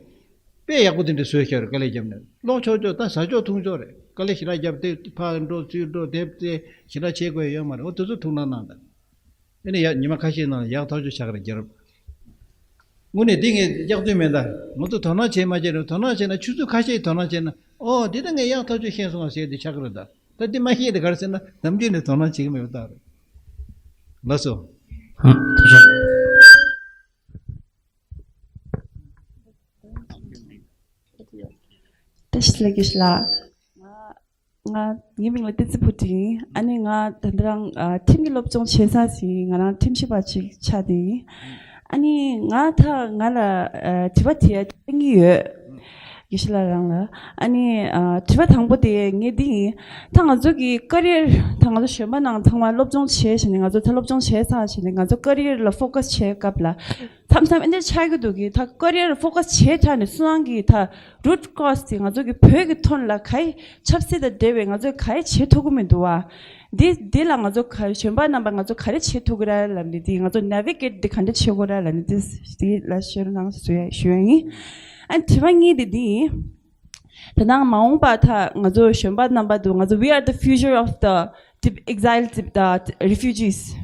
དཔེ་ཡག་པོ་དེ་འདྲ་བཟོས་ཤག་རེད། དཀའ་ལས་བརྒྱབ་ནས་ཀློག་ཆོག་ཆོག་ད་ཟ་ཆོག་འཐུང་ཆོག་རེད། དཀའ་ལས་ཞེ་དྲག་བརྒྱབ་སྟེ་ཕར་འགྲོ་ཚུར་འགྲོ་དེབ་བཙལ་ཞེ་དྲག་བྱེད་དགོས་ཡོད་མ་རེད། འོ་དེ་ཚོ་ཐུགས་སྣང་གནང་དང་། ཨ་ནི་ཡ་ཉི་མ་ཁ་ཤས་ནང་ལ་ཡག་ཐག་ཆོད་ཆགས་ཀྱི་རེད། རྒྱལ་རབས་དངོས་གནས་འདི་ངས་སྐྱག་རྫུན་མིན་ད། ང་ཚོ་དོ་སྣང་བྱེད་མ་བྱེད་རེད། དོ་སྣང་བྱེད་ན་ཆུ་ཚོད་ཁ་ཤས་དོ་སྣང་བྱེད་ན། ཨོ་འདི་ད་ངས་ཡག་ཐག་ཆོད་ཤེས་སོང་བ་ཟེར་དེ་ཆགས་ཀྱི་རེད་ད། ད་འདི་མ་ཤེས་དེ་ག་རེ་ཟེར་ན་ནམ་རྒྱུན་ནས་དོ་སྣང་བྱེད་ཀྱི་མེད་པ་རྟགས་རེད། ལགས་སོ། ཨ་ཐུགས་རྗེ་ཆེ། བཀྲ་ཤིས་བདེ་ལེགས་དགེ་བཤེས་ལགས། ང་ང་ངའི་མིང་ལ་བསྟན་འཛིན་བུ་ཁྲིད་ཡིན། ཨ་ནི་ང་ད་ལྟ་རང་ཨ་ཁྲིམས་ཀྱི་སློབ་སྦྱོང་བྱེད་ས་ཞིག་ང་རང་ཁྲིམས་ཞིབ་པ་ཅིག་ཆགས་བསྡད་ཡིན། ཨ་ནི་ང་ད་ང་ལ་ཨ་དྲི་བ་དྲི་ཡ་གཉིས་ཡོད། དགེ་བཤེས་ལགས་རང་ལ། ཨ་ནི་ཨ་དྲི་བ་དང་པོ་དེ་ངས་འདི་ཡིན། ད་ང་ཚོ་གི་ཀ་རི་ཡར་ད་ང་ཚོ་གཞོན་པ་ནང་ཚང་མ་སློབ་སྦྱོང་བྱས་བྱས་ནས་ང་ཚོ་ད་སློབ་སྦྱོང་བྱས་ཚར་བྱས་ནས་ང་ཚོ་ཀ་རི་ཡར་ལ་ཕོ་ཁ་སི་བྱས་སྐབས་ལ། མཚམས་མཚམས་ཨེ་འདྲ་ཆགས་ཀྱི་འདུག་གི། ད་ཀ་རི་ཡར་ཕོ་ཁ་སི་བྱས་དྲགས་ནས་སུ་རང་གི་ད་རུ་ཊི་ཀོ་ཛི་དེ་ང་ཚོ་གི་བོད་ཀྱི་ཐོག་ལ་ག་རེ་ཆབ་སྲིད་དང་འབྲེལ་བའི་ང་ཚོས་ག་རེ་བྱེད་ཐུབ་ཀྱི་མི་འདུག་བ། འདི་འདི་ལ་ང་ཚོ་ག་གཞོན་པ་རྣམ་པ་ང་ཚོ་ག་རེ་བྱེད་ཐུབ་ཀྱི་རེད་ལབ་ནས། འདི་ང་ཚོ་ནེ་བི་གེ་ཊི་འདི་ག་འདྲ་བྱེད་དགོས་རེད་ལབ་ནས་འདི་འདི་ལ་ཤེར་གནང་ཞུ་ཡ་ཞུ་ཡ་ཡིན། ཨ་དྲི་བ་གཉིས་དེ་འདི་ཡིན། ད་ནང་མ་འོངས་པ་ད་ང་ཚོ་གཞོན་པ་རྣམ་པ་འདུག་ང་ཚོ་we are the future of the Tib- exile Tib- the refugees.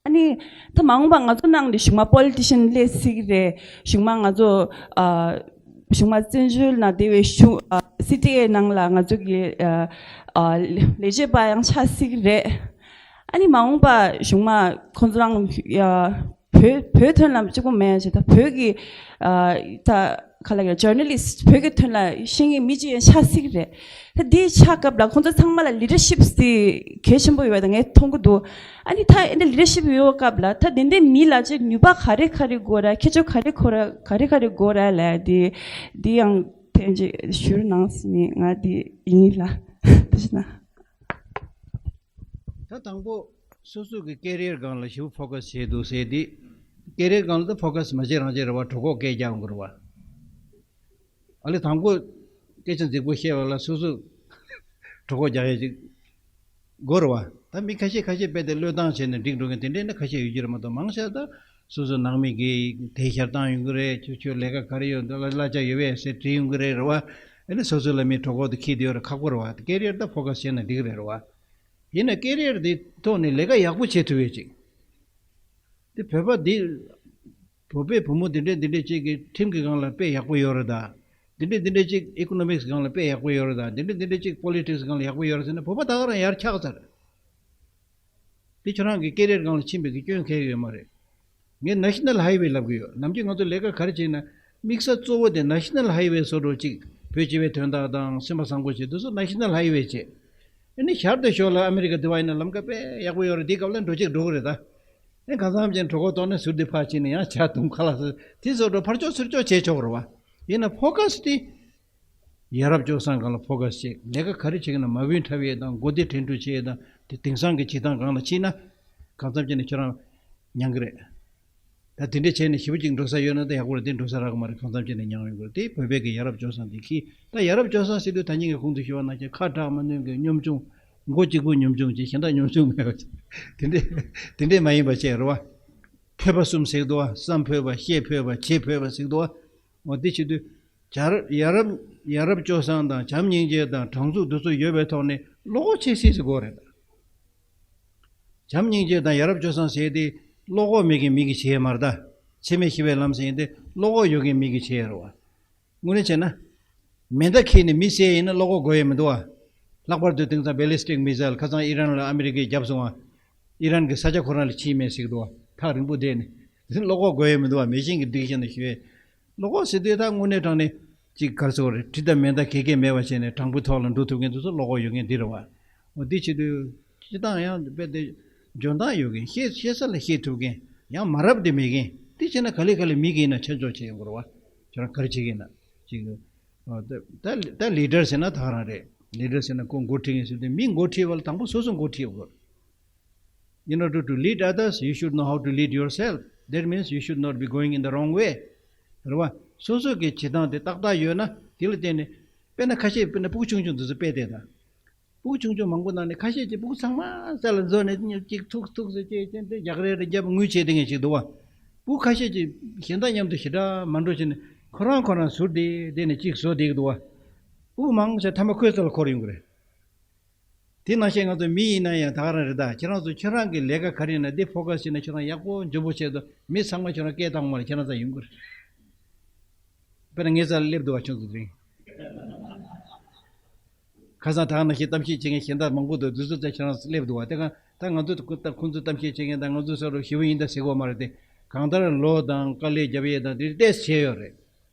ཨ་ནི་ད་མ་འོངས་པ་ང་ཚོ་ནང་ལ་གཞུག་མ་པོ་ལི་ཊི་ཤན་སླེབས་སྲིད་ཀྱི་རེད། གཞུག་མ་ང་ཚོ་ཨ་གཞུག་མ་བཙན་བྱོལ་ནང་བསྡད་པའི་གཞུང་ཨ་སི་ཊི་ཨེ་ནང་ལ་ང་ཚོ་གི་ཨ་ཨ་ལས་བྱེད་པ་ཡང་ཆགས་སྲིད་ཀྱི་རེད། ཨ་ནི་མ་འོངས་པ་གཞུག་མ་ཁོང་ཚོ་རང་ཨ་བོད་བོད་དོན་ལ་གཅིག་པོ་མེད་ཅེས། ད་བོད་ཀྱི་ཨ་ད་ག་ལ་གི་ཇར་ནལ་ལིསི་ཊི་བོད་ཀྱི་དོན་ལ་ཤེས་མཁན་མི་གཅིག་ཡང་ཆགས་སྲིད་ཀྱི་རེད། ད་འདི་ཆགས་སྐབས་ལ་ཁོང་ཚོ་ཚང་མ་ལ་ལི་ཌར་ཤིབ་དེ་གལ་ཆེན་པོ་ཡོད་པ་ད་ངས་མཐོང་གི་འདུག་ཨ་ནི་ད་ཨེ་འདྲ་ལི་ཌར་ཤིབ་ཡོད་སྐབས་ལ་ད་དེ་འདྲའི་མི་ལ་ཅིག་ནུས་པ་ག་རེ་ག་རེ་དགོས་ར། ཁྱད་ཆོས་ག་རེ་གོ་ར་ག་རེ་ག་རེ་དགོས་ར་ལབ་ཡ་དེ་འདི་ཡང་ཐེངས་ཅིག་ཞུ་རོགས་གནང་ཟེར་ནས་ང་འདི་ཡིན་ལ། དེ་བྱས་ན། ད་དང་པོ་སོ་སོ་གི་ཀེ་རི་ཡར་སྒང་ལ་ཞེ་པོ་ཕོ་ཁ་སི་བྱས་འདུག་ཟེར་དུས། ཀེ་རི་ཡར་སྒང་ལ་ད་ཕོ་ཁ་སི་མ་བྱེད་རང་བྱེད་རེད་བ། གྲོད་ཁོག་སྐད་རྒྱག་འོང་གི་རེད་བ། ཨ་ལས་དང་པོ་སྐད་ཆ་རྫིག་པོ་བཤད་པ་ལ་སོ་སོ་གྲོད་ཁོག་རྒྱག་ཡས་ཅིག་དགོས་རེད་བ། ད་མི་ཁ་ཤས་ཁ་ཤས་རྦད་དེ་བློས་བཏང་བྱས་ནས་འགྲིག་འགྲོ་མཁན་དེ་འདྲས་ནི་ཁ་ཤས་ཡོད་ཀྱི་རེད་མ་གཏོགས། མང་ཤས་ད་སོ་སོ་ནང་མི་གིས་དེ་ཞལ་བཏང་ཡོང་གི་རེད། ཁྱོད་ཁྱོད་ལས་ཀ་ག་རེ་ཡོད་འདུག་གླ་གླ་ཆ་ཡོད་པས་ཟེར་དྲིས་ཡོང་གི་རེད་རེད་བ། ཨ་ནི་སོ་སོ་ལ་མི་གྲོད་ཁོག་དེ་འཁྱེར་བསྡད་ཡོད་རེད། ཁག་པོ་རེད་བ། ཀེ་རི་ཡར་ད་ཕོ་ཁ་སི་བྱས་ན་འགྲིག་གི་རེད་རེད་བ། ཡིན་ན་ཀེ་རི་ཡར་འདི་ཐོག་ནས་ལས་ཀ་ཡག་པོ་བྱེད་ཐུབ་ཡས་ཅིག་འདི་བོད་པ་འདི་བོད་པའི་བུ་མོ་འདི་འདྲས་འདི་འདྲས་ཅིག་གི་ཁྲིམས་ཀྱི་སྒང་ལ་དཔེ་ཡག་པོ་ཡོད་རེད་ད། འདི་འདྲས་འདི་འདྲས་ཅིག་ཨི་ཀོ་ནོ་མིག་སི་སྒང་ལ་དཔེ་ཡག་པོ་ཡོད་རེད་ད། འདི་འདྲས་འདི་འདྲས་ཅིག་པོ་ལི་ཊིག་སི་སྒང་ལ་ཡག་པོ་ཡོད་རེད་ཟེར་ན་བོད་པ་ད་ག་རང་ཡར་ཆགས་ཚར། འདི་ཁྱོད་རང་གི་ཀེ་རི་ཡར་སྒང་ལ་ཕྱིན་པའི་གི་སྐྱོན་གང་ཡང་ཡོད་མ་རེད། ངས་ནེ་ཤ་ནལ་ཧའི་ཝེ་ལབ་གི་ཡོད། ནམ་རྒྱུན་ང་ཚོ་ལས་ཀ་ག་རེ་བྱེད་ན་དམིགས་ས་གཙོ་བོ་དེ་ནེ་ཤ་ནལ་ཧའི་ཝེ་བཟོ་འདྲ་ཅིག་བོད་སྤྱི་པའི་དོན་དག་དང་སེམས་པ་བཟང་པོ་བྱེད་དུས་སུ་ནེ་ཤ་ནལ་ཧའི་ཝེ་བྱེད། ཨ་ནི་ཞར་དུ་ཞོར་ལ་ཨ་མི་རི་ཀ་འདི་བ་ཡིན་ན་ལམ་ཁ་དཔེ་ཡག་པོ་ཡོད་རེད། འདི་སྐབས་ལ་འགྲོ་ཅིག་འགྲོ་གི་རེད་ད། ཨེ་གང་འཚམ་ཅན་གྲོད་ཁོག་ལྟོགས་ན་ཟུར་འདི་ཕར་ཕྱིན་ནས་ཡང་ཇ་འཐུང་ཁ་ལག་ཟ། དེ་བཟོ་འདྲ་ཕར་ཕྱོགས་ཚུར་ཕྱོགས་བྱས་ཆོག་རེད་བ། ཡིན་ན་ཕོ་ཁ་སི་དེ། ཡ་རབས་སྤྱོད་བཟང་སྒང་ལ་ཕོ་ཁ་སི་བྱེད། ལས་ཀ་ག་རེ་བྱེད་ཀྱི་ན་མ་བུན་འཁྲབ་ཡས་དང་མགོ་བདེ་དྲན་འཕྲུལ་བྱེད་ཡས་དང་དེ་དེང་སང་གི་བྱེད་སྟངས་སྒང་ལ་ཕྱིན་ན། གང་འཚམ་ཅན་ནས་ཁྱོད་རང་མྱང་གི་རེད། ད་དེ་འདྲས་བྱས་ནས་ཞེ་པོ་ཅིག་འགྲོ་ས་ཡོད་ན་ད་ཡག་པོ་རེད། དེ་འགྲོ་ས་རག་གི་མ་རེད། གང་འཚམ་ཅན་ནས་མྱང་ཡོང་གི་རེད། དེ་བོད་པའི་གི་ཡ་རབས་སྤྱོད་བཟང་དེ་ཁྱི་ད་ཡ་རབས་སྤྱོད་བཟང་ཟེར་དུས་ད་ཉིན་གྱི་གོང་དུ་ཞུས་པ་ནང་བཞིན་ཁ་གྲག་མ་ནུས་གི་ཉམ་ཆུང་། མགོ་གཅིག་པུ་ཉམ་ཆུང་བྱས་གཞན་དག་ཉམ་ཆུང་མེད་པ་བྱས། དེ་འདྲས་དེ་འདྲས་མ་ཡིན་པ་བྱས་རེད་བ། ཕོད་པ་གསུམ་ཟེར་གི་འདུག་བ། བསམ་ཕོད་པ། བཤད་ཕོད་པ། བྱེད་ཕོད་པ་ཟེར་གི་འདུག་བ། འོ་དེ་བྱེད་དུས། ཡ་རབས་ཡ་རབས་ཡ་རབས་སྤྱོད་བཟང་དང་བྱམས་སྙིང་རྗེ་དང་དྲང་ཚུགས་འདི་ཚོ་ཡོད་པའི་ཐོག་ནས་བློ་ཁོག་ཆེ་སྲིད་ཟེར་དགོས་རེད། བྱམས་སྙིང་རྗེ་དང་ཡ་རབས་སྤྱོད་བཟང་ཟེར་དེ་བློ་ཁོག་མེད་མཁན་མི་གིས་བྱེད་ཡས་མ་རེད་ད། འཆི་མེད་ཞི་བའི་ལམ་ཟེར་ཡས་དེ་བློ་ཁོག་ཡོད་མཁན་མི་གིས་བྱེད་ཡས་རེད་བ། དངོས་གནས་བྱས་ན། མེ་མདའ་འཁྱེར་ནས་མི་བསད་ཡིན་ན་བློ་ཁོག་དགོས་ཡས་མི་འདུག་བ། ལྷག་པར་དུ་དེང་སང་ballistic missile ཁ་སང་ཨི་རན་ལ་ཨ་མི་རི་ཀས་བརྒྱབ་སོང་བ། ཨི་རན་གྱི་ས་ཆ་ཁོ་རང་ལ་ཕྱིན་མེད་ཟེར་གི་འདུག་བ། ཐག་རིང་པོ་བསྡད་ནས། བློ་ཁོག་དགོས་ཡས་མི་འདུག་བ། མེ་ཤིང་གིས་བསྒྲིགས་བཞག་ན་ཞུ་ཡས། བློ་ཁོག་ཟེར་དུས་ད་དངོས་གནས་དྲང་གནས་ཅིག་ག་རེ་ཟེར་དགོས་རེད། གྲི་དང་མེ་མདའ་ག་གེ་མེད་པ་བྱས་ནས་སྤྲང་པོའི་ཐོག་ལ་འགྲོ་ཐུབ་མཁན་དེ་ཚོ་བློ་ཁོག་ཡོད་མཁན་འདི་རེད་བ། འོ་འདི་བྱེད་དུས་སྤྱིར་བཏང་ཡང་དཔེ་དེ་འཇོན་ཐང་ཡོད་མཁན། ཤེས་ཤེས་ས་ལ་ཤེས་ཐུབ་མཁན། ཡང་མ་རབས་དེ་མེད་མཁན་དེ་བྱས་ན་ག་ལེ་ག་ལེ་མི་གིས་ཡིན་ན་ཆ་འཇོག་བྱེད་ཡོང་གི་རེད་བ། ཁྱོད་རང་ག་རེ་བྱེད་ཀྱི་ཡིན་ན་ཅིག་ཨ། ད་ད་ད་ལི་ཌར་ཟེར་ན་ད་ག་རང་རེད། ལི་ཌར་ཟེར་ན་ཁོ་འགོ་ཁྲིད་མཁན་ཟེར་དུས། མི་འགོ་ཁྲིད་པ་ལ་དང་པོ་སོ་སོ་འགོ་ཁྲིད་དགོས། In order to lead others, you should know how to lead yourself. That means you should not be going in the wrong way. རེད་བ། སོ་སོ་གི་བྱེད་སྟངས་དེ་ཏག་ཏག་ཡོད་ན། དེ་ལ་བརྟེན་ནས། དཔེར་ན་ཁ་ཤས། དཔེར་ན་ཕྲུ་གུ་ཆུང་ཆུང་དེ་ཚོ་དཔེ་དེ་དང་། ཕྲུ་གུ་ཆུང་ཆུང་མང་པོ་ནང་ནས་ཁ་ཤས་ཀྱིས་ཕྲུ་གུ་ཚང་མ་ས་ལ་འཛུལ་ནས་གཅིག་ཐུག་ཐུག་ཟེར་བྱས་བྱས་ཏེ་རྒྱག་རེས་རེ་རྒྱབ་དངུལ་བྱས་བསྡད་མཁན་ཞིག་འདུག་བ། ཕྲུ་གུ་ཁ་ཤས་ཀྱིས་གཞན་དག་མཉམ་དུ་ཞེ་དྲག་མ་འགྲོ་བྱས་ནས་ཁོ་རང་ཁོ་རང་ཟུར་བསྡད་བསྡད་ནས་གཅིག་བཟོ་བསྡད་ཀྱི་འདུག་བ། ཕྲུ་གུ་མང་ཆེ་མཐའ་མ་ཁོའི་རྩ་ལ་འཁོར་ཡོང་གི་རེད། དེ་ནང་བཞིན་ང་ཚོ་མི་ཡིན་ན་ཡང་ད་ག་རང་རེད་ད། ཁྱེད་རང་ཚོ་ཁྱེད་རང་གི་ལས་ཀ་ག་རེ་ཡིན་ན་འདི་ཕོ་ཁ་སི་བྱས་ན་ཁྱེད་རང་ཡག་པོ་འཇོན་པོ་བྱས་དུས། མི་ཚང་མ་ཁྱེད་རང་སྐད་བཏང་མ་རེད། ཁྱེད་རང་རྩ་ཡོང་གི་རེད། དཔེར་ན་ངའི་རྩ་ལ་སླེབས་འདུག་བ། ཁྱོད་ཚོ་དེ་རིང་ཁ་སང་ད་ག་ནང་བཞིན་གཏམ་བཤད་བྱེད་མཁན་གཞན་དག་མང་པོ་འདུག་དེ་ཚོ་རྩ་ཁྱེད་རང་སླེབས་འདུག་བ། དེ་ག་ད་ང་ཚོ་ད་ཁོང་ཚོ་གཏམ་བཤད་བྱེད་མཁན་དང་ང་ཚོ་ས་རུ་ཞི་བ་ཡིན་ད་ཟེར་གོ་མ་རེད་དེ། གང་ལྟར་ལོ་དང་དཀའ་ལས་རྒྱབ་ཡས་དང་དེ་ཏོག་ཙམ་བྱས་ཡོད་རེད།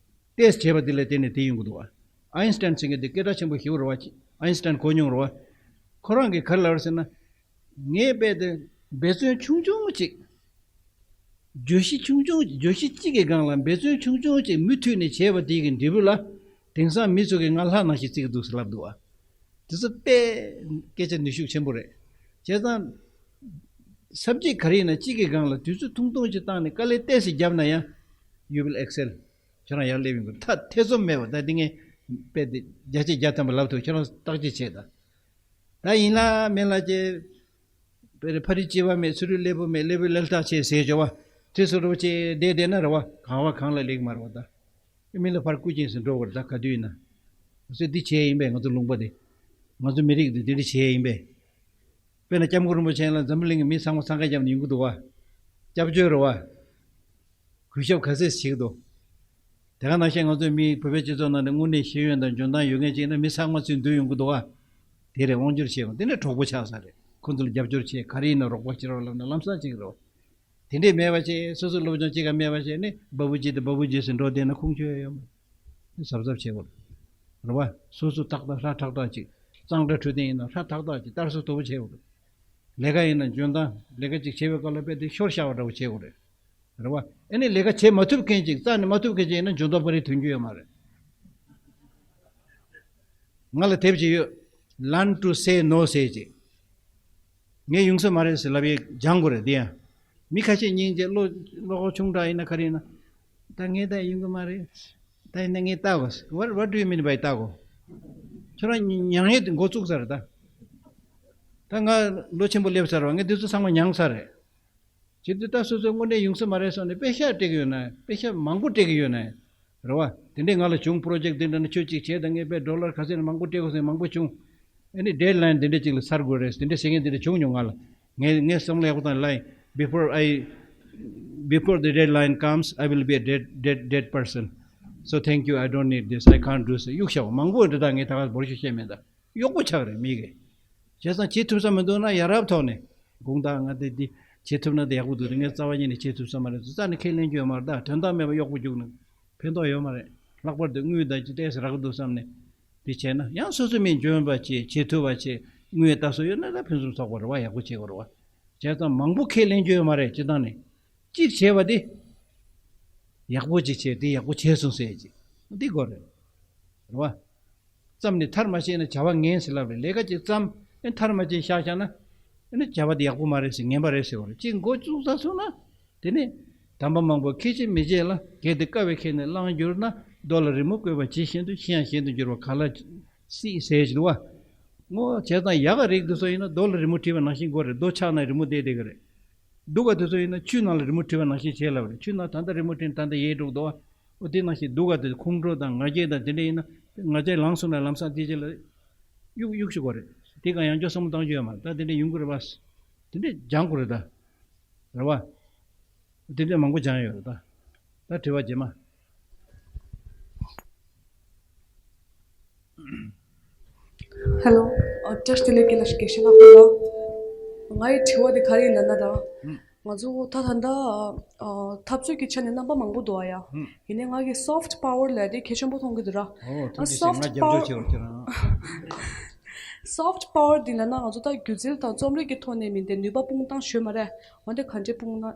ཏོག་ཙམ་བྱས་པ་དེ་ལ་བརྟེན་ནས་དེ་ཡོང་གི་འདུག་བ། ཨའིན་སི་ཊན་ཟེར་མཁན་དེ་སྐད་གྲགས་ཆེན་པོ་ཞེ་པོ་རེད་བ། ཨའིན་སི་ཊན་གོ་མྱོང་རེད་བ། ཁོ་རང་གིས་ག་རེ་ལབ་རེད་ཟེར་ན། ངས་རྦད་དེ་འབད་བརྩོན་ཆུང་ཆུང་ཅིག་བརྗོད་གཞི་ཆུང་ཆུང་ཅིག་བརྗོད་གཞི་གཅིག་གི་སྒང་ལ་འབད་བརྩོན་ཆུང་ཆུང་ཅིག་མུ་མཐུད་ནས་བྱས་པ་དེ་གི་འབྲས་བུ་ལ། དེང་སང་མི་ཚོ་གིས་ང་ལྷ་ནང་བཞིན་བརྩི་གི་འདུག་ཟེར་ལབ་འདུག་བ། དེ་ཚོ་དཔེ་སྐད་ཆ་ནུས་ཤུགས་ཆེན་པོ་རེད། བྱས་ཙང་། སབ་ཇེག་ག་རེ་ཡིན་ན་གཅིག་གི་སྒང་ལ་དུས་ཚོད་ཐུང་ཐུང་ཅིག་བཏང་ནས་དཀའ་ལས་ཏོག་ཙམ་བརྒྱབ་ན་ཡང་། You will excel. ཁྱོད་རང་ཡར་སླེབས་ཡོང་གི་རེད། ད་ཐེ་ཚོམ་མེད་པ། ད་འདི་ངས་དཔེ་དེ་བརྒྱ་ཆ་བརྒྱ་ཐམ་པ་ལབ་ཐུབ། ཁྱོད་རང་བརྟག་དཔྱད་བྱེད་ད། ད་ཡིན་ལ་མིན་ལ་ཅེ། དཔེར་ཕ་རི་གཅེས་པ་མེད། ཚུ་རུ་སླེ་པོ་མེད། སླེ་པོ་སླེ་ལྟག་ཆེ་ཟེར་བྱ་བ། དེ་སོ་རུ་ཅེ་བསྡད་བསྡད་ན་རེད་བ། གང་བ་གང་ལ་སླེབས་མ་རེད་བ་ད། མི་ལ་ཕར་སྐུ་མཁྱེན་ཟེར་འགྲོ་བར་ད་ག་དུས་ཡིན་ན། ཟེར་འདི་བྱས་ཡིན་པས། ང་ཚོ་ལུང་པ་འདི། ང་ཚོ་མི་རིགས་འདི་འདི་འདྲ་བྱས་ཡིན་པས། དཔེར་ན་སྐྱབས་མགོན་རིན་པོ་ཆེ་ལ་འཛམ་བུ་གླིང་གི་མི་ཚང་མ་འཚང་ཁ་བརྒྱབ་ནས་ཡོང་གི་འདུག་བ། སྐྱབས་བཅོལ་རེད་བ། གུས་ཞབས་ག་ཚད་བྱེད་ཀྱི་འདུག་དེ་ག་ནང་བཞིན་ང་ཚོའི་མི་བོད་པའི་སྤྱི་ཚོགས་ནང་ནས་དངོས་གནས་ཤེས་ཡོན་དང་འཇོན་ཐང་ཡོད་མཁན་ཅིག་ཡིན་ན་མི་ཚང་མ་ཚུར་འདུས་ཡོང་གི་འདུག་བ། དེ་རེད། དབང་སྒྱུར་བྱེད་དགོས། དེ་ནས་གྲོགས་པོ་ཆགས་ས་རེད། ཁོ་ཚོ་ལ་རྒྱབ་སྐྱོར་བྱེད། ག་རེ་ཡིན་ན་རོགས་པ་བྱེད་རོགས་ལབ་ན་ལམ་སང་བྱེད་ཀྱི་རེད་བ། དེ་འདྲས་མེད་པ་བྱས་སོ་སོ་སློབ་སྦྱོང་ཅི་ག་མེད་པ་བྱས་ནས་བ་བུ་ཇི་དང་བ་བུ་ཇི་ཟེར་འགྲོ་བསྡད་ན་ཁུངས་འཁྱོལ་ཡོད་མ་རེད། གཟབ་གཟབ་བྱེད་དགོས་རེད་བ། སོ་སོ་ཏག་ཏག་ཧྲ་ཏག་ཏག་ཅིག་གཙང་སྦྲ་འཕྲོད་བསྟེན་ཡིན་ན་ཧྲ་ཏག་ཏག་ཅིག་ལྟ་སྲུང་དོད་པོ་བྱེད་དགོས་རེད། ལས་ཀ་ཡིན་ན་འཇོན་ཐང་། ལས་ཀ་ཅིག་བྱེད་པའི་སྐབས་ལ་དཔེ་དེ་ཤོར་ཤག་པ་འདྲ་བོ་བྱེད་དགོས་རེད། རེད་བ། ཨ་ནི་ལས་ཀ་བྱེད་མ་ཐུབ་མཁན་ཅིག་རྩ་ནས་མ་ཐུབ་མཁན་ཅིག་ཡིན་ན་འཇོན་ཐང་པ་རེ་ཐོན་རྒྱུ་ཡོད་མ་རེད། ང་ལ་དེབ་ཅིག་ཡོད། Learn to say no ཟེར་ཅིག་ངས་ཡོང་ས་མ་རེད་ཟེར་ལབ་ཡས་སྦྱང་དགོས་རེད། དེ་ཡང་། མི་ཁ་ཤས་སྙིང་རྗེ། བློ་བློ་ཁོག་ཆུང་དྲགས་ཡིན་ན་ག་རེ་ཡིན་ན། ད་ངས་ད་ཡོང་གི་མ་རེད། ད་ཡིན་ན་ངས་ལྟ་དགོས། What, what do you mean by ལྟ་དགོས། ཁྱོད་རང་མྱ་ངན་དེ་འགོ་བཙུགས་ས་རེད་ད། ད་ང་ལོ་ཆེན་པོ་སླེབས་ཚར་བ། ངས་འདི་ཚོ་ཚང་མ་མྱངས་ཚར་རེད། བྱེད་དུས་ད་སོ་སོའི་དངོས་གནས་ཡོང་ས་མ་རེད་བསམ་ནས་པེ་ཤ་སྤྲད་ཀྱི་ཡོད་ན། པེ་ཤ་མང་པོ་སྤྲད་ཀྱི་ཡོད་ན། རེད་བ། དེ་འདྲས་ང་ལ་བྱུང་། པོ་རོ་ཇེག་དེ་འདྲ་ནི་ཁྱོད་ཅིག་བྱས་དང་། ངས་པེ་ཌོ་ལར་ག་ཚད་ནས་མང་པོ་སྤྲད་དགོས་ཟེར་མང་པོ་བྱུང་། ཨ་ནི་ཌེཌ་ལའིན་དེ་འདྲས་ཅིག་ལ་ཚར་དགོས་རེད། དེ་འདྲས་ཟེར་མཁན་དེ་འདྲས་བྱུང་མྱོང་ང་ལ། ངས་ངས་བསམ་བློ་ཡག་པོ་བཏང་། Like, before I, before the deadline comes, I will be a dead, dead, dead person. So thank you, I don't need this, I can't do this. གཡུག་བཞག་མང་པོ་འདྲ། ད་ངས་ད་ག་འབོར་ཤོག་བཤད་མེད་ད། གཡོག་པོ་ཆགས་རེད་མི་གི། བྱས་ཙང་བྱེད་ཐུབ་ས་མི་འདུག་ན་ཡ་རབས་ཐོག་ནས་དགོངས་དག་ང་དེ་འདི་བྱེད་ཐུབ་ན་དེ་ཡག་པོ་འདུག་དེ་ངས་རྩ་བ་ཉིད་ནས་བྱེད་ཐུབ་ས་མ་རེད་ཟེར་རྩ་ནས་ཁས་ལེན་རྒྱུ་ཡོད་མ་རེད་ད། དོན་དག་མེད་པ་གཡོག་པོ་རྒྱུགས་ན་ཕན་ཐོགས་ཡོད་མ་རེད། ལྷག་པར་དུ་དངུལ་དང་ཅི་ཏོག་ཙམ་རག་གི་འདུག་བསམ་ནས་དེ་བྱས་ན། ཡང་སོ་སོ་མི་འཇོན་པ་བྱེད། བྱེད་ཐུབ་པ་བྱེད། དངུལ་ལྟ་སྲོལ་ཡོད་ན་ད་ཕུན་སུམ་ཚོགས་པ་རེད་བ། ཡག་པོ་བྱེད་དགོས་རེད་བ། བྱས་ཙང་མང་པོ་ཁས་ལེན་རྒྱུ་ཡོད་མ་རེད། སྤྱིར་བཏང་ནས་གཅིག་བྱས་པ་དེ་ཡག་པོ་ཅིག་བྱས། དེ་ཡག་པོ་བྱས་སོང་ཟེར་ཅིག་འདི་དགོས་རེད། རེད་བ། བརྩམས་ནས་མཐར་མ་ཕྱིན་ན་བྱ་བ་ངན་ཟེར་ལབ་རེད། ལས་ཀ་ཅིག་བརྩམས་ཨེ་མཐར་མ་ཕྱིན་བཞག་བཞག་ན། ཨེ་ནི་བྱ་བ་དེ་ཡག་པོ་མ་རེད་ཟེར། ངན་པ་རེད་ཟེར་བ་རེད། ཅིག་འགོ་བཙུགས་ཚར་སོང་ན། དེ་ནས་དམ་པ་མང་པོ་ཁས་འཆེ་མི་འཆེ་ལ། གལ་ཏེ་དཀའ་བས་ཁྱེར་ནས་བླངས་གྱུར་ན། རྡོ་ལ་རི་མོ་བརྐོས་པ་ཇི་བཞིན་དུ། ཤི་ཡང་གཞན་དུ་འགྱུར་བ་ག་ལ་སྲིད་ཟེར་གྱི་འདུག་བ། ངོ་། བྱས་ཙང་ཡག་ག་རིགས་དེ་ཚོ་ཡིན་ན་རྡོ་ལ་རི་མོ་བྲིས་པ་ནང་བཞིན་དགོས་རེད། རྡོ་ཆག་ན་རི་མོ་བསྡད་བསྡད་གི་རེད། སྡུག་ག་དེ་ཚོ་ཡིན་ན་ཆུ་ནང་ལ་རི་མོ་བྲིས་པ་ནང་བཞིན་བྱས་ལབ་རེད། ཆུ་ནང་ད་ལྟ་རི་མོ་བྲིས་ནས་ད་ལྟ་ཡལ་འགྲོ་གི་འདུག་བ། འོ་དེ་ནང་བཞིན་སྡུག་ག་དེ་ཁོང་ཁྲོ་དང་ང་རྒྱལ་དང་དེ་འདྲ་ཡིན་ན། ང་རྒྱལ་ལངས་སོང་ན་ལམ་སང་དེ་རྗེས་ལ་གཡུག་གཡུག་ཤིག་དགོས་རེད། དེ་གང་ཡང་བསྐྱར་བསམ་བློ་གཏང་རྒྱུ་ཡོད་མ་རེད། ད་དེ་འདྲ་ཡོང་གི་རེད་པ། དེ་འདྲ་སྦྱང་དགོས་རེད་ད། རེད་བ། དེ་འདྲ་མང་པོ་སྦྱང་ཡོད་རེད་ད། ད་དྲི་བ་རྗེས་མ། ཧེ་ལོ། ཨ། བཀྲ་ཤིས་བདེ་ལེགས། དགེ་ལགས། དགེ་བཤེས་ལགས་ཁོ་ལ། ངའི་དྲི་བ་དེ་ག་རེ་ཡིན་ལབ་ན་ད། ཧུམ། ང་ཚོ་ད་ད་ལྟ་ཨ་འཐབ་རྩོད་ཀྱི་ཆ་ནས་རྣམ་པ་མང་པོ་འདུག་ཨ་ཡ། ཧུམ། ཡིན་ནའི་ང་གི་soft power ལབ་དེ་གལ་ཆེན་པོ་མཐོང་གི་འདུག་ར། ཨོ། ཐུགས་རྗེ་ཆེ། ང་རྒྱབ་སྐྱོར་བྱེད་རོགས་ཁྱེད་རང་། Soft power འདི་ལབ་ན་ང་ཚོ་ད་སྒྱུ་རྩལ་དང་རྩོམ་རིག་གི་ཐོག་ནས་མིན་ཏེ་ནུས་པ་སྤུངས་སྟངས་ཞུས་མ་རེད། འོན་ཏེ་ག་འདྲས་སྤུངས་ན།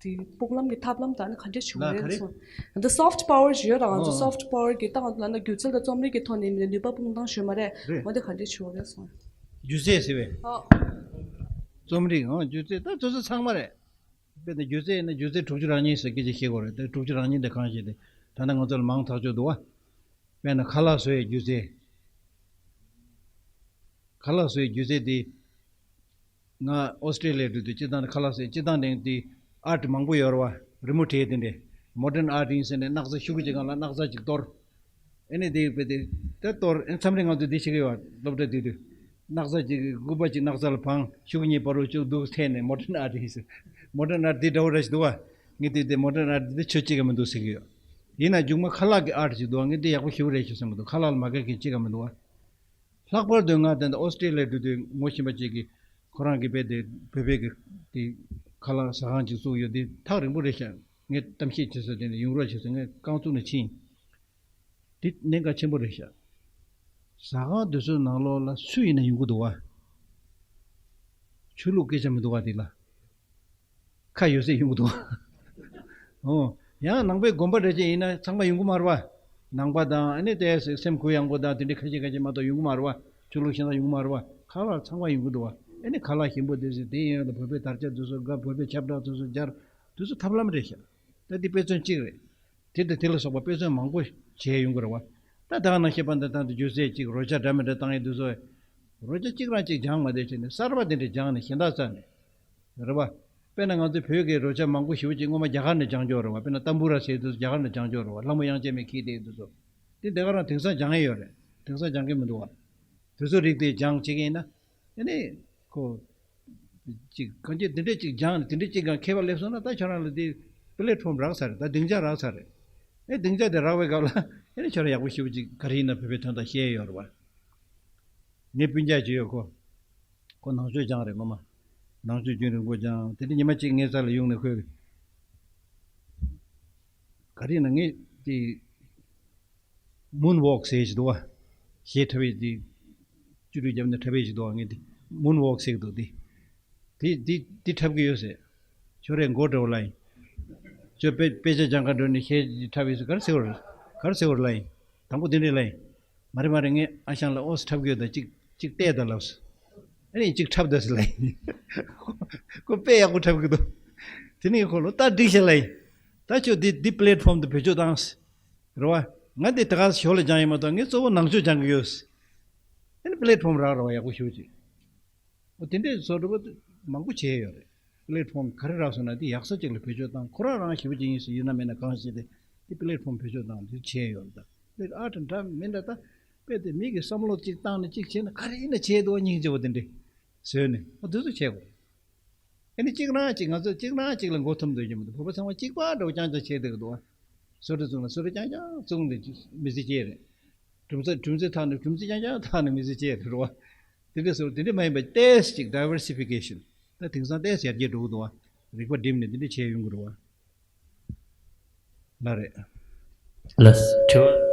དེ་སྤུངས་ལམ་གྱི་ཐབས་ལམ་དང་ནི་ག་འདྲས་བྱུང་ལ་རེད་ག་རེ། སོང་། འདི་soft power ཞུ་ཡ་རང་ཚོ་ཨོ། Soft power གྱི་སྟངས་ལ་ན་སྒྱུ་རྩལ་དང་རྩོམ་རིག་གི་ཐོག་ནས་མི་ནུས་པ་སྤུངས་སྟངས་ཞུས་མ་རེད། རེད། འོན་ཏེ་ག་འདྲས་བྱུང་རེད་སོང་། སྒྱུ་རྩལ་ཟེར་བས། ཨོ། རྩོམ་རིག་ཨང་སྒྱུ་རྩལ་ད་དེ་ཚོ་ཚང་མ་རེད། དཔེར་ན་སྒྱུ་རྩལ་ཡིན་ན་སྒྱུ་རྩལ་དྲུག་ཅུ་རང་བཞིན་ཟེར་སྐད་ཆ་བཤད་དགོས་རེད། དེ་དྲུག་ཅུ་རང་བཞིན་དེ་གང་ཞིག་དེ་ད་ལྟ་ང་ཚོ་ལ་མང་ཐག་ཆོད་འདུག་བ། དཔེར་ན་ཁ་ལག་བཟོ་ཡའི་སྒྱུ་རྩལ། ཁ་ལག་བཟོ་ཡའི་སྒྱུ་རྩལ་དེ། ང་ཨོ་སི་ཀྲི་ལི་ཡ་འགྲོ་དུས་སྤྱིར་བཏང་ནས་ཁ་ལག་ཟེར་སྤྱིར་བཏང་ནས་དེ་ཨར་ཊི་མང་པོ་ཡོད་རེད་བ། རི་མོ་བྲིས་དེ་འདྲས་མོ་ཌན་ཨར་ཊི་ཡིན་ཟེར་ནས་སྣག་ཚ་ཤོག་གུ་གཅིག་སྒང་ལ་སྣག་ཚ་གཅིག་གཏོར། ཨེ་ནས་དེ་བས་དེ་དེ་གཏོར། ཨེ་མཚམས་རེ་ང་ཚོས་འདི་བྱེད་ཀྱི་ཡོད། སློབ་གྲྭ་དུས་དུས་སྣག་ཚ་གཅིག་སྐུད་པ་གཅིག་སྣག་ཚ་ལ་བང་། ཤོག་གུ་གཉིས་བར་དུ་བཅུག་འདུག་འཐེན་ནས་མོ་ཌན་ཨར་ཊི་ཡིན་ཟེར། མོ་ཌན་ཨར་ཊི་འདི་འདྲ་བོ་ར་ཞིག་འདུག་བ། ངས་དེ་དེ་མོ་ཌན་ཨར་ཊི་འདི་ཆོས་གཅིག་ག་མི་འདུག་ཟེར་གྱི་ཡོད། ཡིན་ན་མཇུག་མ་ཁ་ལག་གི་ཨར་ཊི་ཞིག་འདུག་བ། ངས་འདི་ཡག་པོ་ཞེ་པོ་རེད་ཞུ་བསམ་གྱི་འདུག་ཁ་ལག་ལ་མ་དགའ་མཁན་གཅིག་ག་མི་འདུག་བ། ལྷག་པར་དུ་ང་ད་ལྟ་ཨོ་སི་ཀྲི་ལི་ཡ་འགྲོ་དུས་ངོ་ཤེས་པ་གཅིག་གིས་ཁོ་རང་གི་དཔེ་དེ་བོད་པའི་གི་དེ་ཁ་ལག་ཟ་ཁང་ཅིག་བཙུགས་ཡོད། དེ་ཐག་རིང་པོ་རེད་ཤག་ངས་གཏམ་བཤད་བྱེད་ས་དེ་ནས་ཡོང་རོགས་བྱེད་ཟེར། ངས་རྐང་བཙུགས་ནས་ཕྱིན། དེ་གནད་འགག་ཆེན་པོ་རེད་ཤག་ཟ་ཁང་དེ་ཚོའི་ནང་ལོགས་ལ་སུ་ཡིན་ན་ཡོང་གི་འདུག་བ། ཆོས་ལུགས་སྐད་ཆ་མི་འདུག་བ་དེ་ལ། ཁ་ཡོད་ཚད་ཡོང་གི་འདུག་ཨོ། ཡང་ནང་པའི་དགོན་པ་འདྲ་ཅིག་ཡིན་ན་ཚང་མ་ཡོང་གི་མ་རེད་བ། ནང་པ་དང་ཨ་ནི་དེ་སེམས་གུ་ཡངས་པོ་དང་དེ་འདྲའི་ཁ་ཤས་ཁ་ཤས་མ་གཏོགས་ཡོང་གི་མ་རེད་བ། ཆོས་ལུགས་གཞན་དག་ཡོང་གི་མ་རེད་བ། ཁ་ལག་ཚང་མ་ཡོང་གི་འདུག་བ། ཨ་ནི་ཁ་ལག་ཞིམ་པོ་དེ་ཚོ་དེ་ཡིན་ཡང་ད་བོད་པའི་དར་ཆ་དེ་ཚོ་དགའ། བོད་པའི་ཁྱབ་བསྒྲགས་དེ་ཚོ་རྒྱག་དེ་ཚོ་ཐབས་ལམ་རེད་ཤག་ད་འདི་དཔེ་མཚོན་གཅིག་རེད། དེ་དང་དེ་ལ་སོགས་པ་དཔེ་མཚོན་མང་པོ་བྱས་ཡོང་གི་རེད་བ། ད་ད་ག་ནང་བཤད་པ་འདི་དང་དེ་སྒྱུ་རྩལ་གཅིག་རོལ་ཆ་འདྲ་མི་འདྲ་བཏང་ཡས་དེ་ཚོ། རོལ་ཆ་གཅིག་རང་གཅིག་སྦྱངས་མ་བསྡད་བྱས་ནས་གསར་པ་དེ་འདྲ་སྦྱངས་ནས་གཞན་དག་རྩ་ནས། རེད་བ། དཔེར་ན་ང་ཚོའི་བོད་ཀྱི་རོལ་ཆ་མང་པོ་ཞེ་པོ་ཅིག་སྔོན་མ་རྒྱ་གར་ནས་སྦྱངས་ཀྱི་ཡོད་རེད་བ། དཔེར་ན་ཏམ་བུ་ར་ཟེར་དུས་རྒྱ་གར་ནས་སྦྱངས་ཀྱི་ཡོད་རེད་བ། ལྷ་མོ་དབྱངས་ཅན་མས་ཁྱེར་དེ་དུས་ཚོ། དེ་འདི་ག་རང་དེང་སང་སྦྱང་ཡས་ཡོད་རེད། དེང་སང་སྦྱང་གི་མི་འདུག་བ། དེ་ཚོ་རིགས་དེ་སྦྱང་བྱེད་ཀྱི་ཡིན་ན། ཨ་ནི། ཁོ། ཅིག་གང་ཅི་འདི་འདྲས་ཅིག་སྦྱང་ནས་དེ་འདྲས་ཅིག་གང་མཁས་པ་སླེབས་སོང་ན་ད་ཁྱོད་རང་ལ་དེ་པི་ལེ་ཊི་ཕོམ་རག་ཚར་རེད། ད་སྡིངས་ཆ་རག་ཚར་རེད། ཨེ་སྡིངས་ཆ་དེ་རག་པའི་སྐབས་ལ་ཨ་ནི་ཁྱོད་རང་ཡག་པོ་ཞེ་པོ་ཅིག་ག་རེ་ཡིན་ན་བོད་པའི་དོན་དག་བཤད་ཡས་ཡོད་རེད་བ། ངའི་སྤུན་ཀྱག་ཅིག་ཡོད་ཁོ། ཁོ་ནང་ཆོས་སྦྱངས་རེད་སྔོན་མ། ནང་ཆོས་རྒྱུན་རིང་པོ་སྦྱངས། དེ་ནས་ཉི་མ་གཅིག་ངའི་རྩ་ལ་གཡུགས་ནས་ཁོས། ག་རེ་ཡིན་ན་ངས་དེ། མུན་ཝོག་ཟེར་ཞིག་འདུག་བ། གཞས་འཁྲབ་པའི་དེ། བཅུ་དྲུག་བརྒྱབ་ནས་འཁྲབ་པའི་ཞིག་འདུག་བ། ངས་དེ་མུན་ཝོག་ཟེར་གི་འདུག་དེ། དེ་དེ་དེ་འཁྲབ་གི་ཡོད་ཟེར། ཁྱོད་རའི་མགོ་འདྲ་བོ་ལ་ཡིན། ཁྱོད་དཔེ་དཔེ་ཆ་སྦྱང་ག་འགྲོ་ནས་གཞས་འཁྲབ་ཡོད་ཟེར། ག་རེ་ཟེར་བ་རེད། ག་རེ་ཟེར་བ་རེད་ལ་ཡིན། དང་པོ་དེ་འདྲས་ལ་ཡིན། མ་རེད་མ་རེད། ངས་ཨ་ཞང་ལ་ཨོ་ཙི་འཁྲབ་གི་ཡོད། ད་གཅིག་གཅིག་བལྟས་དང་ལབ་སོང་། ཨ་ནི་གཅིག་འཁྲབ་དང་ཟེར་ལ་ཡིན། ཁོ་དཔེ་ཡག་པོ་འཁྲབ་གི་འདུག་དེ་ནས་ཁོ་ལོ་ད་འགྲིག་ཤག་ལ་ཡིན། ད་ཁྱོད་འདི་འདི་པི་ལེ་ཊི་ཕོམ་དུ་བེད་སྤྱོད་བཏང་ཟེར། རེད་བ། ང་འདི་ད་ག་ཞོར་ལ་སྦྱང་ཡིན་མ་གཏོགས་ངས་གཙོ་བོ་ནང་ཆོས་སྦྱང་གི་ཡོད་ཟེར། ཨ་ནི་པི་ལེ་ཊི་ཕོམ་རག་རེད་བ། ཡག་པོ་ཞེ་པོ་ཅིག་འོ་དེ་འདྲའི་བཟོ་འདྲ་པོ་མང་པོ་བྱས་ཡོད་རེད། པི་ལེ་ཊི་ཕོམ་ག་རེ་རག་སོང་ན་དེ་ཡག་ས་གཅིག་ལ་བེད་སྤྱོད་བཏང་། ཁོ་རང་རང་ཞེ་པོ་ཅིག་ཡིན་ཟེར་ཡིན་ན་མིན་ན་གང་ཞིག་དེ་དེ་པི་ལེ་ཊི་ཕོམ་བེད་སྤྱོད་བཏང་དེ་བྱས་ཡོད་རེད། ད་དེ་ཨར་ཊི་འདྲ་མི་འདྲ་ད་དཔེ་དེ་མི་གི་བསམ་བློ་གཅིག་བཏང་ནས་གཅིག་བྱས་ན་ག་རེ་ཡིན་ན་བྱས་འདུག་བ། སྙིང་རྗེ་པོ་དེ་འདྲས་བཟོས་ནས་ཨ་དེ་ཚོ་བྱས་དགོས་རེད། ཨ་ནི་གཅིག་རང་གཅིག་ང་ཚོ་གཅིག་རང་གཅིག་ལ་མགོ་འཐོམ་སྡོད་ཀྱི་མི་འདུག་བོད་པ་ཚང་མ་གཅིག་པ་འདྲ་བོ་རྐྱང་རྐྱང་བྱས་བསྡད་ཀྱི་འདུག་བ། བཟོ་གྲྭ་བཙུགས་ན་བཟོ་གྲྭ་རྐྱང་རྐྱང་བཙུགས་ནས་མི་ཚེ་སྐྱེལ་རེད། གྲུམ་ཚ་གྲུམ་ཚ་འཐག་ནས་གྲུམ་ཚ་རྐྱང་རྐྱང་འཐག་ནས་མི་ཚེ་སྐྱེལ་རེད་བ། དེ་འདྲ་བཟོ་དེ་འདྲ་མ་ཡིན་པ་ཏོག་ཙམ་ཅིག་ཌའི་ཝར་སི་ཕི་ཀེ་ཤན། ད་དེང་སང་ཏོག་ཙམ་ཡར་རྒྱས་འགྲོ་གི་འདུག་བ། རིག་པ་བསྒྲིམས་ནས་དེ་འདྲ་བྱས་ཡོང་གི་རེད་བ། ལ་རེད། ལགས་སོ། དྲི་བ།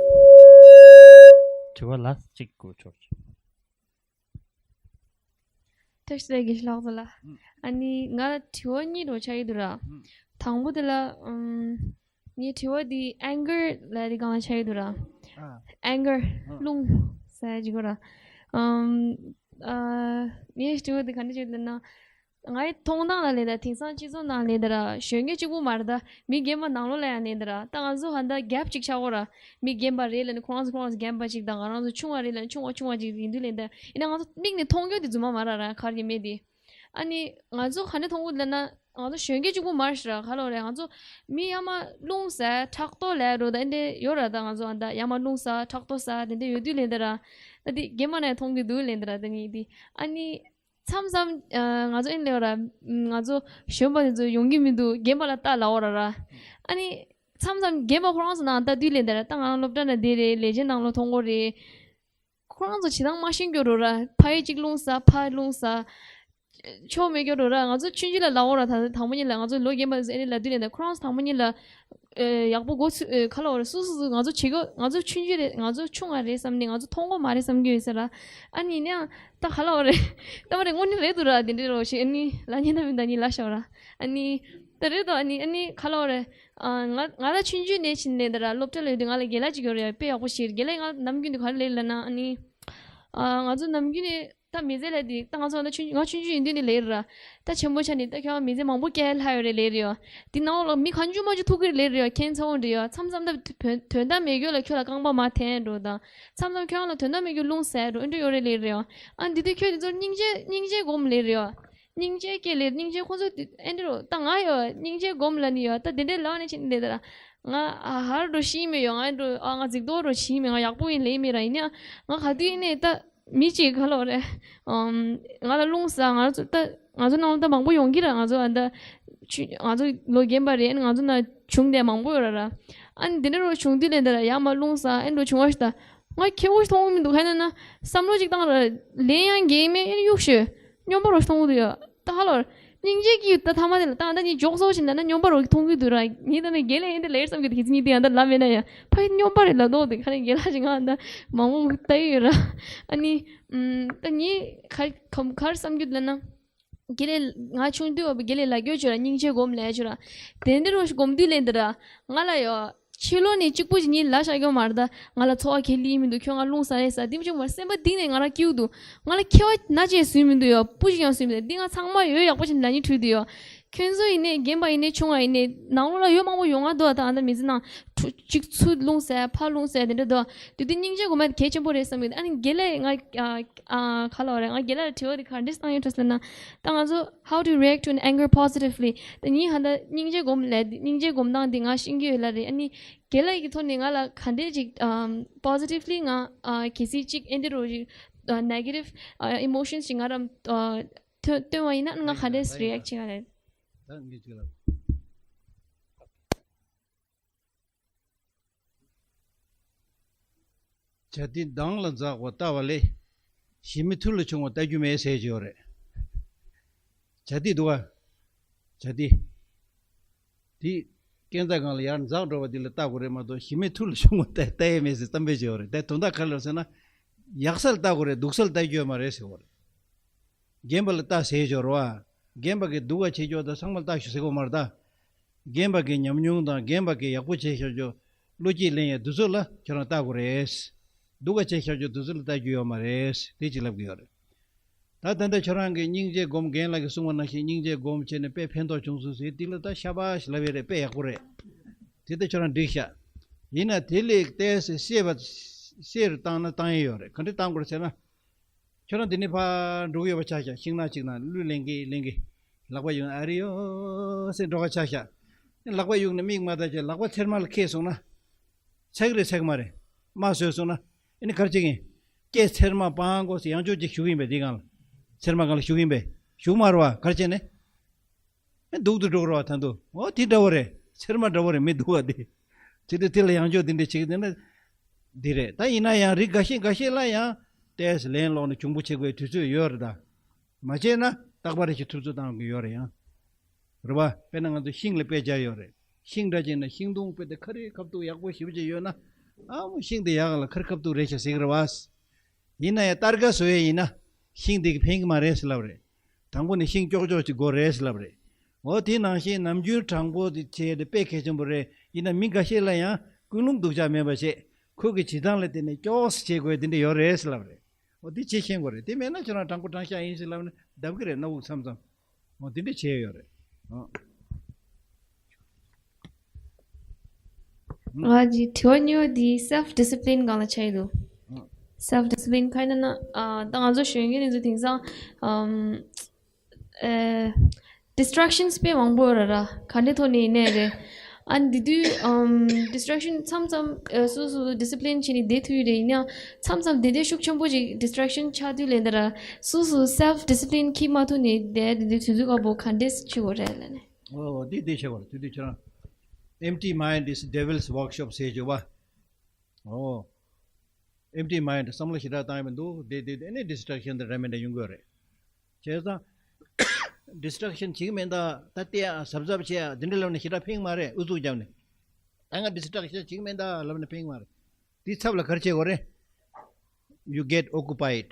དྲི་བ་ལ་གཅིག་གོ་ཆོག་བཀྲ་ཤིས་བདེ་ལེགས་དགེ་བཤེས་ལགས་ཚོ་ལ། ཨ་ནི་ང་ལ་དྲི་བ་གཉིས་འདྲ་བོ་ཆགས་ཀྱི་འདུག་ར། དང་པོ་དེ་ལ་ཨམ། ངའི་དྲི་བ་འདི་ཨེང་གར་ལབ་དེ་སྒང་ལ་ཆགས་ཀྱི་འདུག་ར། ཨ། ཨེང་གར། ཨ། རླུང་ཟེར་ཡ་ཅིག་གོ་ར། ཨམ། ཨ། ངའི་དྲི་བ་འདི་ག་འདྲ་ཅིག་ལབ་ན། ངའི་མཐོང་སྟངས་ལ་ལས་ད་དེང་སང་སྤྱི་ཚོགས་ནང་ལས་ད་ར་གཞོན་སྐྱེས་གཅིག་པུ་མ་རེད་ད། མི་རྒན་པ་ནང་ལོགས་ལ་ཡང་ལས་ད་ར། ད་ང་ཚོ་ཧ་ད་གེབ་ཅིག་ཆགས་གོ་ར། མི་རྒན་པ་རེད་ལབ་ནས་ཁོ་རང་ཚོ་ཁོ་རང་ཚོ་རྒན་པ་ཅིག་དང་ང་རང་ཚོ་ཆུང་བ་རེད་ལབ་ནས་ཆུང་བ་ཆུང་བ་ཅིག་ཡིན་དུས་ལས་ད། ཡིན་ན་ང་ཚོ་མིག་ནས་མཐོང་རྒྱུ་དེ་རྫུན་མ་མ་རེད་ར། གར་གྱི་མི་དེ། ཨ་ནི་ང་ཚོ་ག་ནས་མཐོང་གི་ལབ་ན། ང་ཚོ་གཞོན་སྐྱེས་གཅིག་པུ་མ་རེད་ར། ག་ལོ་རེད། ང་ཚོ་མི་ཡ་མ་རླུང་ཟེར་ཕྲག་དོག་ལབ་རོ་ད་འདི་ཡོད་ར། ད་ང་ཚོ་ཨ་ད་ཡ་མ་རླུང་ཟེར་ཕྲག་དོག་ཟེར་དེ་འདྲ་ཡོད་དུས་ལས་ད་ར། ད་འདི་རྒན་པ་ནས་མཐོང་གི་འདུག་ལས་ད་ར། ད་ངས་འདི་ཨ་ནི། མཚམས་མཚམས་ཨ། ང་ཚོ་ཨེ་ལེ་བ་ར། ང་ཚོ་གཞོན་པ་དེ་ཚོ་ཡོང་གི་མི་འདུག་རྒན་པ་ལ་ལྟ་ལབ་འོ་ར་ར། ཨ་ནི་མཚམས་མཚམས་རྒན་པ་ཁོ་རང་ཚོ་ནང་ལྟ་དུས་ལས་འདི་ར། ད་ང་རང་སློབ་གྲྭ་ནང་བསྡད་རེད། ལས་བྱེད་ནང་ལོགས་མཐོང་གོ་རེད། ཁོ་རང་ཚོ་བྱེད་སྟངས་མ་ཤེས་རྒྱུ་རོ་ར། ཕ་ཡི་གཅིག་རླུང་ཟ་ཕ་རླུང་ཟ། ཆོ་མེད་རྒྱུ་རོ་ར། ང་ཚོ་ཆུང་ཆུང་ལ་ལབ་འོ་ར། ད་དང་པོ་ཉིད་ལ་ང་ཚོ་ལོ་རྒན་པ་ཨེ་ནི་ལབ་དུས་ནས་ད་ཁོ་རང་ཚོ་དང་པོ་ཉིད་ལ་ཨེ་ཡག་པོ་གོ་ཚུ་ཨེ་ག་ལ་འོ་ར། སུ་སུ་སུ་ང་ཚོ་བྱེད་གོ། ང་ཚོ་ཆུང་ཆུང་རེད། ང་ཚོ་ཆུང་ང་རེད་བསམ་ནས། ང་ཚོ་མཐོང་གོ་མ་རེད་བསམ་གྱི་ཡོད་ས་ར། ཨ་ནི་ནས་ད་ག་ལ་འོ་རེད། ད་མ་རེད། དངོས་གནས་རེད་འདུག་ར། དེ་འདྲའི་རོ་ཞིག་ཨ་ནི་ལ་ཉན་ད་མིན་ད་ནི་ལ་ཤོག་ར། ཨ་ནི་ད་རེད་དོ། ཨ་ནི་ཨ་ནི་ག་ལ་འོ་རེད། ཨ་ང་ང་ལ་ཆུང་ཆུང་ནས་ཕྱིན་ནས་ད་ར་སློབ་གྲྭ་ལ་ཡོད་དུས་ང་ལ་རྒན་ལགས་གཅིག་ཡོད་རེད། དཔེ་ཡག་པོ་ཞིག་རེད། རྒན་ལགས་ང་ནམ་རྒྱུན་དུ་ག་རེ་ལས་ལབ་ན། ཨ་ནི་ཨ་ང་ཚོ་ནམ་རྒྱུན་ནས་ད་མི་ཚེ་ལ་དེ་ད་ང་ཚོ་ད་ཆུང་ང་ཆུང་ཆུང་ཡིན་དུས་ནས་ལས་ར། ད་ཆེན་པོ་ཆགས་ནས་ད་ཁྱོད་མི་ཚེ་མང་པོ་སྐྱེལ་ལྷ་ཡོད་རེད་ལས་རེད་ཡོ། དེ་ནང་ལ་མི་གང་བྱུང་མ་བྱུང་ཐུག་གི་རེད་ལས་རེད་ཡོ། ཁྱེད་ཚ་བོ་འདྲི་ཡོ། མཚམས་མཚམས་ད་དོན་དོན་དག་མེད་རྒྱུ་ལ་ཁྱོད་ལ་རྐང་པ་མ་འཐེན་འགྲོ་དང་། མཚམས་མཚམས་ཁྱོད་རང་ལ་དོན་དག་མེད་རྒྱུ་རླུང་ཟ་འགྲོ་ཨེ་འདྲ་ཡོད་རེད་ལས་རེད་ཡོ། ཨ་འདི་དུས་ཁྱོད་དེ་ཚོར་སྙིང་རྗེ་སྙིང་རྗེ་སྒོམ་ལས་རེད་ཡོ། སྙིང་རྗེ་སྐྱེ་ལས་སྙིང་རྗེ་ཁོ་ཚོ་ཨེ་འདྲ་རོ། ད་ང་ཡོ་སྙིང་རྗེ་སྒོམ་ལ་ནི་ཡོ། ད་དེ་འདྲའི་ལ་ནི་ཕྱིན་འདི་ད་ར། ང་ཨ་ཧར་འགྲོ་ཤེས་མེད་ཡོ། ང་འགྲོ་ཨ་ང་རྫིག་མདོག་འགྲོ་ཤེས་མེད། ང་ཡག་པོ་ཡིན་ལས་མེད་ར། ཡིན་ཡང་ང་ག་དུས་ཡིན་ནས་ད་མི་གཅིག་ག་ལོ་རེད། ཨམ་ང་ལ་རླུང་ཟ། ང་ཚོ་ད་ང་ཚོ་ནང་ལ་ད་མང་པོ་ཡོང་གི་ར། ང་ཚོ་ཨ་ད་ཆུ་ང་ཚོ་ལོ་རྒན་པ་རེད། ང་ཚོ་ན་བྱུང་དེ་མང་པོ་ཡོད་ར་ར། ཨ་ནི་དེ་འདྲ་རོ་བྱུང་དུས་ལས་འདི་ར་ཡ་མ་རླུང་ཟ་ཨེ་འགྲོ་བྱུང་བ་ཞིག་ད། ང་ཁྱེད་འོ་ཞིག་མཐོང་གི་མི་འདུག་ཁ་ན་ན་བསམ་བློ་ཅིག་བཏང་ར། ལན་ཡང་འགེལ་མེད་ཨེ་གཡུག་ཤོད། སྨྱོན་པ་རོ་ཞིག་མཐོང་གི་འདུག་ཡ། ད་ཧ་ལོར། སྙིང་རྗེ་གི་ད་ཐ་མ་དེ་ལ་ད་ད་ནི་འཇོག་སོ་ཞིག་ན་ན་སྨྱོན་པ་རོ་མཐོང་གི་འདུག་ར། ངས་ད་ནི་རྒན་ལ་ཡིན་དེ་ལེར་བསམ་གི་འདུག་ཁྱེད་ཚོ་གཉིས་དེ་ཡང་ད་ལབ་མེད་ན་ཡ། ཕ་ཡི་སྨྱོན་པ་རེད་ལབ་མདོག་དེ་ཁ་ནས་རྒན་ལགས་ཞིག་ང་ད་མང་པོ་ལྟ་ཡི་ཡོད་ར། ཨ་ནི། ཨམ། ད་ངས་ཁ་ཁམ་ཁར་བསམ་རྒྱུ་ལ་ན། དགེ་ལས་ང་ཆུང་དུས་བ་དགེ་ལས་ལ་རྒྱོ་བྱོས་ར། སྙིང་རྗེ་སྒོམ་ལས་བྱོས་ར། དེ་འདྲ་རོ་ཞིག་སྒོམ་དུས་ལས་འདི་ར། ང་ལ་ཡོ། ཕྱི་ལོ་ནས་གཅིག་པུ་ཅིག་གཉིས་ལ་ཤ་སྐྱོ་མར་ད། ང་ལ་འཚོ་བ་ཁེ་ལི་མི་འདུག་ཁྱོད་ང་རླུང་ཟ་རེ་ཟ་དེ་མི་ཆུང་མར་སེམས་པ་གཏིང་ནས་ང་རང་སྐྱིད་འདུག་ང་ལ་ཁེ་བ་ན་ཅེས་སུས་མི་འདུག་ཡོ། སྤུ་ཞིག་ཡང་སུས་མི་འདུག་འདི་ང་ཚང་མ་ཡོད་ཡག་པོ་ཞིག་ལ་ཉི་ཁྲུས་དུ་ཡོ། ཁྱོད་ཚོ་ཡིན་ནས་རྒན་པ་ཡིན་ནས་ཆུང་བ་ཡིན་ནས་ནང་ལོགས་ལ་ཡོད་མང་པོ་ཡོང་ང་འདུག་ད་ཨ་ད་མི་ཚེ་ནང་ཁྲུ་གཅིག་ཚུར་རླུང་ཟ་ཕར་རླུང་ཟ་དེ་འདྲ་འདུག་དེ་དུས་སྙིང་རྗེ་སྒོམ་ཡ་གལ་ཆེན་པོ་རེད་བསམ་གི་འདུག་ཨ་ནི་དགེ་ལས་ང་ཨ་ཨ་ག་ལ་བ་རེད། ང་དགེ་ལས་ལ་དྲི་བ་དེ་ག་འདྲས་བཏང་ཡོད་འགྲོ་ཟེར་ན། ད་ང་ཚོ་how to react to an anger positively. ད་ཉིན་ཧ་ད་སྙིང་རྗེ་སྒོམ་ལས་སྙིང་རྗེ་སྒོམ་སྟངས་འདི་ང་ཤེས་ཀྱི་ཡོད་ལ་རེད། ཨ་ནི་དགེ་ལས་ཀྱི་ཐོག་ནས་ང་ལ་ག་འདྲས་ཅིག་ཨམ་positively ང་ཨ་གལ་སྲིད་ཅིག་ཨེ་འདི་རོ་ཞིག་ཨ་negative ཨ་emotions ཞིག་ང་རང་ཨ་ཐོན་ཐོན་བ་ཡིན་ན་ང་ག་འདྲས་react བྱེད་ཡ་རེད། ད་འདི་ཅིག་ལ། བྱ་དེ་གདང་ལ་འཛག་པ་ལྟ་བ་ལས། ཞི་མི་ཐུར་ལ་ཕྱུང་བ་ལྟ་རྒྱུ་མེད་ཟེར་གྱི་ཡོད་རེད། བྱ་དེ་འདུག་ག་བྱ་དེ། དེ། སྐས་འཛེག་སྒང་ལ་ཡར་འཛག་འགྲོ་བ་དེ་ལ་ལྟ་དགོས་རེད་མ་གཏོགས་ཞི་མི་ཐུར་ལ་ཕྱུང་བ་ལྟ་ལྟ་ཡས་མེད་ཟེར་གཏམ་དཔེ་བྱས་ཡོད་རེད། དེ་དོན་དག་ག་རེ་ལབ་ཟེར་ན། ཡག་ས་ལ་ལྟ་དགོས་རེད། སྡུག་ས་ལ་ལྟ་རྒྱུ་ཡོད་མ་རེད་ཟེར་བ་རེད། རྒན་པ་ལ་ལྟ་ཟེར་ཞོར་བ། རྒན་པ་གིས་སྡུག་ག་བྱེད་ཞོར་དང་ཚང་མ་ལ་ལྟ་ཞོག་ཟེར་གོ་མ་རེད་ད། རྒན་པ་གིས་ཉམས་མྱོང་དང་རྒན་པ་གིས་ཡག་པོ་བྱས་ཞོར་ཞོར། བློ་སྐྱེད་ལེན་ཡས་དུས་ཚོད་ལ་ཁྱོད་རང་ལྟ་དགོས་རེད། སྡུག་ག་བྱས་ཞོར་ཞོར་དུས་ཚོད་ལ་ལྟ་རྒྱུ་ཡོད་མ་རེད། དེ་ཅིག་ལབ་གི་ཡོད་རེད། ད་ད་ལྟ་ཁྱོད་རང་གིས་སྙིང་རྗེ་སྒོམ། རྒན་ལགས་ཀྱིས་གསུངས་པ་ནང་བཞིན་སྙིང་རྗེ་སྒོམ་བྱས་ནས་དཔེ་ཕན་ཐོགས་བྱུང་སོང་ཟེར་དེ་ལ་ད་ཤ་བ་ཞིག་ལབ་ཡས་རེད། དཔེ་ཡག་པོ་རེད། དེ་ལྟ་ཁྱོད་རང་འགྲིག་ཤག་ཡིན་ན་དེ་ལས་ཏོག་ཙམ་གསལ་བ་གསལ་རུ་བཏང་ན་བཏང་ཡས་ཡོད་རེད། ག་འདྲ་བཏང་དགོས་རེད་ཟེར་ན། ཁྱོད་རང་འདི་ནས་ཕར་འགྲོ་གི་ཡོད་པ་ཆ་བཞག་ཤིང་ནགས་གཅིག་ནང་གླུ་ལེན་གི་ལེན་གི་ལག་པ་གཡུག་ཨ་རི་ཡོ་ཟེར་འགྲོ་ག་ཆ་བཞག་ལག་པ་གཡུག་ནས་མིག་མ་བལྟ་བྱས་ལག་པ་ཚེར་མ་ལ་ཁེལ་སོང་ན། ཚེག་རེད་ཚེག་མ་རེད། མ་བཟོས་སོང་ན། ཨ་ནི་ག་རེ་བྱེད་ཀྱིན། སྐེ་ཚེར་མ་སྤང་དགོས་ཟེར་ཡང་ཅོག་ཅིག་ཞུགས་ཡིན་པས་འདི་སྒང་ལ། ཚེར་མ་སྒང་ལ་ཞུགས་ཡིན་པས། ཞུགས་མ་རེད་བ། ག་རེ་བྱས་ནས། ཨེ་སྡུག་ཏུ་འགྲོ་གི་རེད་བ་ད་དུང་། འོ་དེ་འདྲ་བོ་རེད། ཚེར་མ་འདྲ་བོ་རེད། མི་སྡུག་བ་དེ། དེ་དུས་དེ་ལ་ཡང་ཅོག་འདི་འདྲ་བྱེད་ཀྱི་འདི་ན། འདི་རེད། ད་ཡིན་ན་ཡང་རིགས་འགའ་ཤས་འགའ་ཤས་ལ་ཡང་ཏོག་ཙམ་ལན་སློག་ནས་གྱོང་པོ་ཆེ་དགོས་དུས་ཚོད་ཡོད་རེད་ད། མ་བྱས་ན་རྟག་པར་ཞིག་ཐུབ་ཚོད་བཏང་གི་ཡོད་རེད་ཡང་། རེད་བ། དཔེར་ན་ང་ཚོ་ཤིང་ལ་དཔེ་བྱས་ཡོད་རེད། ཤིང་འདྲ་བྱས་ན་ཤིང་སྡོང་དཔེ་དེ་ཁ་རི་ཁ་ཐུག་ཡག་པོ་ཞེ་པོ་ཅིག་ཡོད་ན། ཨ་མོ་ཤིང་དེ་ཡག་ལ་ཁ་རི་ཁ་ཐུག་རེད་ཤག་ཟེར་གི་རེད་བ། ཡིན་ན་ཡང་སྟར་ཀ་བཟོ་ཡས་ཡིན་ན། ཤིང་དེ་གིས་ཕན་གི་མ་རེད་ཟེར་ལབ་རེད། དང་པོ་ནས་ཤིང་ཀྱོག་ཀྱོག་ཅིག་དགོས་རེད་ཟེར་ལབ་རེད། འོ་དེ་ནང་བཞིན་ནམ་རྒྱུན་དྲང་པོ་དེ་བྱས་ཏེ་དཔེ་གལ་ཆེན་པོ་རེད། ཡིན་ན་མི་འགའ་ཤས་ལ་ཡང་ཀུན་སློང་སྡུག་ཅག་མེད་པ་བྱས། ཁོ་གི་བྱེད་སྟངས་ལ་བརྟེན་ནས་ཀྱོག་ཙམ་བྱེད་དགོས་དེ་འདྲ་ཡོད་རེད་ཟེར་ལབ་རེད། འོ་དེ་བྱེད་ཤེས་དགོས་རེད། དེ་མེད་ན་ཁྱོད་རང་དྲང་པོ་དྲང་བཞག་ཡིན་ཟེར་ལབ་ན་བརྡབ་གི་རེད། སྣ་བུག་མཚམས་མཚམས། འོ་དེ་འདྲ་བྱས་ཡོད་རེད། ཨ། ང་གི་དྲི་བ་གཉིས་པ་འདི་self discipline སྒང་ལ་ཆགས་ཡོད་འདུག་ཨ། self discipline ག་ཡིན་ན་ན། ཨ། ད་ང་ཚོ་གཞོན་སྐྱེས་འདི་ཚོ་དེང་སང་ཨམ། ཨེ། distractions དཔེ་མང་པོ་ཡོད་རེད་ར། ག་འདྲའི་ཐོག་ནས་ཡིན་ནའི་རེད། ཨ་འདི་དུས་ཨམ། distraction མཚམས་མཚམས་ཨེ། སོ་སོ་discipline བྱས་ནས་བསྡད་ཐུབ་ཀྱི་རེད། ཡིན་ཡང་མཚམས་མཚམས་དེ་འདྲའི་ཤུགས་ཆེན་པོ་ཅིག་distraction ཆགས་དུས་ལས་འདི་ར། སོ་སོ་self discipline འཁྱེར་མ་ཐུབ་ནས་བསྡད་དེ་དུས་དུས་ཚོད་སྐབས་པོ་ག་འདྲས་བྱེད་དགོས་རེད་ལབ་ནས། ཨོ་འདི་འདི་བྱེད་དགོས་རེད། དེ་དུས་ཁྱེད་རང་empty mind is devil's workshop ཟེར་བརྗོད་པ། ཨོ། empty mind བསམ་བློ་ཞེ་དྲག་བཏང་ཡོད་མི་འདུག་དེ་དེ་དེ་ནི་distraction དེ་འདྲ་མི་འདྲ་ཡོང་གི་རེད། བྱས་ཙང་distraction བྱེད་ཀྱི་མེད་ད་ད་ལྟའི་ཨ་གཟབ་གཟབ་བྱས་ཨ་དེ་འདྲ་ལབ་ནས་ཞེ་དྲག་ཕན་མ་རེད། ཨུ་ཚུགས་བརྒྱབ་ནས་ད་ང་distraction བྱེད་ཀྱི་མེད་ད་ལབ་ནས་ཕན་མ་རེད། དེའི་ཚབ་ལ་ག་རེ་བྱེད་དགོས་རེད། You get occupied.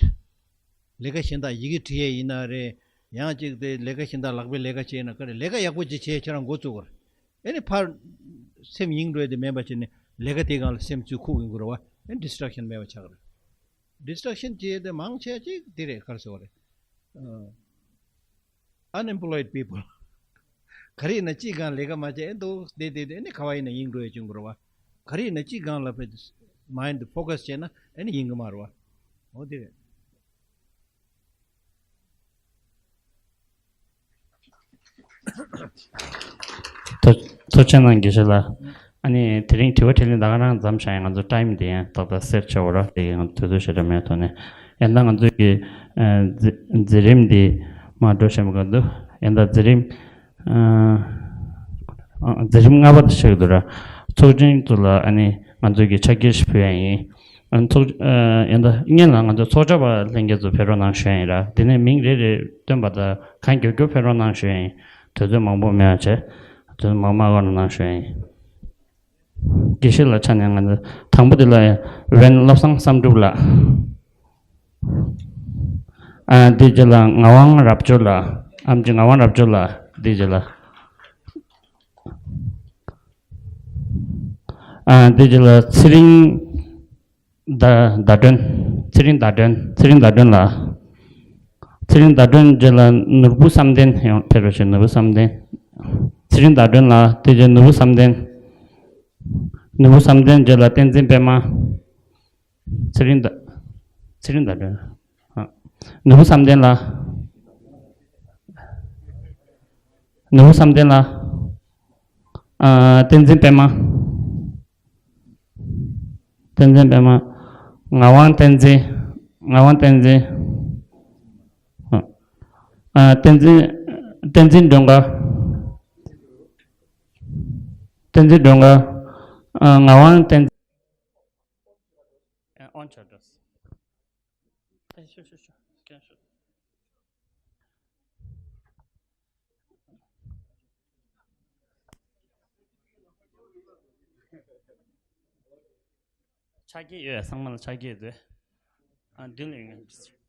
ལས་ཀ་གཞན་དག་ཡི་གེ་འབྲི་ཡས་ཡིན་ན་རེད། ཡང་ཅིག་དེ་ལས་ཀ་གཞན་དག་ལག་པའི་ལས་ཀ་བྱས་ན་ག་རེ་ལས་ཀ་ཡག་པོ་ཅིག་བྱས་ཁྱེད་རང་འགོ་བཙུགས་དགོས་རེད། ཨེ་ནི་ཕར་སེམས་གཡེང་འགྲོ་ཡས་དེ་མེད་པ་བྱས་ནས་ལས་ཀ་དེའི་སྒང་ལ་སེམས་ཚུར་ཁུག་ཡོང་དགོས་རེད་བ། ཨེ་ནི་distraction མེད་པ་ཆགས་ཀྱི་རེད། Distraction བྱེད་ཡས་དེ་མང་ཆེ་ཅིག་དེ་རེད། ག་རེ་ཟེར་བ་རེད། ཨ། Unemployed people. ག་རེ་ཡིན་ན་ཅིའི་སྒང་ལས་ཀ་མ་བྱས་ཨེ་འདུག་བསྡད་བསྡད་དེ་ཨེ་ནི་ག་བ་ཡིན་ན་གཡེང་འགྲོ་ཡས་བྱུང་དགོས་རེད་བ། ག་རེ་ཡིན་ན་ཅིའི་སྒང་ལ་ཕེ་mind focus བྱས་ན་ཨེ་ནི་གཡེང་གི་མ་རེད་བ། འོ་དེ་རེད། ཐུགས་ཐུགས་རྗེ་གནང་དགེ་བཤེས་ལགས། ཨ་ནི་དེ་རིང་དྲི་བ་དྲིས་ལན་ད་ག་རང་མཚམས་བཞག་ཡིན། ང་ཚོ་time དེ་ཡང་ཏག་ཏག་སེར་ཆེ་བོ་ར་དེ་ང་ཚོ་དུས་ཚོད་ཞེ་དྲག་མེད་ཐོག་ནས་ཡང་ད་ང་ཚོའི་གི་ཨ་མཛད་མཛད་རིམ་འདི་མར་འགྲོ་བཞིན་པ་འདུག་ཡང་ད་མཛད་རིམ་ཨ་ཨ་མཛད་རིམ་ལྔ་པ་དེ་ཆགས་འདུག་ར། ཚོགས་ཆེན་དུ་ལ་ཨ་ནི་ང་ཚོའི་གི་ཕྱག་འཁྱེར་ཞིག་ཕུལ་ཡ་ཡིན། ཨ་ཚོགས་ཨ་ཡིན་ད་སྔོན་ལ་ང་ཚོ་ཚོགས་བཅར་བ་ལྷན་རྒྱས་ཚོ་ཕེབས་རོགས་གནང་ཞུ་ཡ་ཡིན་ར། དེ་ནས་མིང་རེ་རེ་བཏོན་པ་དང་གང་མགྱོགས་མགྱོགས་ཕེབས་རོགས་གནང་ཞུ་ཡ་ཡིན། དུས་ཚོད་མང་པོ་མེད་པ་བྱས་དུས་ཚོད་མང་མང་བཀག་རོགས་གནང་ཞུ་ཡ་ཡིན། དགེ་བཤེས་ལགས་ཆ་ནས་ང་ཚོ་དང་པོ་དེ་ལ་ཡང་ཝེན་བློ་བཟང་བསམ་གྲུབ་ལགས། ཨ་དེ་རྗེས་ལ་ངག་དབང་རབ་འབྱོར་ལགས། ཨམ་ཆི་ངག་དབང་རབ་འབྱོར་ལགས། དེ་རྗེས་ལ་ཨ་དེ་རྗེས་ལ་ཚེ་རིང་ཟླ་ཟླ་སྒྲོན། ཚེ་རིང་ཟླ་སྒྲོན། ཚེ་རིང་ཟླ་སྒྲོན་ལགས། ཚེ་རིང་ཟླ་སྒྲོན་རྗེས་ལ་ནོར་བུ་བསམ་གཏན་ཡང་ཕེབས་རོགས་ཞུ། ནོར་བུ་བསམ་གཏན། ཚེ་རིང་ཟླ་སྒྲོན་ལགས། དེ་རྗེས་ནོར་བུ་བསམ་གཏན། ནོར་བུ་བསམ་གཏན་རྗེས་ལ་བསྟན་འཛིན་པད་མ། ཚེ་རིང་ཟླ་ཚེ་རིང་ཟླ་སྒྲོན། ཨ་ནོར་བུ་བསམ་གཏན་ལགས། ནོར་བུ་བསམ་གཏན་ལགས། ཨ་བསྟན་འཛིན་པད་མ། བསྟན་འཛིན་པད་མ། ངག་དབང་བསྟན་འཛིན། ངག་དབང་བསྟན་འཛིན། ཨ་བསྟན་འཛིན། བསྟན་འཛིན་སྒྲོལ་དཀར། བསྟན་འཛིན་སྒྲོལ་དཀར། ཨ་ངག་དབང་བསྟན་འཛིན། ཨ་ཨོན་ཆགས་འགྲོ། ཨ་ཤོ་ཤོ་ཤོ་སྐྱོན་ཤོ། ཆ་རྐྱེན་ཡོད། ཚང་མ་ལ་ཆ་རྐྱེན་ཡོད་དེ། ཨ་མདུན་ལ་ཡོང་།